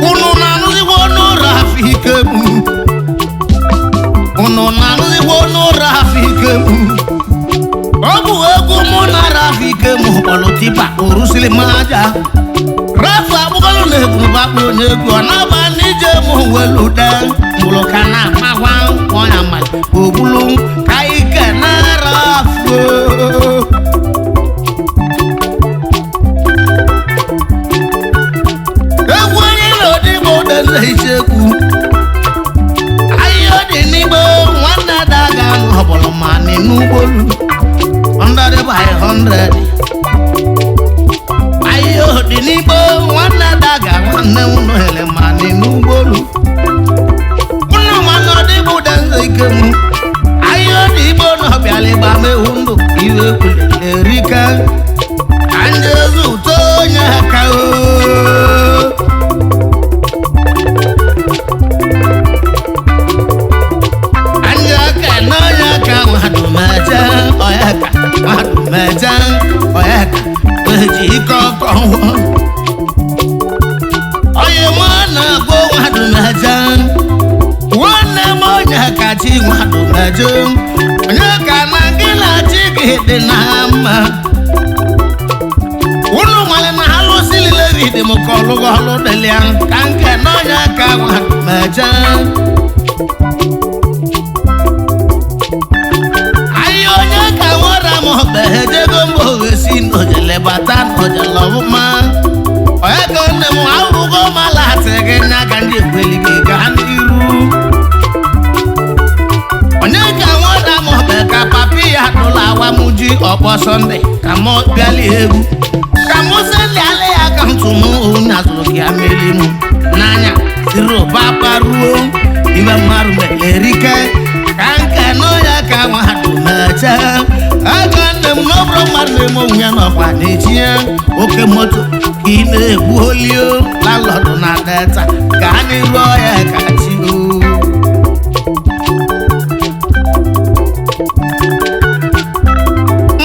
Unu na-anụzikwa ọnụ afọ ike m? Unu na-anụzikwa ọnụ afọ ike m? Ọ bụ egwu mụ na afọ ike m kpọrọ tipa orusili m aja. Rafu agbụgọlụ na egwurubakpa onye egwu ọ na-aba n'ije m welude mụrụ ka na-akpakwa ọnya ma ogbulu ka ike na rafu. Egwu onye na odigbo deze ichekwu ahịhịa dị n'igbo nwanne daga ọbụla ma n'ugbolu 100 by 100. Ahịhịa dị n'igbo nwanne daga nwanne m nọhere ma n'ugbolu unu mana ọdịgbo deze ike m. Ahịhịa dị igbo na ọbịala ịgba mewu ndụ iwe kwulere erika ka ndị ezi ụtọ onye aka o. Anya ka n'ọnya ka nwadumeje ọya ka nwadumeje ọya ka eji ike ọkọ nwụọ onye nwa na-agụ nwadumeje nwanne m onye ka chi nwadumeje onye ka na gị na chi gị dị na mma. Unu nwere na alụsị lile dị m ka ọlụgọ ọlụ dịlịa ka nke n'ọnya ka nwadumeje. Anyị onye ka nwara m ọbẹ ejego mba ofesi n'ojele bata n'ojele ọfụma onye ka nne m ahụgo mala atị gị n'aka ndị ekweli gị gaa n'iru. Onye ka nwara m ọbẹ ka papi ya tụrụ awa m ji ọkpọ Sọnde ka m bịali egwu ka mụ sendị ala ya akaụntụ m onye azụrụ gị ameli m n'anya siri ụba paruo ibe mmadụ mere erike ka nke n'ọnya ka nwadumeje aka nne m n'ọbụrụ mmadụ na-eme onwe ya n'ọkwa na-eji ya oke moto ka ị na-egbu olio lalọdụ na delta ka a n'iru ọya ka chi o.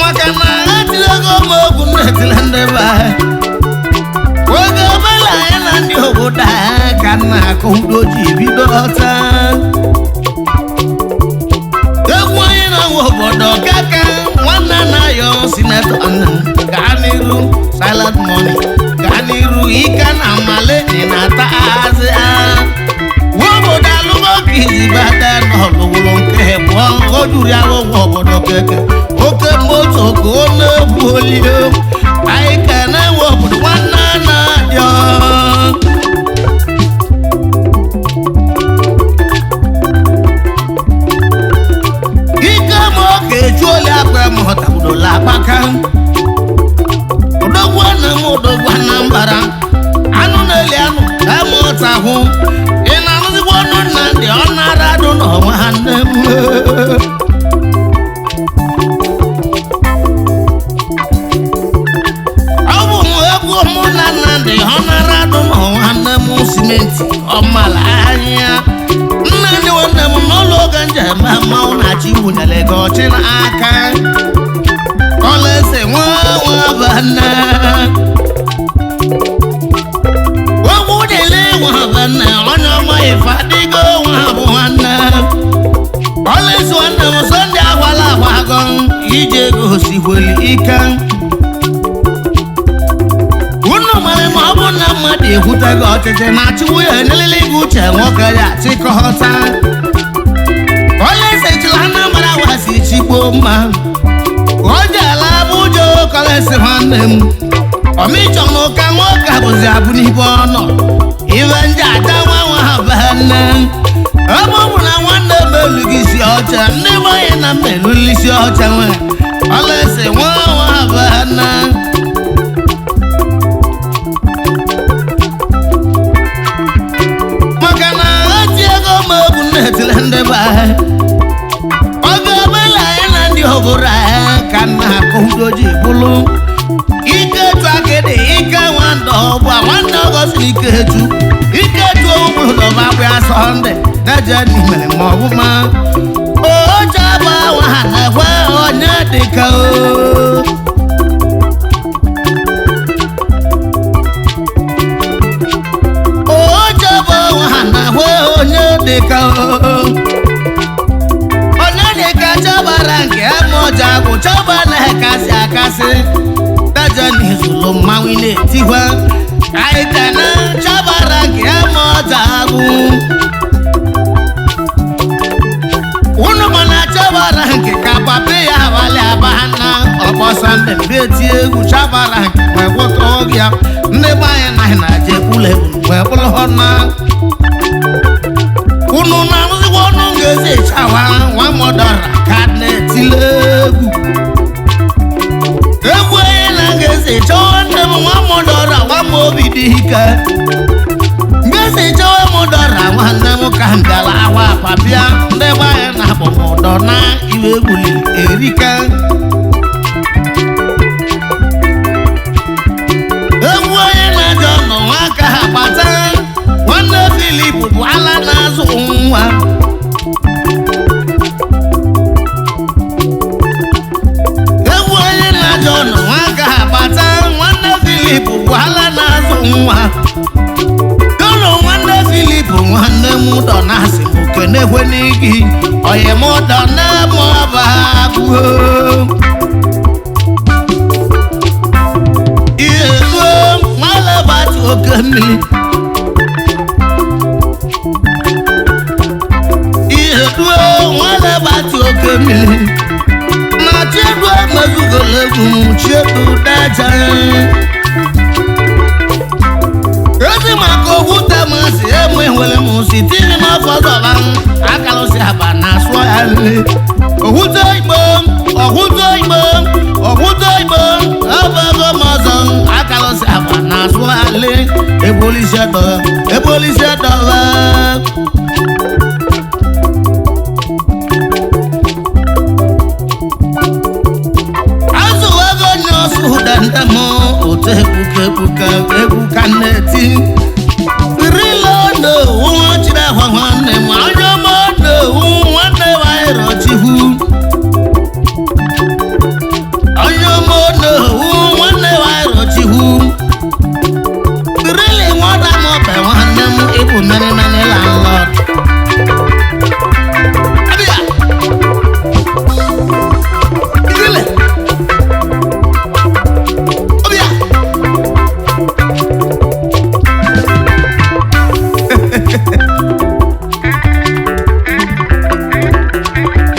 Maka na ha tinyego m ogwu na-etile ndị be anyị oge ọbụla anyị na ndị obodo anyị ka m na-akụ mkpu ji bido ọta egwu onye na-nwe obodo kaka nwanne na-ayọ sinetọ nna m gaa n'iru silent money gaa n'iru ike na mmale dị na-ata azị a nwa obodo alụgo ka izibata n'ọlụwụlụ nke pụọ o juru ya ụgwọ obodo keke oke moto ka ọ na-egbu olio anyị ka na-enwe obodo nwanne na-adịọ. ahụ ị na-anụzikwa ọnụ Nnamdị ọ nara adụ n'ọnwa nne m. Ọ bụ m egwu mụ na Nnamdị ọ nara adụ n'ọnwa nne m simenti ọmala anya Nnamdị nwanne m n'ụlọ oge njem mmanwụ na-achị wunyere gị ọchị n'aka ọlaeze nwa nwa banna ogwu dịle nwa banna onye ọma ife adịgo nwa bụ nwanne ọlaeze nwanne m Sọnde agwala agwago ije ego sikweli ike unu mara ma ọ bụ na mmadụ ekwutego ọchịchị na achịwu ya enyelele gị uche nwoke ya chịkọta ọlaeze chila Anambra wasi chigbo mma o jeela Abuja kọlesi nwanne m ọmịchọ na ụka nwoke bụzi abụ n'ibe ọnọ ibe nje ata nwa nwa ha be nne ọ bụ na nwanne m elughị isi ọcha ndị be anyị na m eluli isi ọcha nwe ọlaeze nwa nwa ha be nne maka na eti ego m egwu na-etile ndị be anyị ọ ga-emela anyị na ndị obodo anyị ka nna akụ ji bụrụ ike etu akịdị ike nwanda ọgbụ a nwanne ọgọsiri ike etu ike etu ụbụrụ dọba agbịa Sọnde deje mere ma ọbụma oche bụ awa ha na-ekwe onye dịka o oche bụ awa ha na-ekwe onye dịka o onye dịka chabara nke ama ọja agwụ chaba na-akasị akasị dajani zụlụ mmanwụ na-etikwa anyị ka na chabara nke ama ọja agwụ unu mana chabara nke ka papi ya abalị aba na ọgbọ Sọnde mgbe eti egwu chabara nke wee gwọta oge ya ndị be anyị naghị na jekwule wee bụrụ ha na unu na-arụzikwa ọnụ ga-esi chawa nwa mọdọra ka na-etile egwu egwu onye na ga-esi chọwa nne m nwa mọdọra nwa m obi dị ike ga-esi chọwa mọdọra nwanne m ka m bịara awa apapịa ndị be anyị na-akpọ m ụdọ na iwe egwuli erika egwu onye na-ajọ nọ nwa aka ha kpata nwanne Filip bụ ala na-azụ nwa egwu onye na-ajọ nọ nwa aka ha kpata nwanne Filip bụ ala na-azụ nwa dọnụ nwanne Filip nwanne m dọ na-asị m kenekwe n'igi oyi m dọ na m ọba abụọ ihe ruo nwalebati oke mmiri ihe ruo nwalebati oke mmiri na chiedu emezugolo egwu m chiedu deje ezi maka okwute masị emu nwere m si tiri n'ọfọ zọba akalụsi aba na asụọ ya nri okwute igbo okwute igbo okwute igbo ọbụ ego m ọzọ akalụsi aba na asụọ ya nri ebolisi dọba ebolisi dọba. Azụ ego nye ọsụ dandam otu egbuka egbuka egwu ka na-eti rilo n'owu chiri ahwa nwanne m onye ọma n'owu nwanne m anyị rọchikwu onye ọma n'owu nwanne m anyị rọchikwu rili nwada m ọbẹ nwanne m ịbụ mere mere landlord. Abịa. Rile. Ọbịa.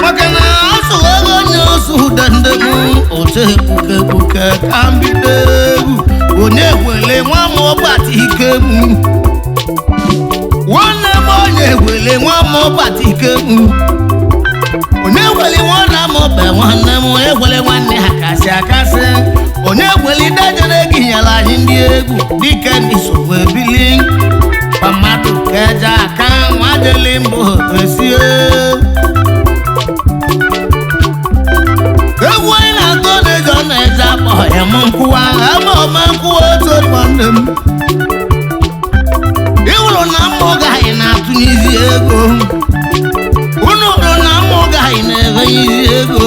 Maka na asụ ego onye ọsụ dende m otu egbuke egbuke ka m bido egwu onye wele nwa m ọgbata ike m nwanne m onye wele nwa m ọgbata ike m onye wele nwanne m ọbẹ nwanne m onye wele nwanne ha kasị akasị onye wele dejere gị nyere anyị ndị egwu dike ndị so wee bili. Mmadụ keja aka nwajeli mbụ esie. Egwu anyị na-atọ na-eji ọ na-eje akpọ ya m nkwụwa ama ọma nkwụwa otu nwanne m. Ịhụrụ na mmụ gaghị na-atụnyizi ego. Unu hụrụ na mmụ gaghị na-ebenyizi ego.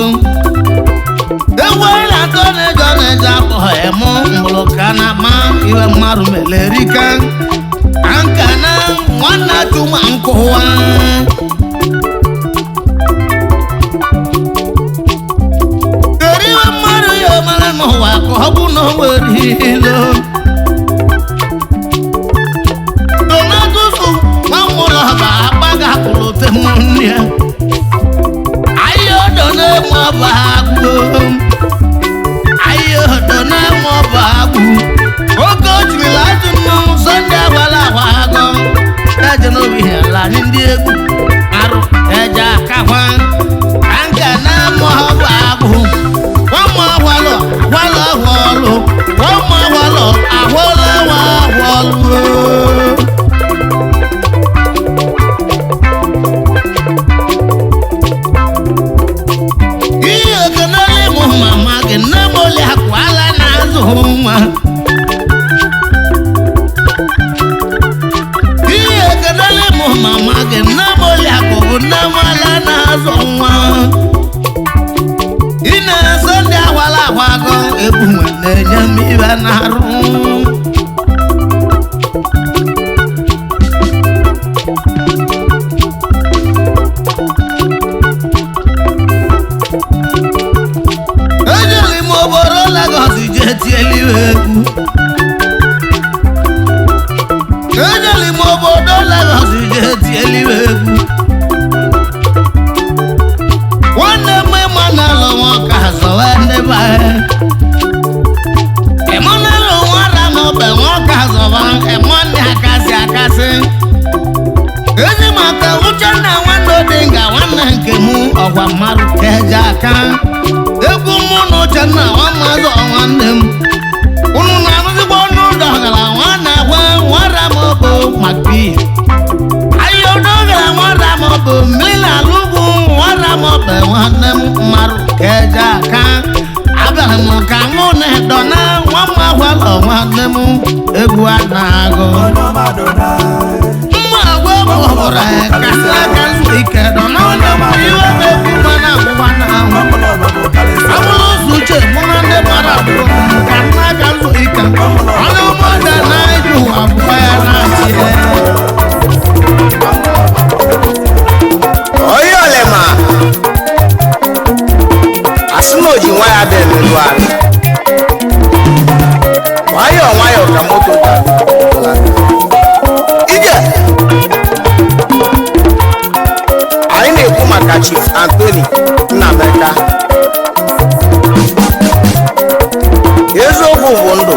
Egwu anyị na-atọ na-eji ọ na-eje akpọ ya m mgbụrụ ka na-ama iwe mmadụ melerika. Anka na nwanne atụma nkụwa. Kedu iwe mmadụ ya mara n'ụwa ka ọ bụ na o nwere ilo? Donatus nwamụlọ bụ akpa ga-apụrụ temu nne ya. Ahịa odo na-eme ọba agbụ. Ahịa odo na-eme ọba agbụ. Oge o jirila ajụ mmanwụ Sọnde agbala agwa agọ. Eje n'obi ala ndị egwu arụ eje akakwa. Anka na-eme ọba agbụ. Nwamụ ahwalọ ahwalọ ahwalọ. Nwamụ ahwalọ ahwalọ ahwalọ. Ihe okenele mụ mama gị nne m oli akwala na-azụ nwa. Ihe okenele mụ mama gị nne m oli akwụ nne m ala na-azụ nwa. Ị na-eso ndị awala agwagọ egwu nwe na-enye m ibe na-arụ. Ejeli m obodo Lagos jee tielu egwu. Ejeli m obodo Lagos jee tielu egwu. Nwanne m ịma na-alụ nwoke azọwa ndị be anyị. Ịmụ na-alụ nwara m ọbẹ nwoke azọwa ịmụ ndị akasị akasị. Ezi maka Uchenna nwanne Odinga nwanne nke mụ ọgwa mmadụ keje aka. Egwu mụ na Uchenna nwa nwanne m. Unu na-anụzikwa ọnụ dọgara nwanne agwa nwara m bụ maka ahịa dọgara nwara m bụ mmiri na-alụ ugwu nwara m bụ nwanne m mmadụ keje aka. Abịara m ka mụ na edo na nwa m agwalọ nwanne m egwu a na-agụ. Mma agwa bụ ọbụrụ ka nna aka nzu ike dọ na onye m iwe na-ekwu mana akwụkwọ na-anwụ. Abụrụ ụzọ uche mụ na ndị mara agbụrụ ka nna aka nzu ike. Ọnụ ụmụada na-eji ụwa abụọ ya na-achị ya. Onye olema asị na oji nwa ya dị emerụ arụ. Nwayọọ nwayọọ ka moto ga ije. Anyị na-ekwu maka Chief Anthony Nnameka. Eziokwu bụ ndụ.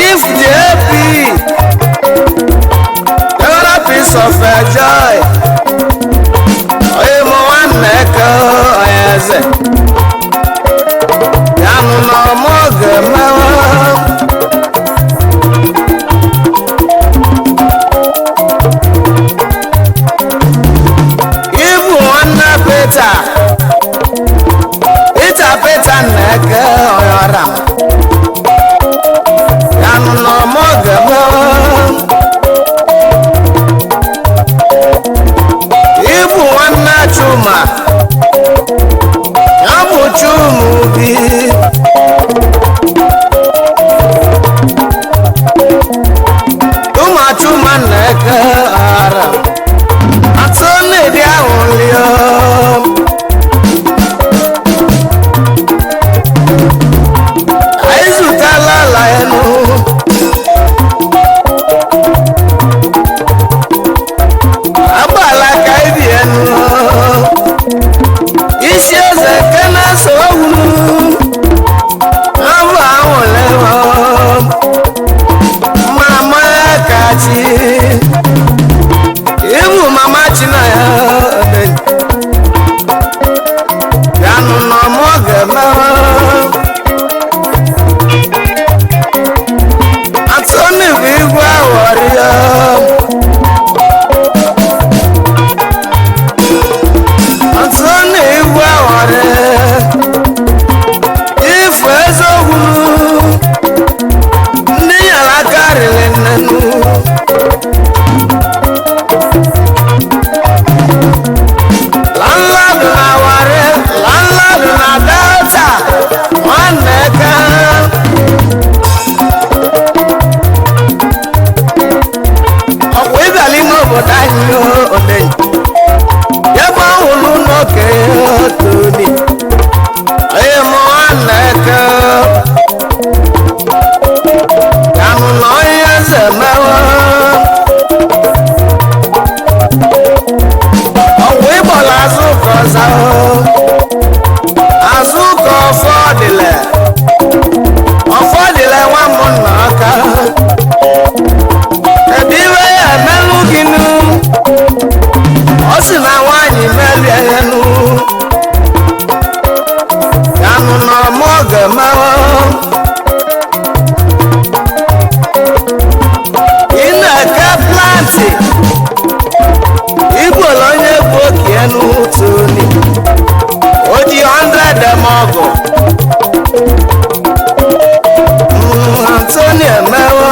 If JP General Peace of Joy onye mụ nwanne ka onye eze ya nụ na ọmụ ga-emewe. Ibu nwanne Peter Peter Peter na-eke onye ọra ya nụ na ọmụ ga-emewe. Ibu nwanne Chuma ya bụ Chumubi Chuma Chuma na-eke ara Atụnị dị ahụ lio anyị zụtala ala elu agbala ka ibi enu isi eze nke na-eso owu abụ anwụlewo mama kachi ịbụ mama chinaya bịanụ n'ọmụ ga-emewe. Atụnị bụ igwe aghọrịa Atụnị igwe aghọrị ifu eziokwu ndị nyere aka rịrị nnenu landlord na Warri, landlord na Delta nwanne ka ọkwa ịbịala ime obodo anyị odenyi ebe ọhụrụ n'oke toni onye mụ nwanne ka ya nụ na onye eze mewe ọgwụ ịgbọla azụ ka ọza azụ ka ọfọdịle ọfọdịle nwa m nna aka kedu iwe ya emelụ gị nụ ọ sị na nwaanyị merie ya nụ ya nụ na ọmụ ga-emewe. Ị na-eke plantị igwere onye bụ okie n'otu ni o ji 100 eme ọgụ. Antoni emewo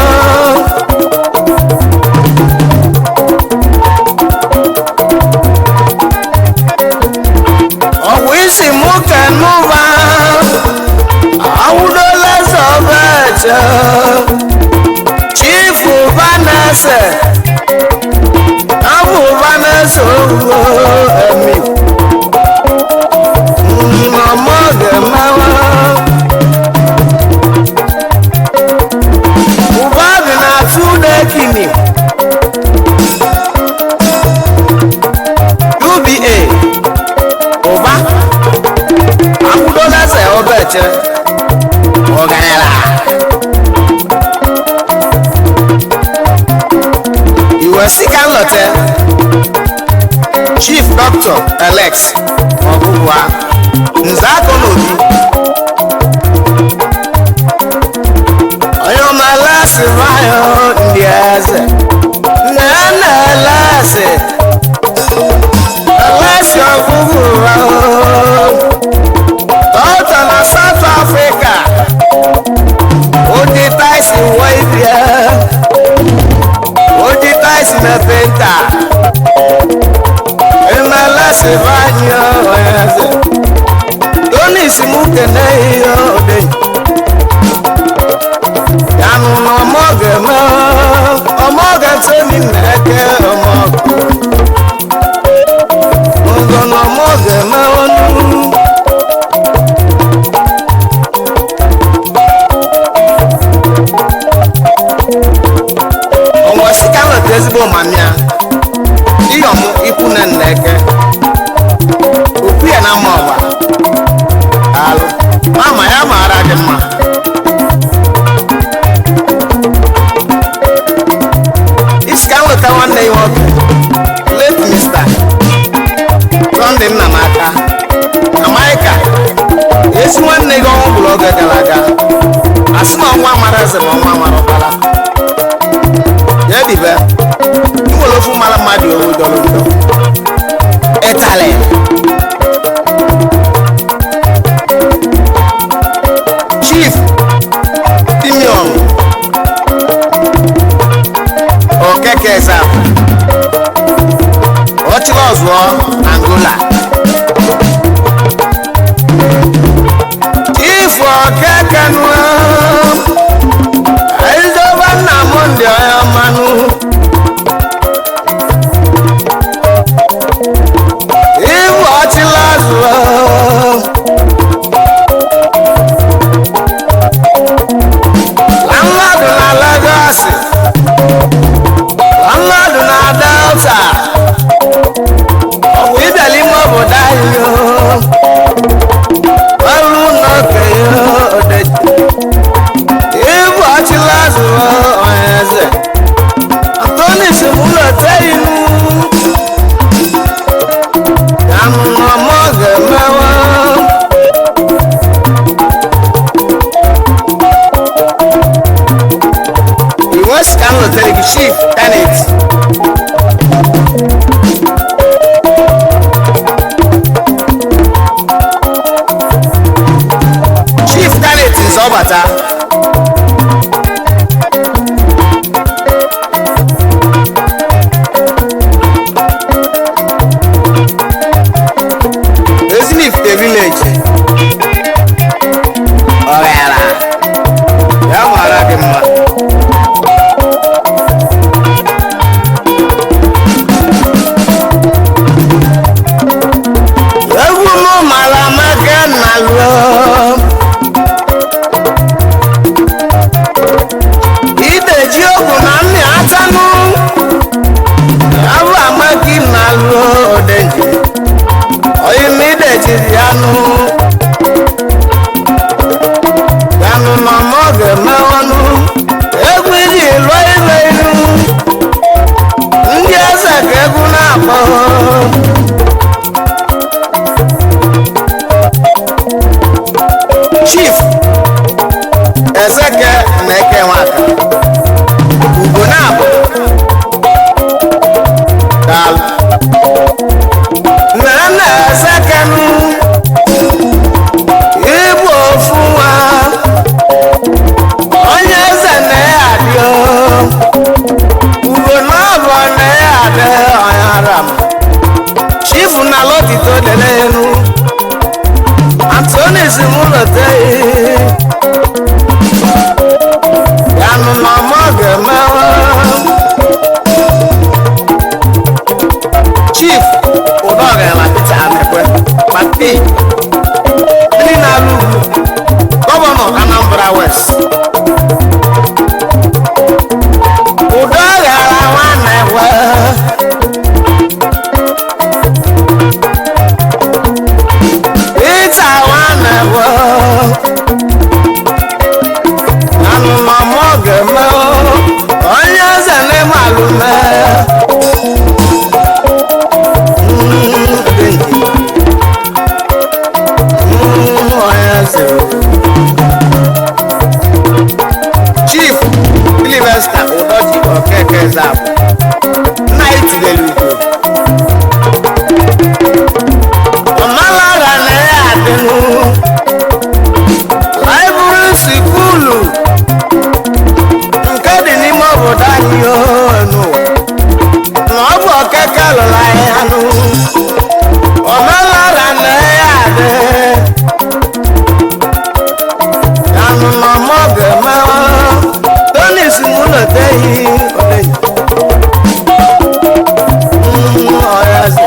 ọgwụ isi mụ ka n'ụba awụdola eze ọbaeche chifu vanese abụ vanese owuwo emi mama ga-emewe ụba dị na tudekini UBA ụba akwụdola eze ọbaeche ọgaranya iwe si ka nlọte Chief Dr. Alex Ọgụgụa Nze Akọ n'Obi onye ọma lesị vayo ndị eze nne na elesi elesi ọgụgụ dọkịta na South Africa ụdị taisi wee bịa ụdị taisi mepe nta emelesi vayo eze Tonis mụ kene ihe odenyi ya nụ na ọmọ ga-eme ọmọ ga-etemi na-eke ọmọ ngo na ọmọ ga-eme ọnụ ọnwa sika nweta ezigbo mamịa iyọm ikwu na nna eke okwu ya na mma ọgba alụ mama ya maara gị mma. Ezeaku ọchịrị ọzụọ Angola. Chief Okekenu Ezoba nna m ndị ọya mmanụ Ibu ọchịla zụọ Landlord na Lagos, landlord na Delta, ọ bụ ịbịala ime obodo anyị o. Ọrụ n'oke ya odeji. Ibu ọchịla zụọ onye eze. Antoni si m ụlọ tee inu. Ya mụ na ọmọ ga-emewe. Iwe si ka m lotere gị Chief Tenet Chief Tenet Nzọbata. Ezinifite Village Ọghara ya mara gị mma. Egwu m mara maka na lụọ. Ideji ogwu na mmị atanụ. Ya bụ amaki na lụọ odenji. Oyi m ideji ya nụ. Ya nụ na mọ ga-emewanụ. Egwu iji lụọ ibe ilu. Ndị eze ka egwu na-akpọ. Chief Ezeke na-eke nwaka Ugo na-abụ daalụ. Nna nna Ezekenu ịbụ ofu nwa onye eze na ya adị ugo n'ọbọ na ya adị onye ara m. Chief na lọtito lele enu. Antoni si mụ lọte ya nụ na ọmọ ga-emewe. Chief Udogala Peter Anekwe Papi ndị na-alụ ugwu gọvanọ Anambra West. Udo ghara nwanne gwe ịta nwanne gwe anụmamụ ga-eme onye eze n'ime alụme. Onye eze. Chief Sylvester Udoji Okeke Ezeaku nna anyị tilere ugo. Ọmalara na ya adịnụ laịbụrụ sikulu nke dị n'ime obodo anyị n'ụwa na ọ bụ Okeke lụrụ anyị anụ. Ọmalara na ya adị anụ na ọmọ ga-eme tonis mụ lọteghị odeghị. Ọya sị.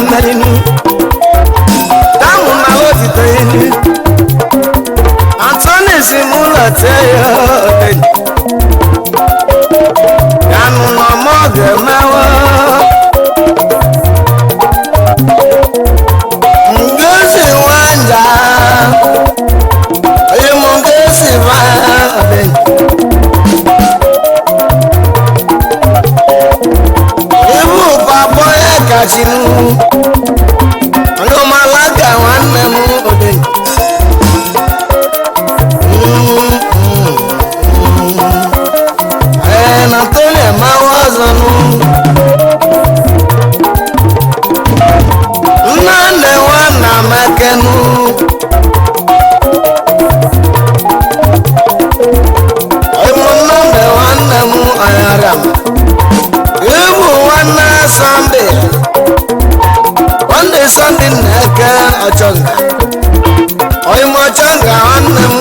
mmerinu táwọn máa ló ti tó yín ní Anthony sì mú lọ tẹ́ yọ ọ̀dẹ̀ yanu nà mọ́gẹ̀ mẹ́wọ́ ngezi nwanja ịmụ ngezi va ọdẹ ibu papa ya kachinu onye ọmalaga nwanne m ọdẹ ee na Tony emawa ọzọ nụ nnamdị nwanna m ekenu ịmụ nnamdị nwanne m anyara m ịbụ nwanne sọnde nwanne sọnde na-eke ọchọnga ọyịm ọchọnga nwanne m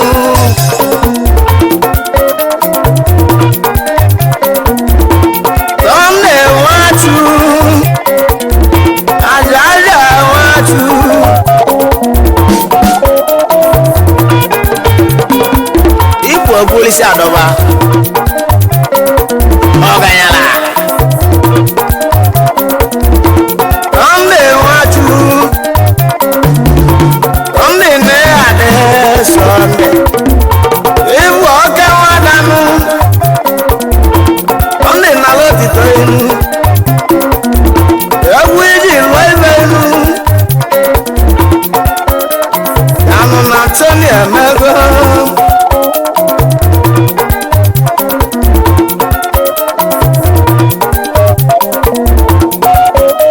sọnde nwatu aja aja nwatu Ikwu polisi adọba ọganyala Sọnde nwatu sọnde na-adị sọnde ịbụ ọka nwadanụ sọnde nala otito enu egwu iji lụọ ibe enu yanụ na Tony emego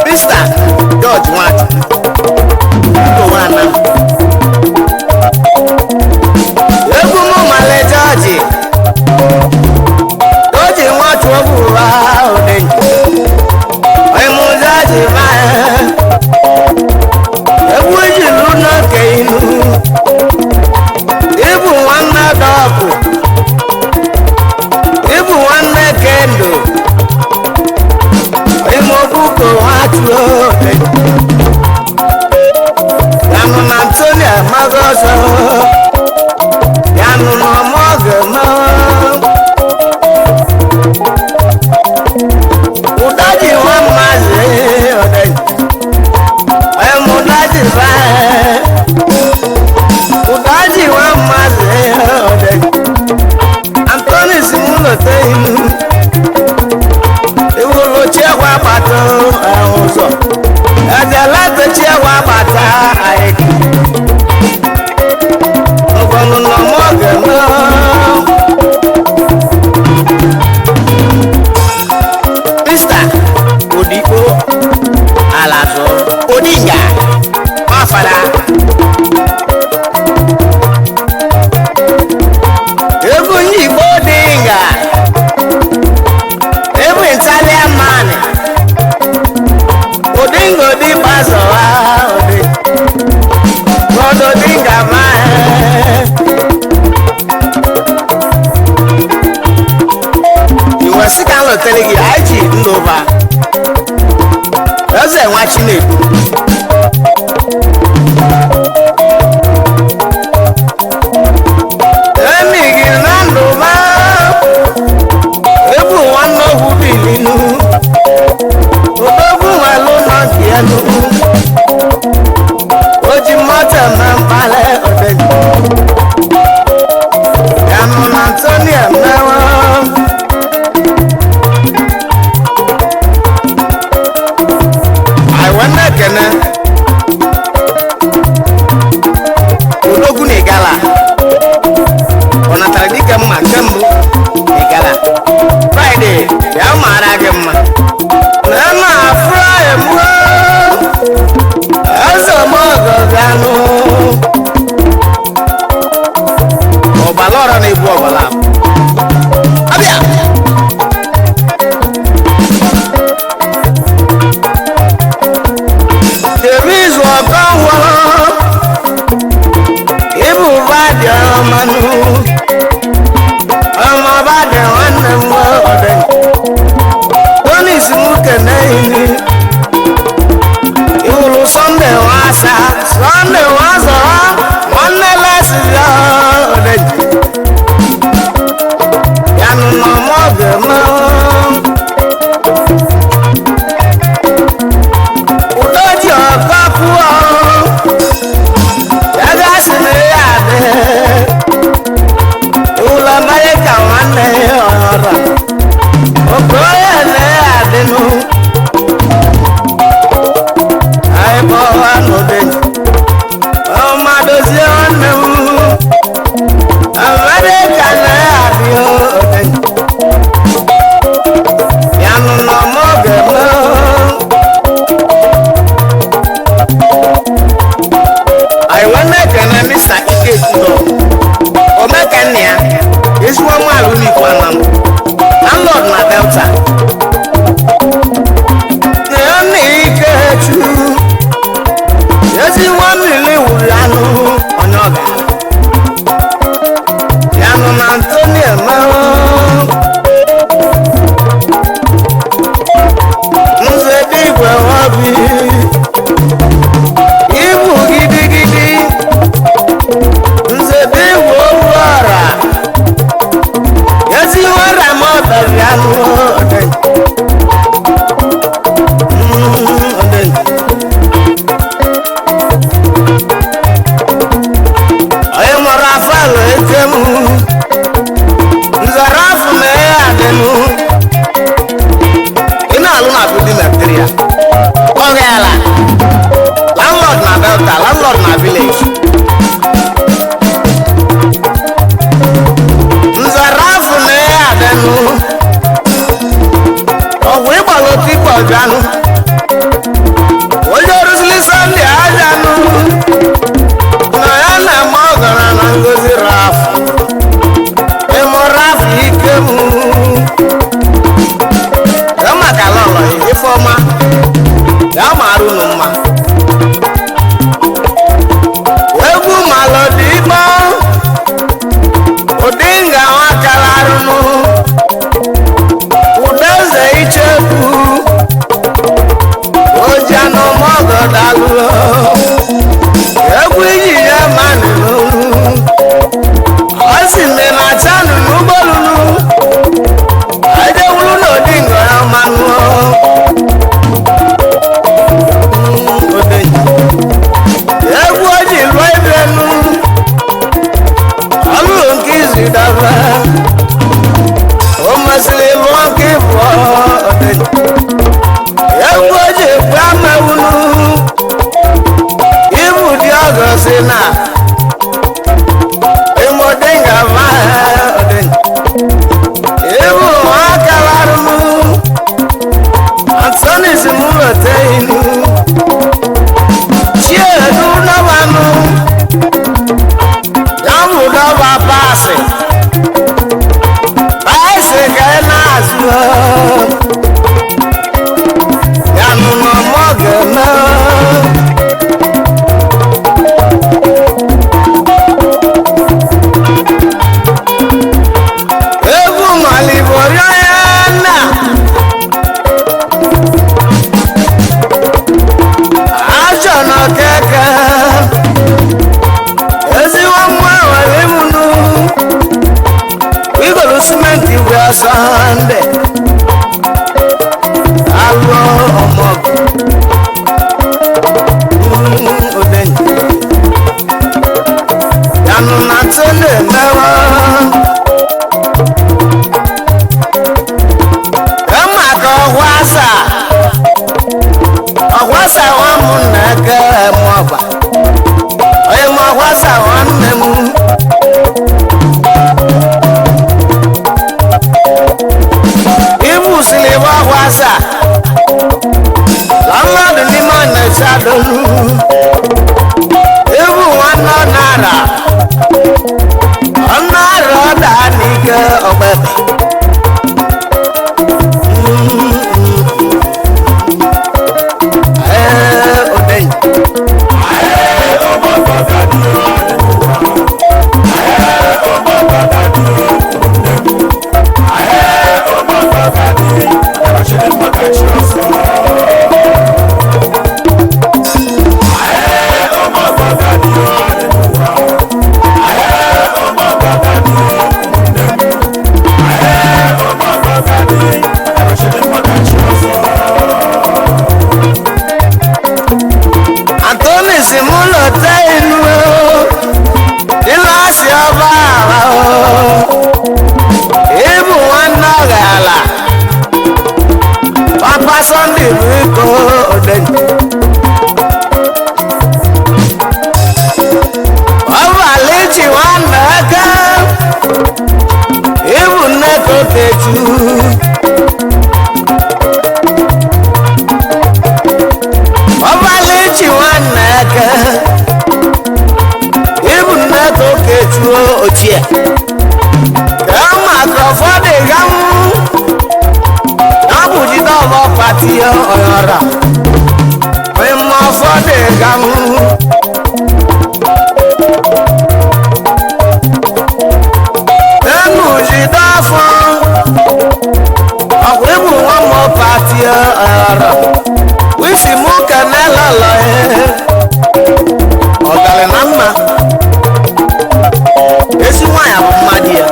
Mr. George Nwachukwu Ndowana egwu m male jọji jọji Nwachukwu bụ ụwa odenji ịmụ jọji maa egwu iji lụ n'oke inu ịbụ nwanne dọpụ ịbụ nwanne kendo ịmụ obuko Nwachukwu odenji yanụ na Tony amaghị ọzọ yanụ na ọmọgụ mọ ụdaji nwa mmazi ọdẹ ẹmu ụdaji bá ụdaji nwa mmazi ọdẹ Anthony si mú lọtẹ inú ìwúlò chiẹ̀wá bàtà ẹ̀hún sọ ẹ̀jẹ̀ láti chiẹ̀wá bàtà àyèkì ọgbọnù nà mọ́gẹ̀ mọ́. Mr. Odigbo Alazọ Odinga Nwafada Egwu ndị Igbo dị nga egwu Italian man Odinga odi gbazọwa odi ọdọ Odinga ma iwe sị ka m lọtere gị anyị ji ndụba eze nwa Chinedu emi gị na ndụba egwu nwanne ogwu bilinu odogwu nwelu nọ nke elu o ji mmadụ eme mkpali odeni yanụ na Tony emewo anyị wee na-ekene odogwu na igala ọ natara dike mma nke mbụ na igala Fraịde ya mara gị mma na na afraim eze mọgọ bịanụ Sunday nwazọrọ nwanne lesiri odeji ya nụ n'ọmọ ga-eme udoji ọkọ pụọ ebe a sị na ya adị ụlọ mmanya ka nwanne ya ọhụrụ okoye na ya adịnụ anyị kpọwa n'odeji ọma dozie nwanne m Amerịka na ya adị odeji ya nụ n'ọmọ ga-eme. Anyị nwanne ekene Mr. Ike Kudo Omekanna ya ezigbo nwa alụmikwu anam landlord na Delta na Ikechu ezi nwa mmiri wuru anụ onye ọga ya nụ na Antoni Emewo nze dị igwe nwabi ibu gidigidi nze dị igwe oru ọra ezi nwere m ọbịa anụ ọdị. Onye mụrụ afọ alụ eke m nzara afọ na ya adịnụ ị na-alụ na budi material ọ gaala landlord na Delta, landlord na village. Nzara afọ na ya adịnụ ọgwụ ịgbalụ tikpọ bịanụ onye oruzili Sunday abịanụ na ya na-eme ọgara na ngozi rafụ ịmụ rafụ ike m ya maka lọlọ ifeọma ya mara unu mma egwu malọdị ikpe ụdị nga nwakara arụnụ udeze icheku ojianụmọgọdalụ egwu iji ya manụ ọ sị nne na chanụ n'ụgbọlulu ejewulu n'ụdị nga ya manụ egwu o ji lụọ ibenu ọlụrụ nke izu daba o mesịrị lụọ nke ịbụọ egwu o ji ekwe amewulu ibu dị ọgọ si na ịmụdịnga ma ibu akalarụmụ Antonis m roteinu chiedu nọbanụ ya bụ dọba paasị paasị ka ị na-azụ ya nụ n'ọmọ ga-eme. si mụ lọta enu ịlọsi ọba ala ịbụ nwanne ọgala Papa Sunday biko odenye ọbalị ji nwanne aka ịbụ nne ka okechu ọbalị ji nwanne aka ịbụ nne ka okechu ochie ka maka ụfọdụ ganwụ ọ bụ jide ọbọ pati ọyọrọ ịma ụfọdụ ganwụ enu jide afọ ọkwa ịbụ nwa m pati ọyọrọ wisi mụ kenelọlọ ọgarị na mma ezi nwaanyị bụ mmadụ ya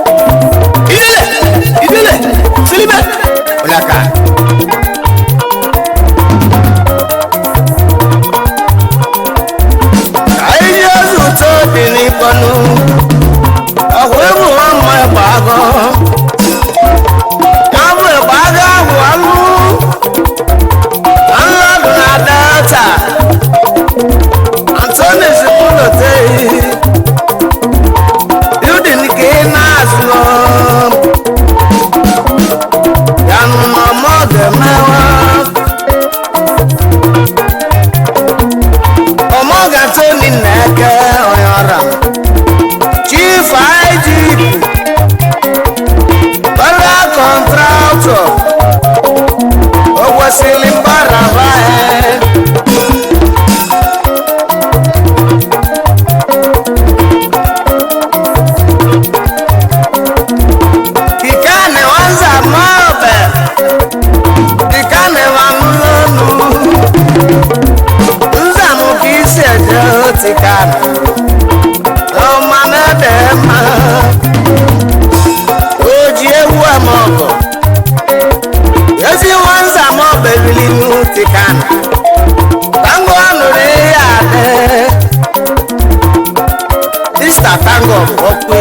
idele idele silibe ụlaka ka ihe zụta obi n'ịkpọnụ ọkwa ịbụ nwa mma ịgba agọ ya bụ ịgba agọ ahụ alụ nlọdụ na delta Antoni zimulote building ka ị na-azụ ya nụ na ọmọ ga-emewa ọmọ ga-Antoni na-eke onye ọra chief IGP ọrụ kọntraktọ o kwesịrị mgbaraba ya. Dikane wanza mobe Dikane wanulonu Nzamu kisi eje otikane Ọma na-ede mma O ji ewu eme ọgọ Ezi nwanza mobe bili n'utikane Tango anụrụ ihe adị Mr. Tango bụ ọkụ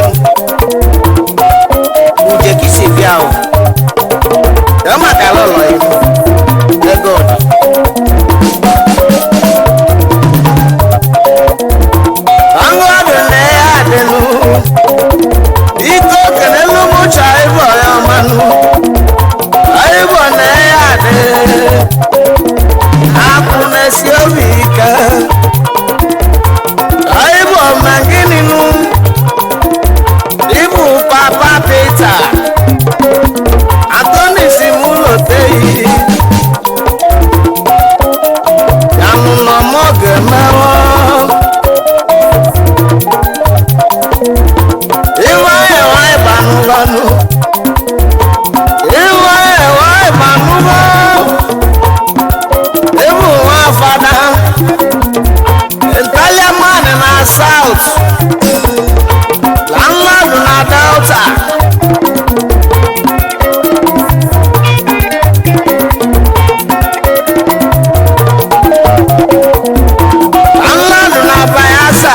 uje kisi bịa o ẹ maka lọlọ yìí ego ọdọ. Tango ọdụ na ya adịnụ iko kenelu mụ cha ịbụ ya ọmanụ ịbụ na ya adị akwụ na-esi obi ike ịbụ ọma gịnị nụ ịbụ papa Peter Antoni si mụ loteghị ya nụ na mọ ga-emewo ịwa ewa ịbanụbanụ ịwa ewa ịbanụba ịbụ nwa fada Italian man na South landlord na Delta. Landlord na Bayelsa.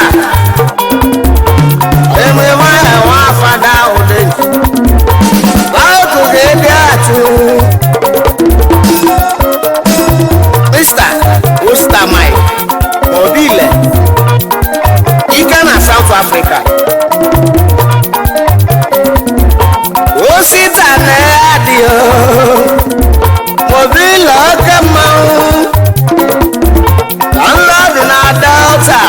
Enwe nwa fada ụdị. Báwo ga-ebi atụ? Mr. Oster Mike Mobile Ike na South Africa. Osita na-adị mobile oke mmanwụ landlord na Delta.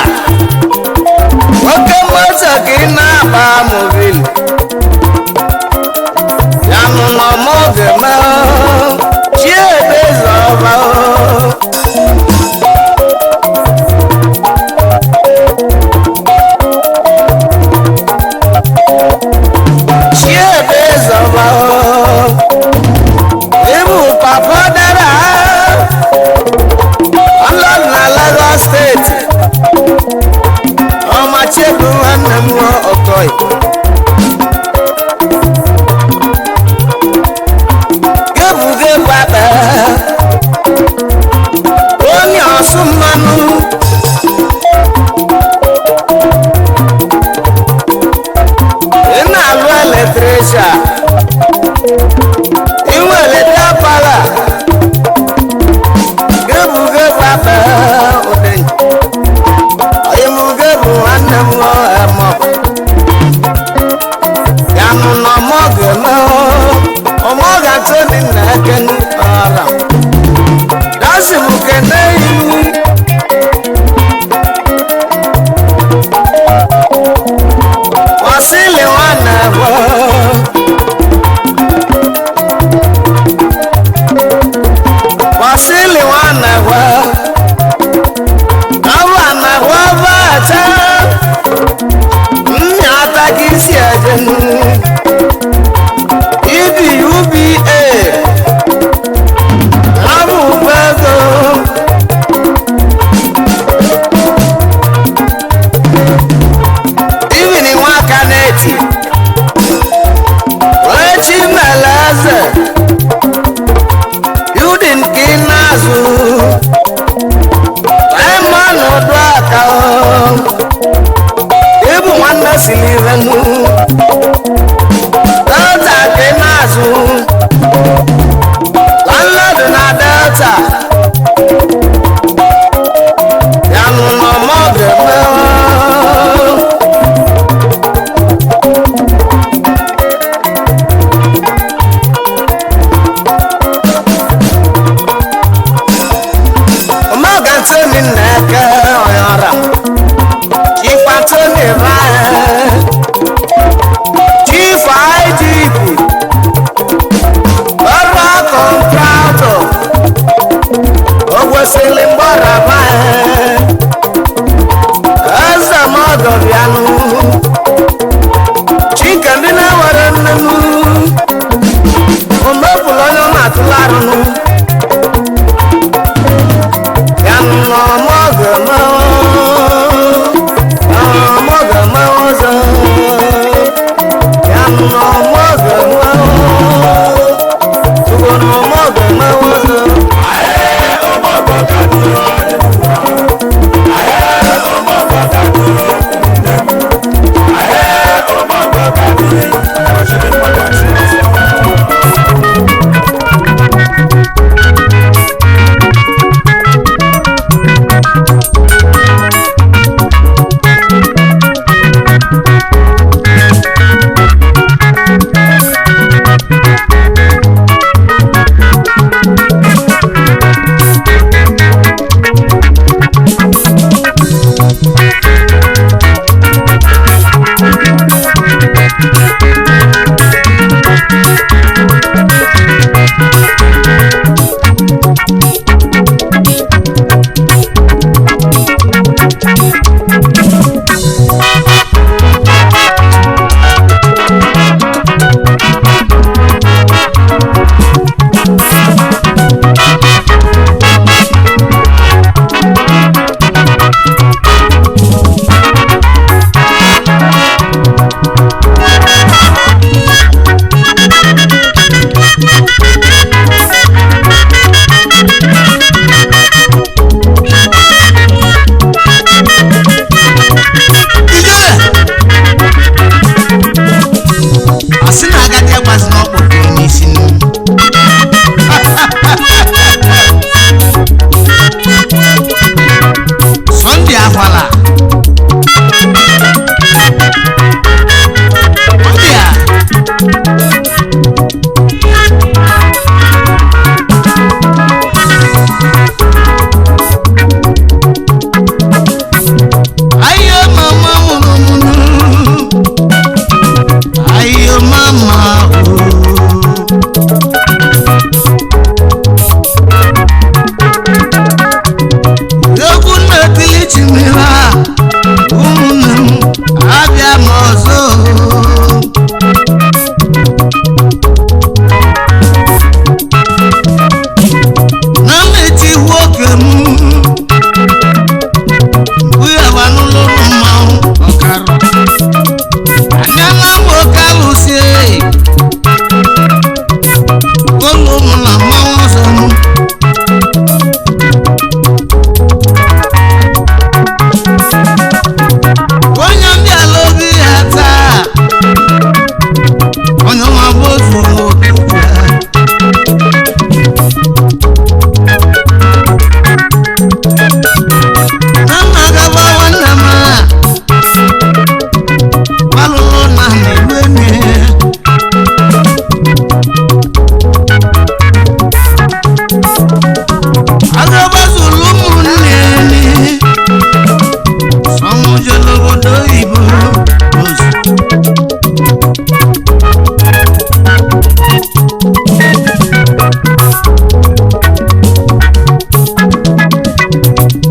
Ọfala. Ọbịa. Ayo mama munu munu. Ayo mama oh. Egwu na-etili chimira ụmụnne m abịa m ọzọ. Na mmechi nwoke m bụyawa n'ụlọ mmanwụ ọkara anyala m oke alụsị ụlọ m na mmanwụ ọzọ m. Onye mbịala obi ya taa, onye nwa bụ otu nwoke ya. Na nna gaba nwanne m a, gbalụlụ na na-egbu enyi. Agabazulu ụmụnne enyi. Sọnwụ jere obodo oyibo ozu.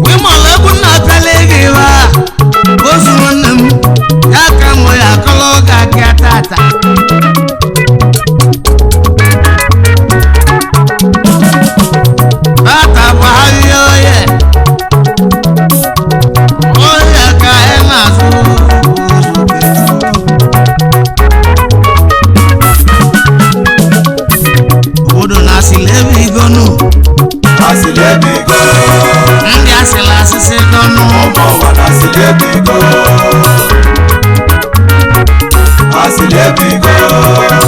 Wimọlụ egwu nna apịala gị wa ozu nwanne m ya ka mụ ya akọlọ oge akịa tata. Tata bụ ahịhịa oye. Oye ka ị na-azụ obodo na-asịla ebe igonu. Asịlị ebe igo. Ndị asịla asịsị gọnụ. Ụmụ ụwa na-asịlị ebe igo. Asịlị ebe igo.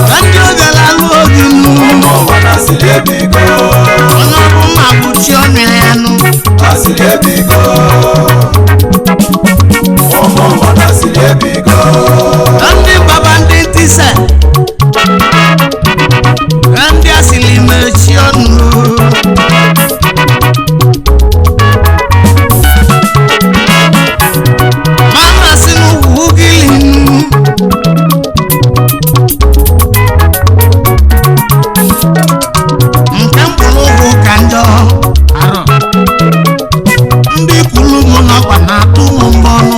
Ka ndị obiala alụ obi nụ. Ụmụ ụwa na-asịlị ebe igo. Onye ọbụ mma bụ chi ọnụ ya nụ. Asịlị ebe igo. Ụmụ ụwa na-asịlị ebe igo. Ka ndị baba ndị ntịsa, ka ndị asịlị mechi ọnụ. Mana sị n'ugwu gịlị nụ. Nke mkpụrụ ụgwụ ka njọ arọ. Ndị kwuru mụ n'ọkwa na-atụ mụ mbọnụ.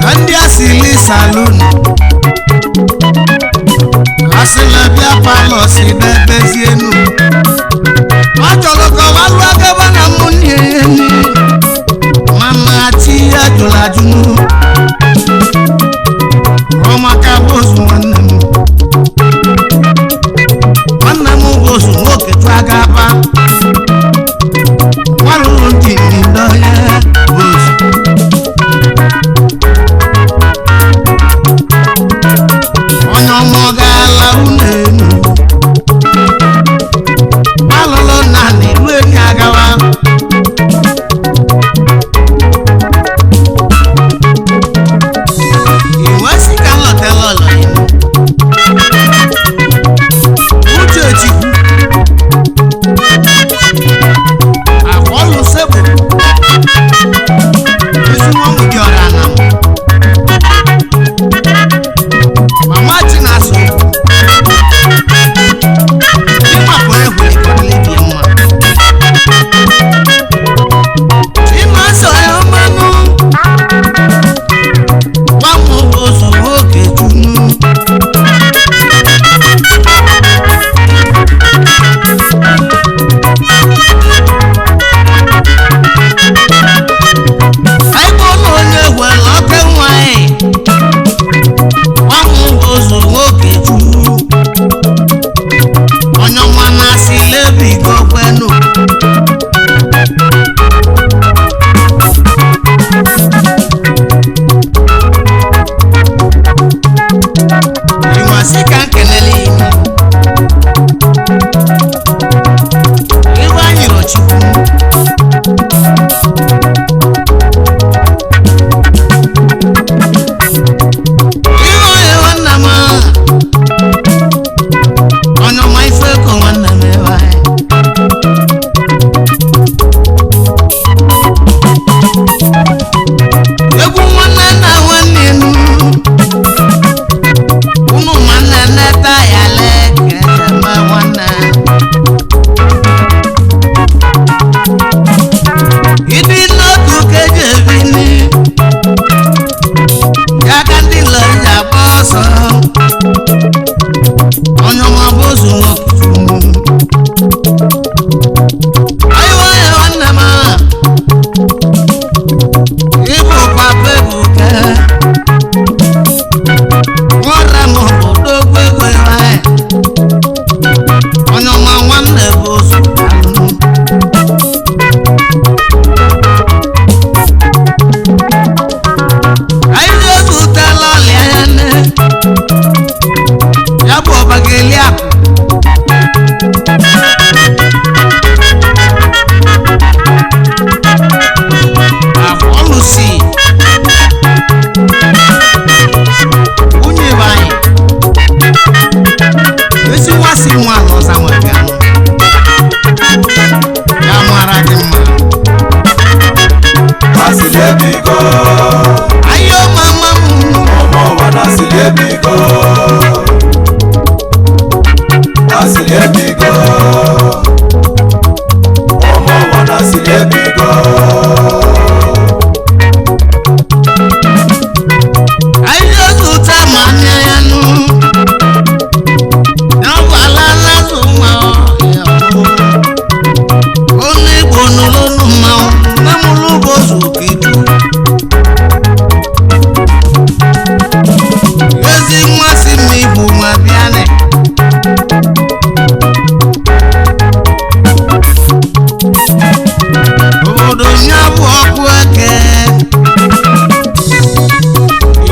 Ka ndị asịlị salun asịlị bịa palọ si n'ebezienu. Ọ chọrọ ka ọ lụọ agaba na mụ nne ya nne. Mana chi ya jụrụ ajụ rụọ maka bozu nwanne m. Nwanne m bozu nwoke chụọ agaba nwarụrụ ntị n'onye bozu. Onye ọma ọ gaala ụlọ elu alụlụ na na-elu enyi agawa. ebigo. Ayo mama m. Ụmụ ụwa na-asịrị ebigo. Asịrị ebigo. Ụmụ ụwa na-asịrị ebigo. Ayo zụta ma nne ya nụ. Ya bụ ala lazụ nwa ya bụ. Onye Igbo nụrụ olu mmanwụ, nne m lụ bụ ozu Okechukwu. Ezi nwa si m Igbo nwa bịanị. Obodo ya bụ ọkụ eke.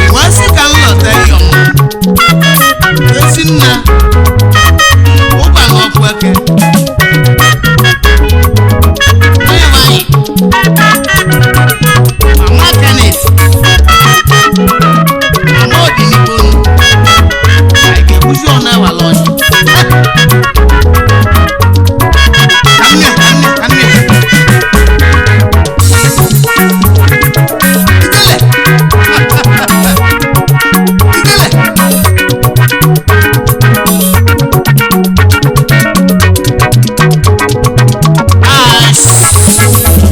Nwa sị ka m lọta ịyọm. Ezi nna, ụba na ọkụ eke. Onye nwe anyị, Mama Kenneth, Mama Odinigbo, anyị ga-ekwuzi ọnụ ewala ọjị. Ka m nye, ka m nye, ka m nye. Ijele! Ijele! Ah!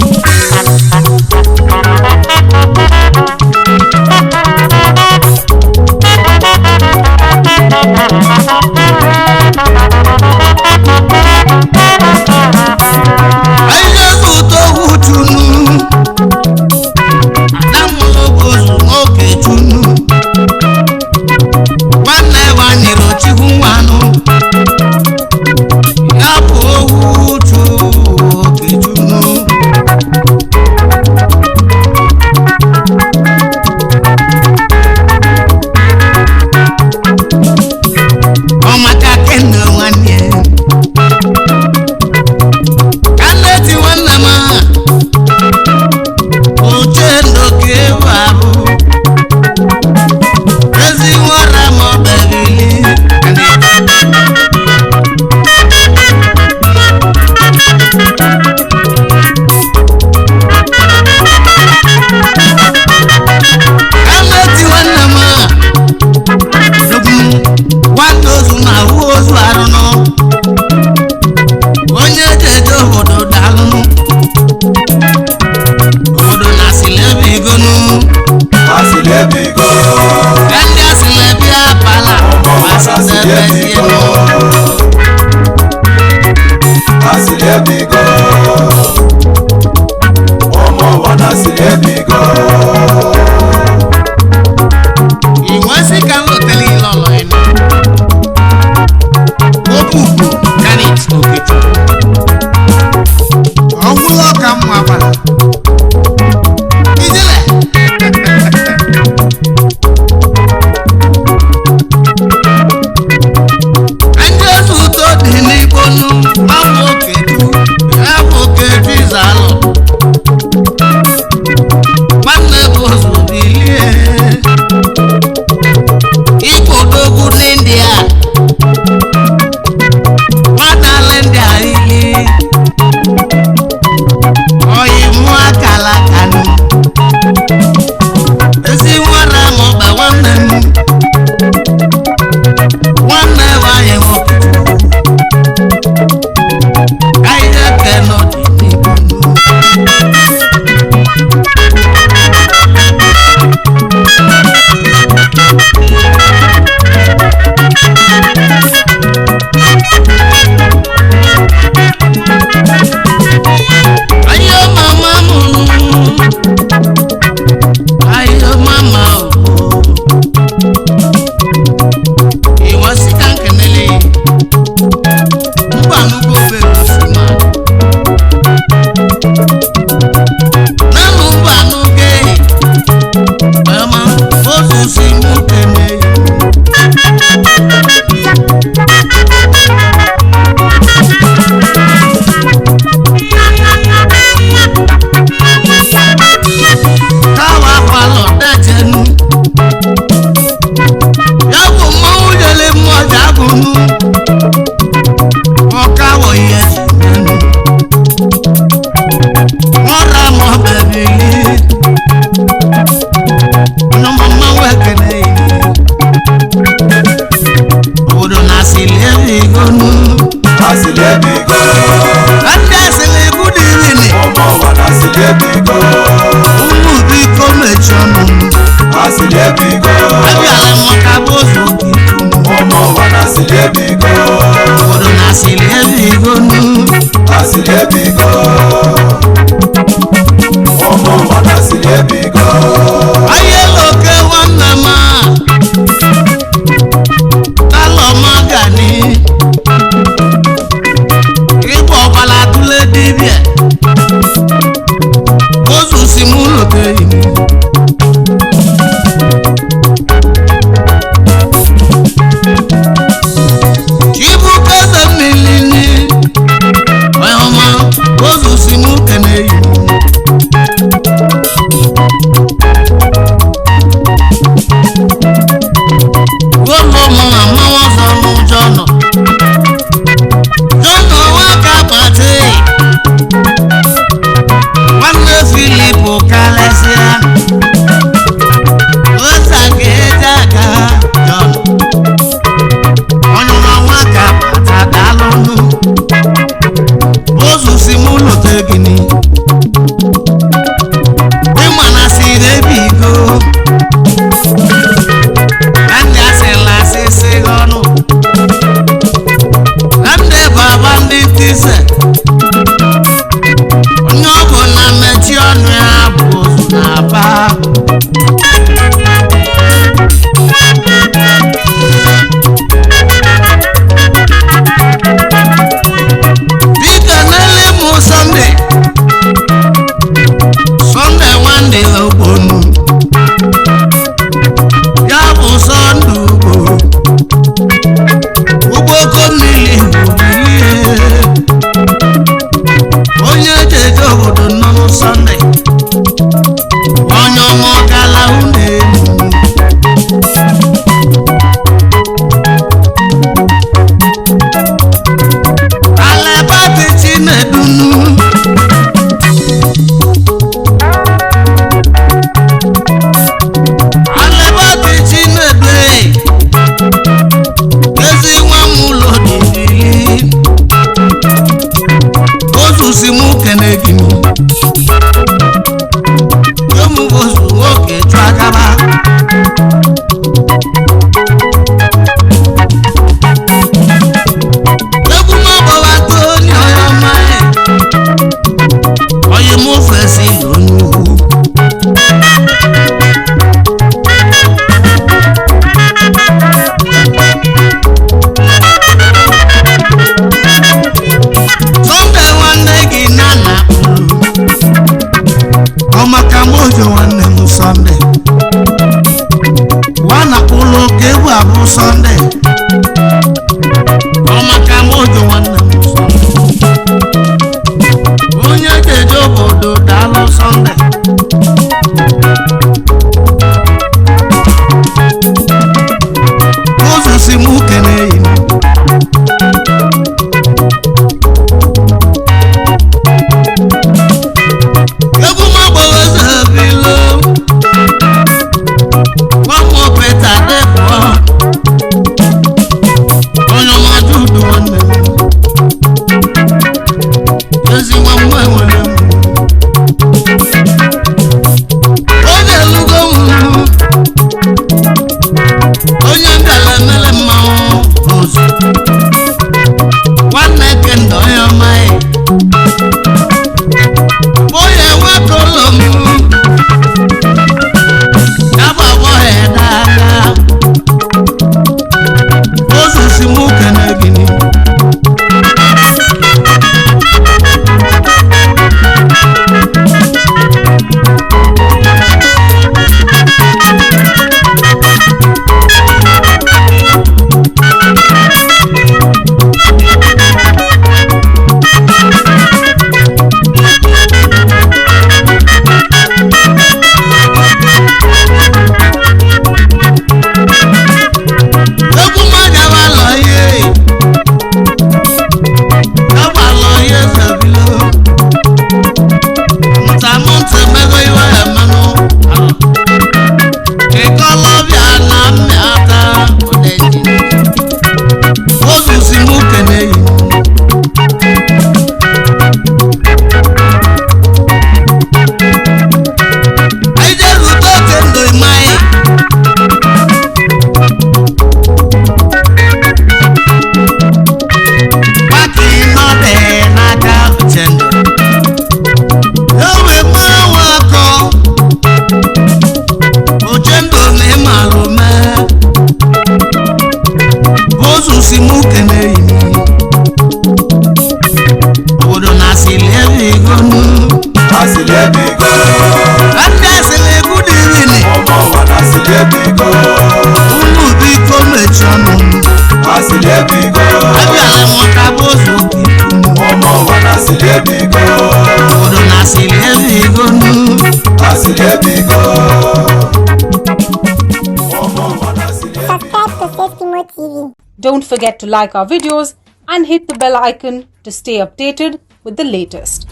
Ayélujára tó wù tunu. Adamulogozu nwoke tunu. Nwanne nwanyere Chukwu nwanụ. Ya bụ owu tu oke tunu. Ọmaka kene nwanne. Kaneti nwanne m a. Oche ndoke babu. Ezi nwara m ọbẹbili. Kaneti nwanne m a. Nnukwu nwanne ozu na-ahụ ozu arụnụ. Onye jeje obodo daalụnụ. Obodo na-asịlị ebe igonu. Asịrị ebigo. Ndị asịlị ebe abala. Ụmụ ụwa Asịlị na-asịrị ebe ebigo. enu. Asịrị ebigo. Ụmụ ụwa na-asịrị ebigo. Ìwọ sí ka ń lò tẹ́lẹ̀ ilé ọ̀lọ́ ẹnu. Okwu bụ Kenneth Okechukwu. Ọgwụlọ ka mma agbara. Ijele! Ndị otu ụtọ dị n'Igbo nụ, gbapụ Okechukwu, ya bụ Okechukwu Izalụ. Nwanne bụ ozu karịsịa ụsa ga-eje aka John onye ọma nwa ka bata daalụnụ ozu si mụ lote gịnị ịma na si n'ebigo na ndị asịla asịsị gị ọnụ na ndị baba ndị tise onye ọ bụ na mmechi ọnụ ya bụ ozu na-aba. Biko n'ele mụ Sọnde Sọnde nwanne ogbonu ya bụ Sọnde ugbo ugboko mmiri bilie onye eji eje obodo nọ Sọnde onye ọma ọkala unu elu. Alabati Chinedunu Alabati Chinedu ezi nwa m ụlọ dịdịrị ozu si mụ kene gị yomu ozu nwoke chụ akaba egwu m ọgbọwa toni onye ọma onye mụ fesi na onye ugwu. Sọnde nwanne gị na na ọ maka mojo nwanne m Sọnde nwana ụlọ ka egwu abụ Sọnde ọ maka mojo nwanne m Sọnde onye ga-eje obodo daalụ Sọnde ụzọ si mụ kene yi egwu m agbọghọ zebilo nwamụ Pete Adebụọ onye ọma Judu nwanne m ezi nwa m enwere m onye elugo m onye ngala emele mmanwụ ozu nwanne kendo onye ọma ya bóyá wá kó ló mú dábàá bọ́ ẹ̀ dáadáa ó sì sì mú kẹ́nẹ́gìnì. Egwu mmadụ abalọ ihe abalọ ihe zebilo ntamụntị mego iwe mmanụ ịkọlọbịa na mmịata ụdịji ozuzi mụ keneyi. Anyị jezute oke ndụ ịmaghị Paki nọdị n'aka Uchendu. Ewe mmanwụ akọ. Uchendu na ịmalụ mee. Ozu si mụ kene imi. Obodo na asịlị ebe igonu. Asịlị ebigo. Ndị asịlị egwu dịrị. Ụmụ ụwa na asịlị ebigo. Unu biko mechie ọnụ m. Asịlị ebigo. Abịala m ka bụ ozu oke ikwu. Ụmụ ụwa na asịlị ebigo. Obodo na asịlị ebe igonu. Asịlị ebigo. Ụmụ ụwa na asịlị ebigo. Subscribe to Faith Imo TV. Don't forget to like our videos and hit the bell icon to stay updated with the latest.